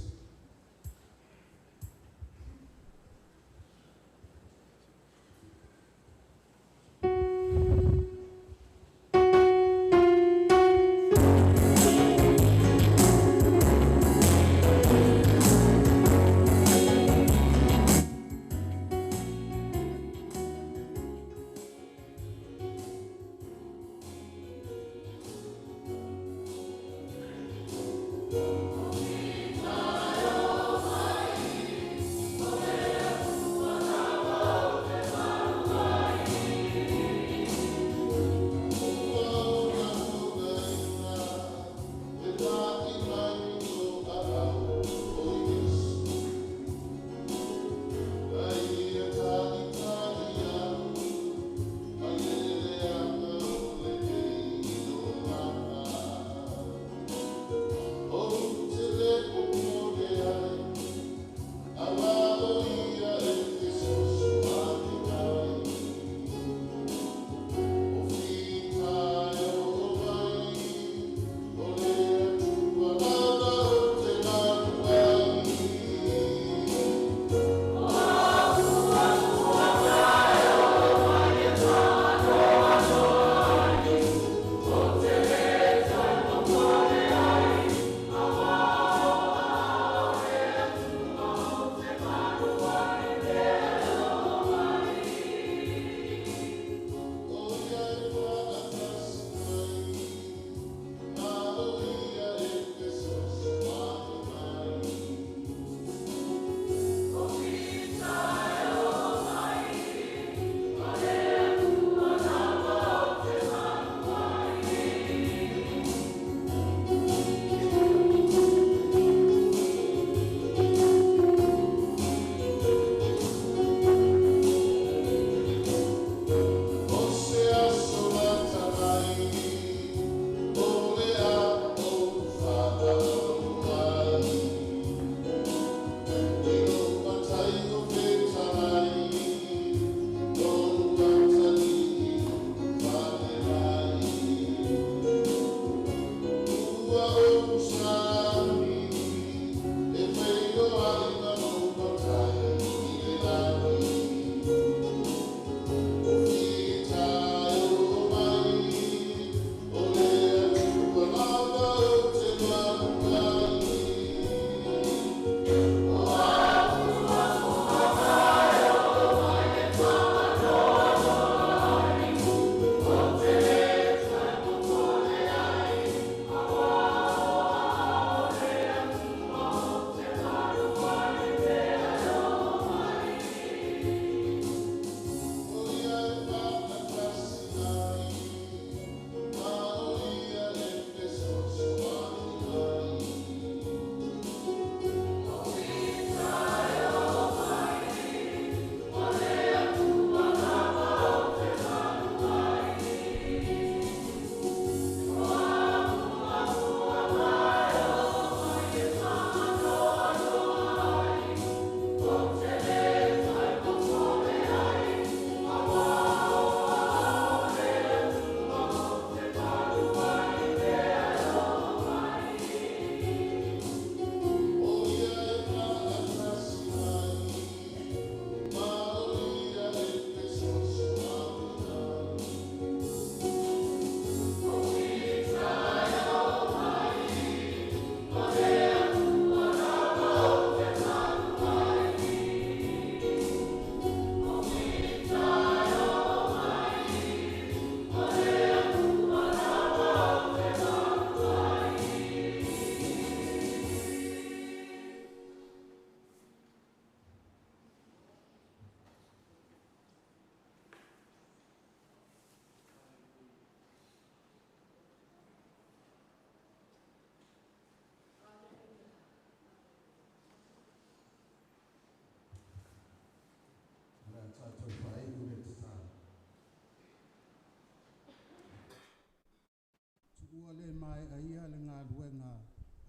Ua le mae'a ia le galuega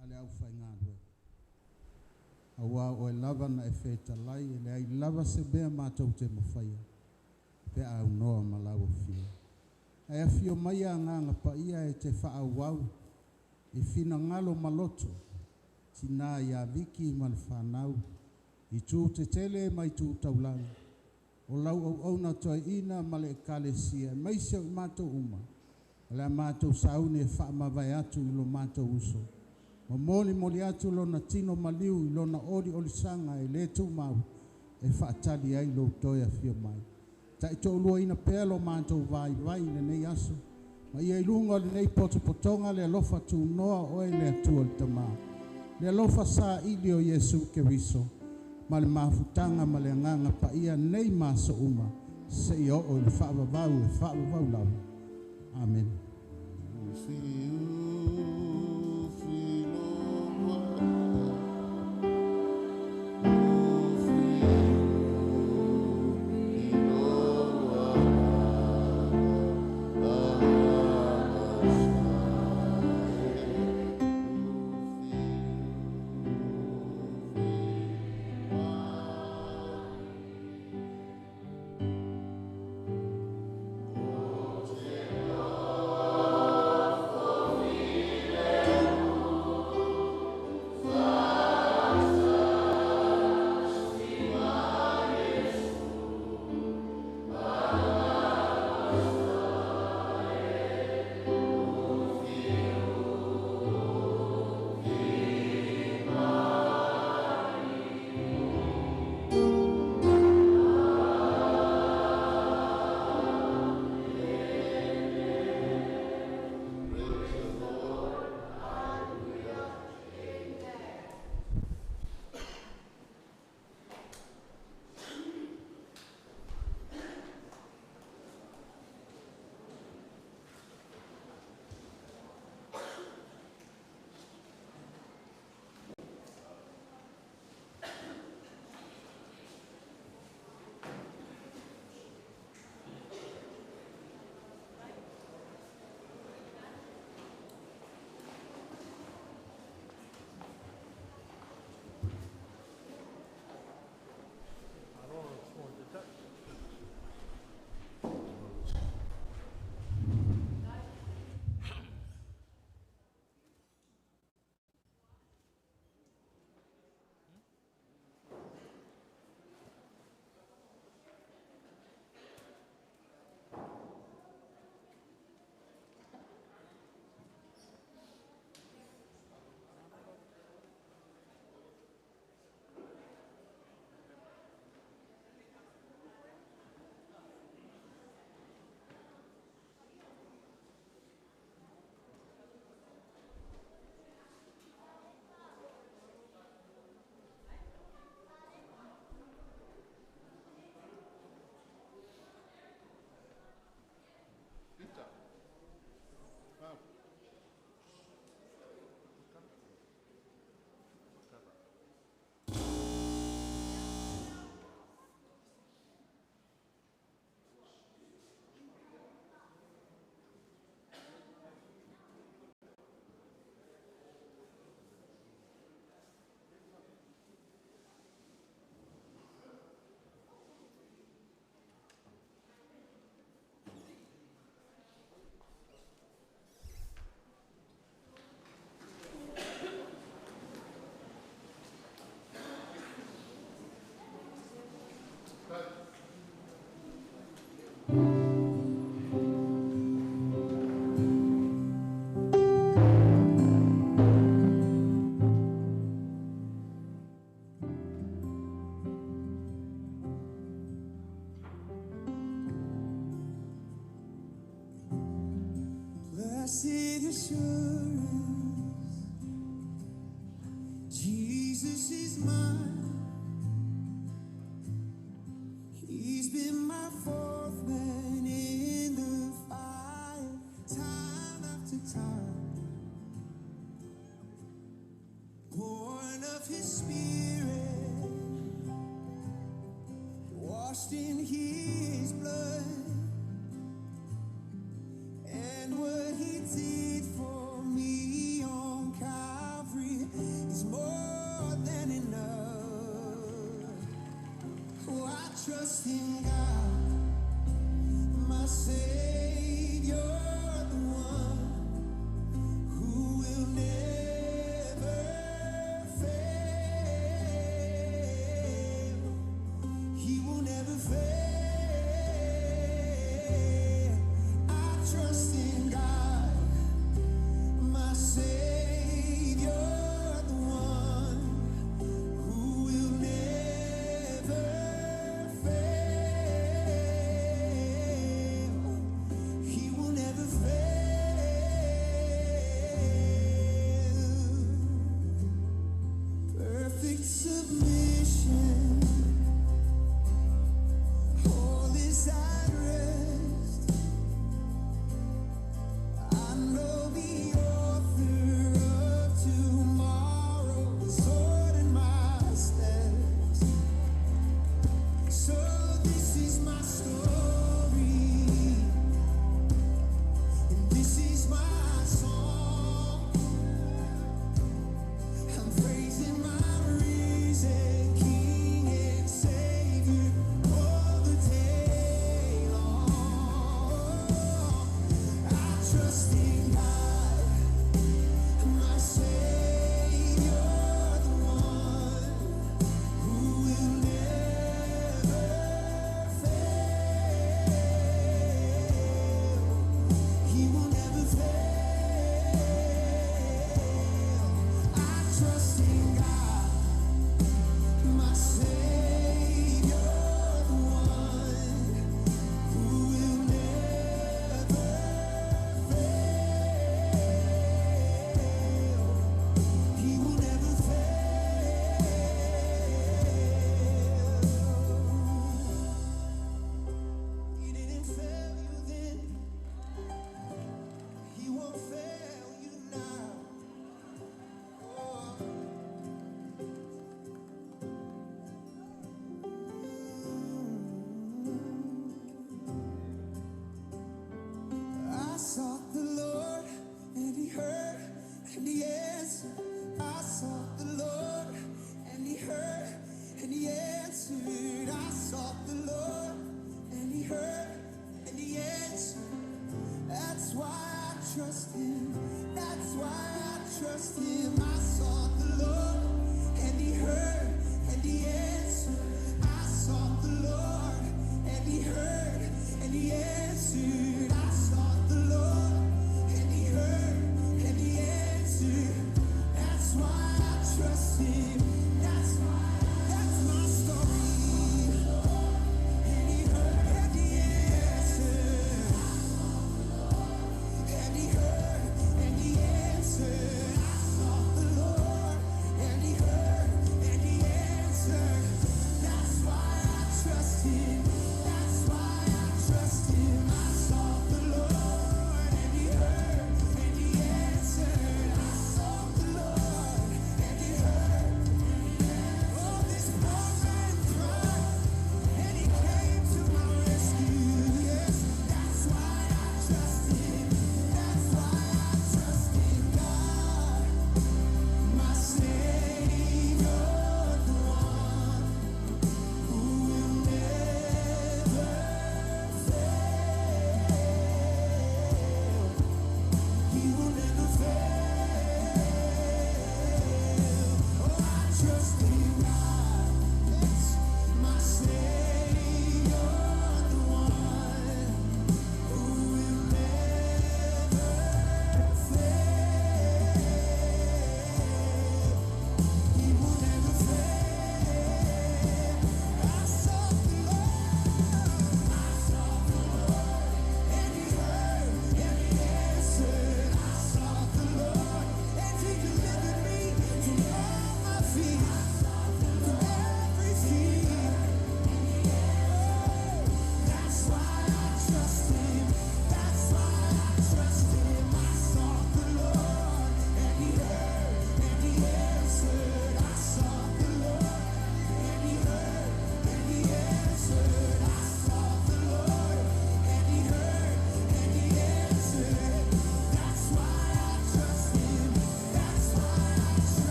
a le aufaigaluega. Auā o Oe lava na e fetalai e leai lava se mea matou te mafaia pe a aunoa ma lau Afioga. Ae afio mai Agaga Paia e te faaauau i finagalo ma loto, tinā ia Viki ma le fanau i itu tetele ma itu taulaga, o lau auauna toeaina ma le Ekalesia aemaise o i matou uma, o le a matou sauni e faamavae atu i lo matou uso ma molimoli atu lona tino maliu i lona oliolisaga e le tumau e faatali ai lou toe afio mai. Taitoaluaina pea lo matou vaivai i lenei aso ma ia i luga o lenei potopotoga le alofa tunoa o Oe le Atua le Tamā, le alofa saili o Iesu Keriso ma le mafutaga ma le Agaga Paia nei ma aso uma seia oo i le faavavau e faavavau lava. Amene. Blessed assurance, Jesus is mine. He's been my fourth man in the fire, time after time. Born of His Spirit, washed in His blood, and what He did for trust in God, my Savior, the one who will never fail. He will never fail. I trust in God, my Savior, the one who will never fail. He will never fail. Perfect submission, all is at rest. I know the author of tomorrow is ordering my steps. So this is my story, and this is my song. I'm praising my risen King and Savior all the day long. I trust in God, my Savior, the one who will never fail. He will never fail. I trust in God, my Savior, the one who will never fail. He will never fail. He didn't fail you then. He won't fail you now. Oh. I sought the Lord, and He heard, and He answered. I sought the Lord, and He heard, and He answered. I sought the Lord, and He heard, and He answered. That's why I trust Him. That's why I trust Him. I sought the Lord, and He heard, and He answered. I sought the Lord, and He heard, and He answered. I sought the Lord, and He heard, and He answered. That's why I trust Him. That's my story. And He heard, and He answered. And He heard, and He answered.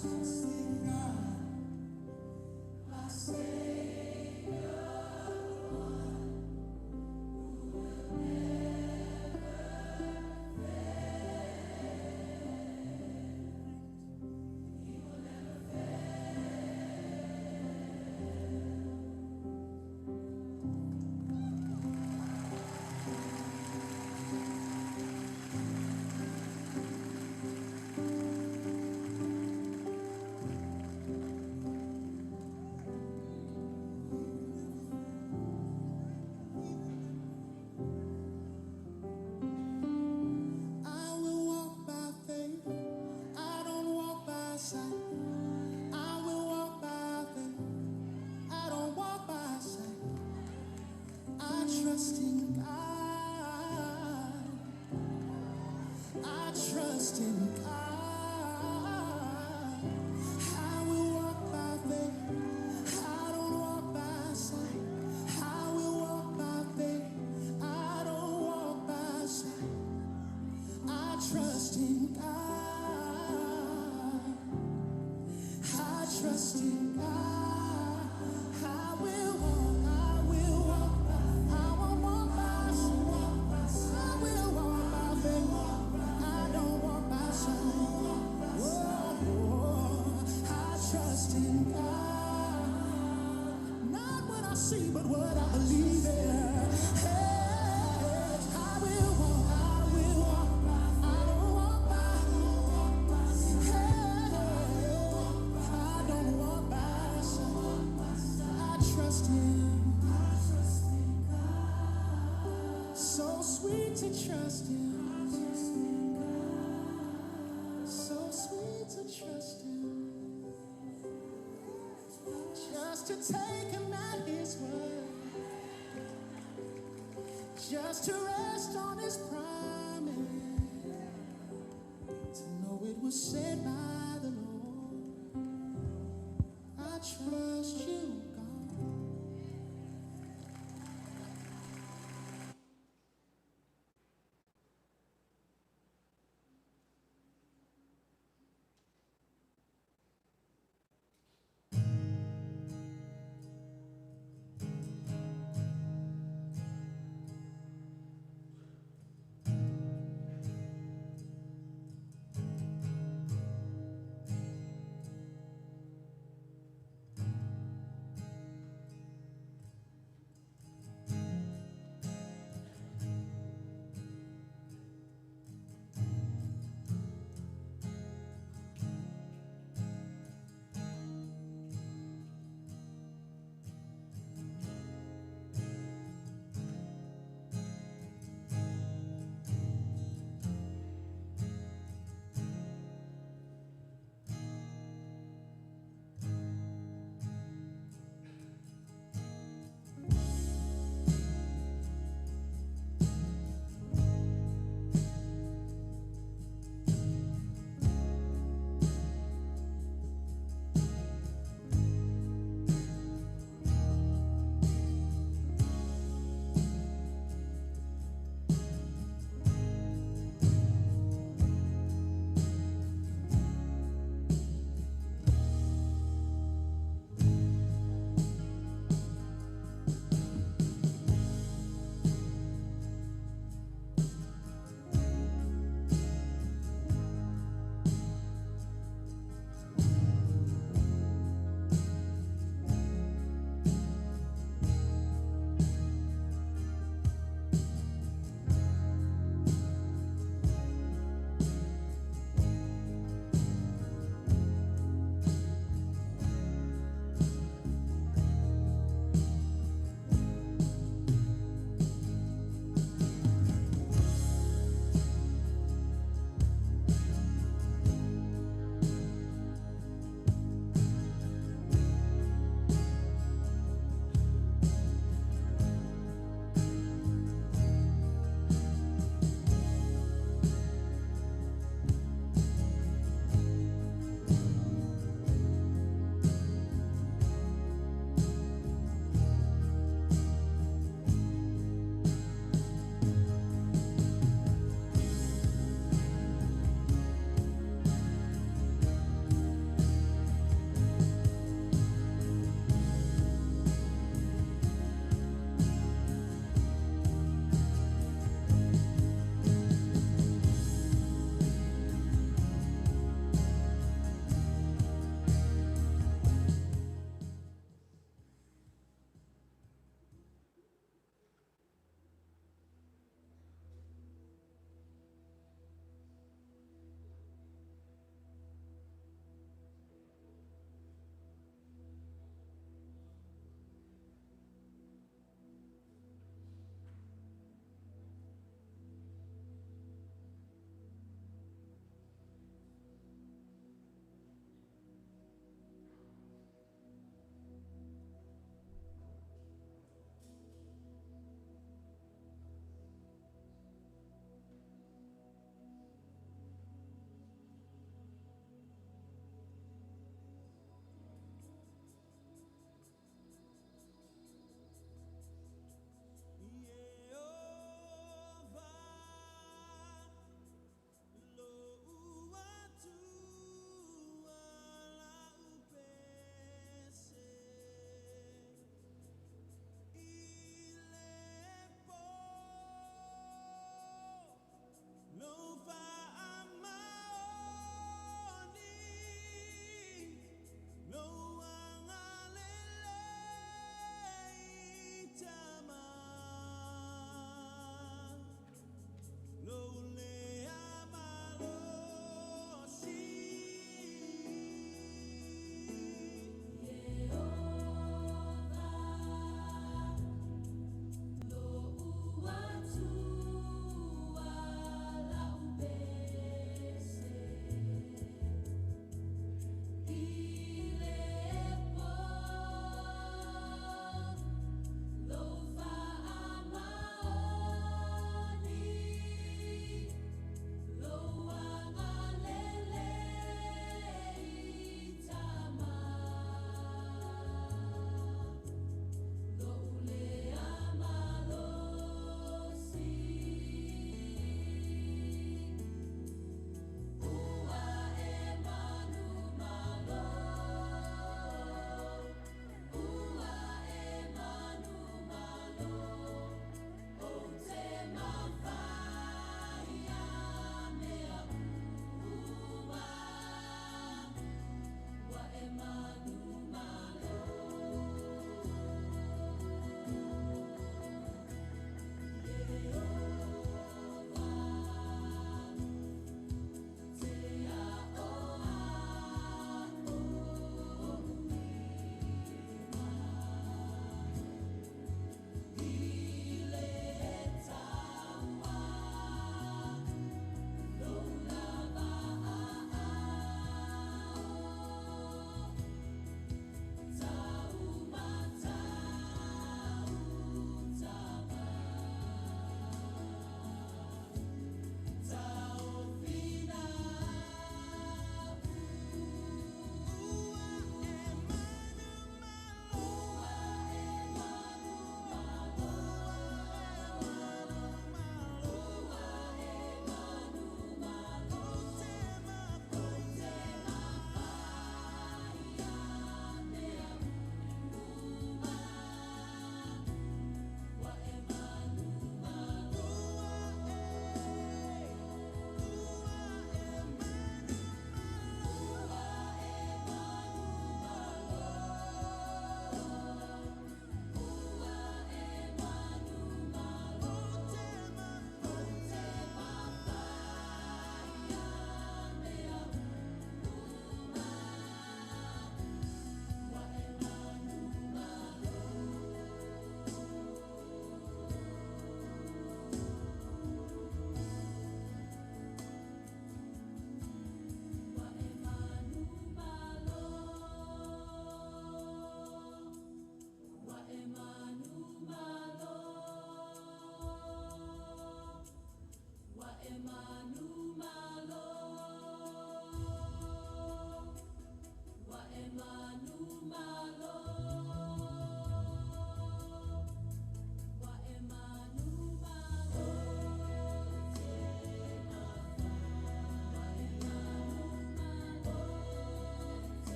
trust in God, my Savior, the one who will never fail. He will never I will walk by faith. I don't walk by sight. I will walk by faith. I don't walk by sight. I trust in God. I trust in God. I will walk by faith. I don't walk by sight. I will walk by faith. I don't walk by sight. I trust in God. I trust in God. I will walk. I will walk. I won't walk by sight. I will walk by faith. I don't walk by sight. Oh, I trust in God. Not what I see, but what I believe in. Hey, I will walk. I will walk. I don't walk by. Hey, I don't walk by sight. I trust Him. So sweet to trust Him. So sweet to trust Him. Just to take Him at His word. Just to rest on His promise. To know it was said by the Lord. I trust you, God.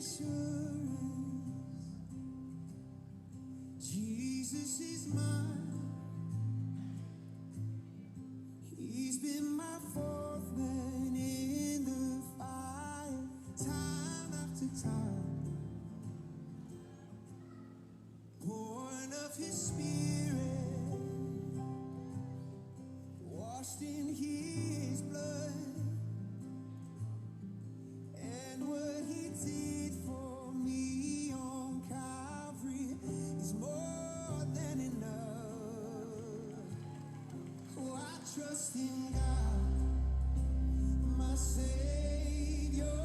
assurance, Jesus is mine. He's been my fourth man in the fire, time after time. Born of his spirit, washed in his blood. And what he did for me on Calvary is more than enough. Oh, I trust in God, my Savior,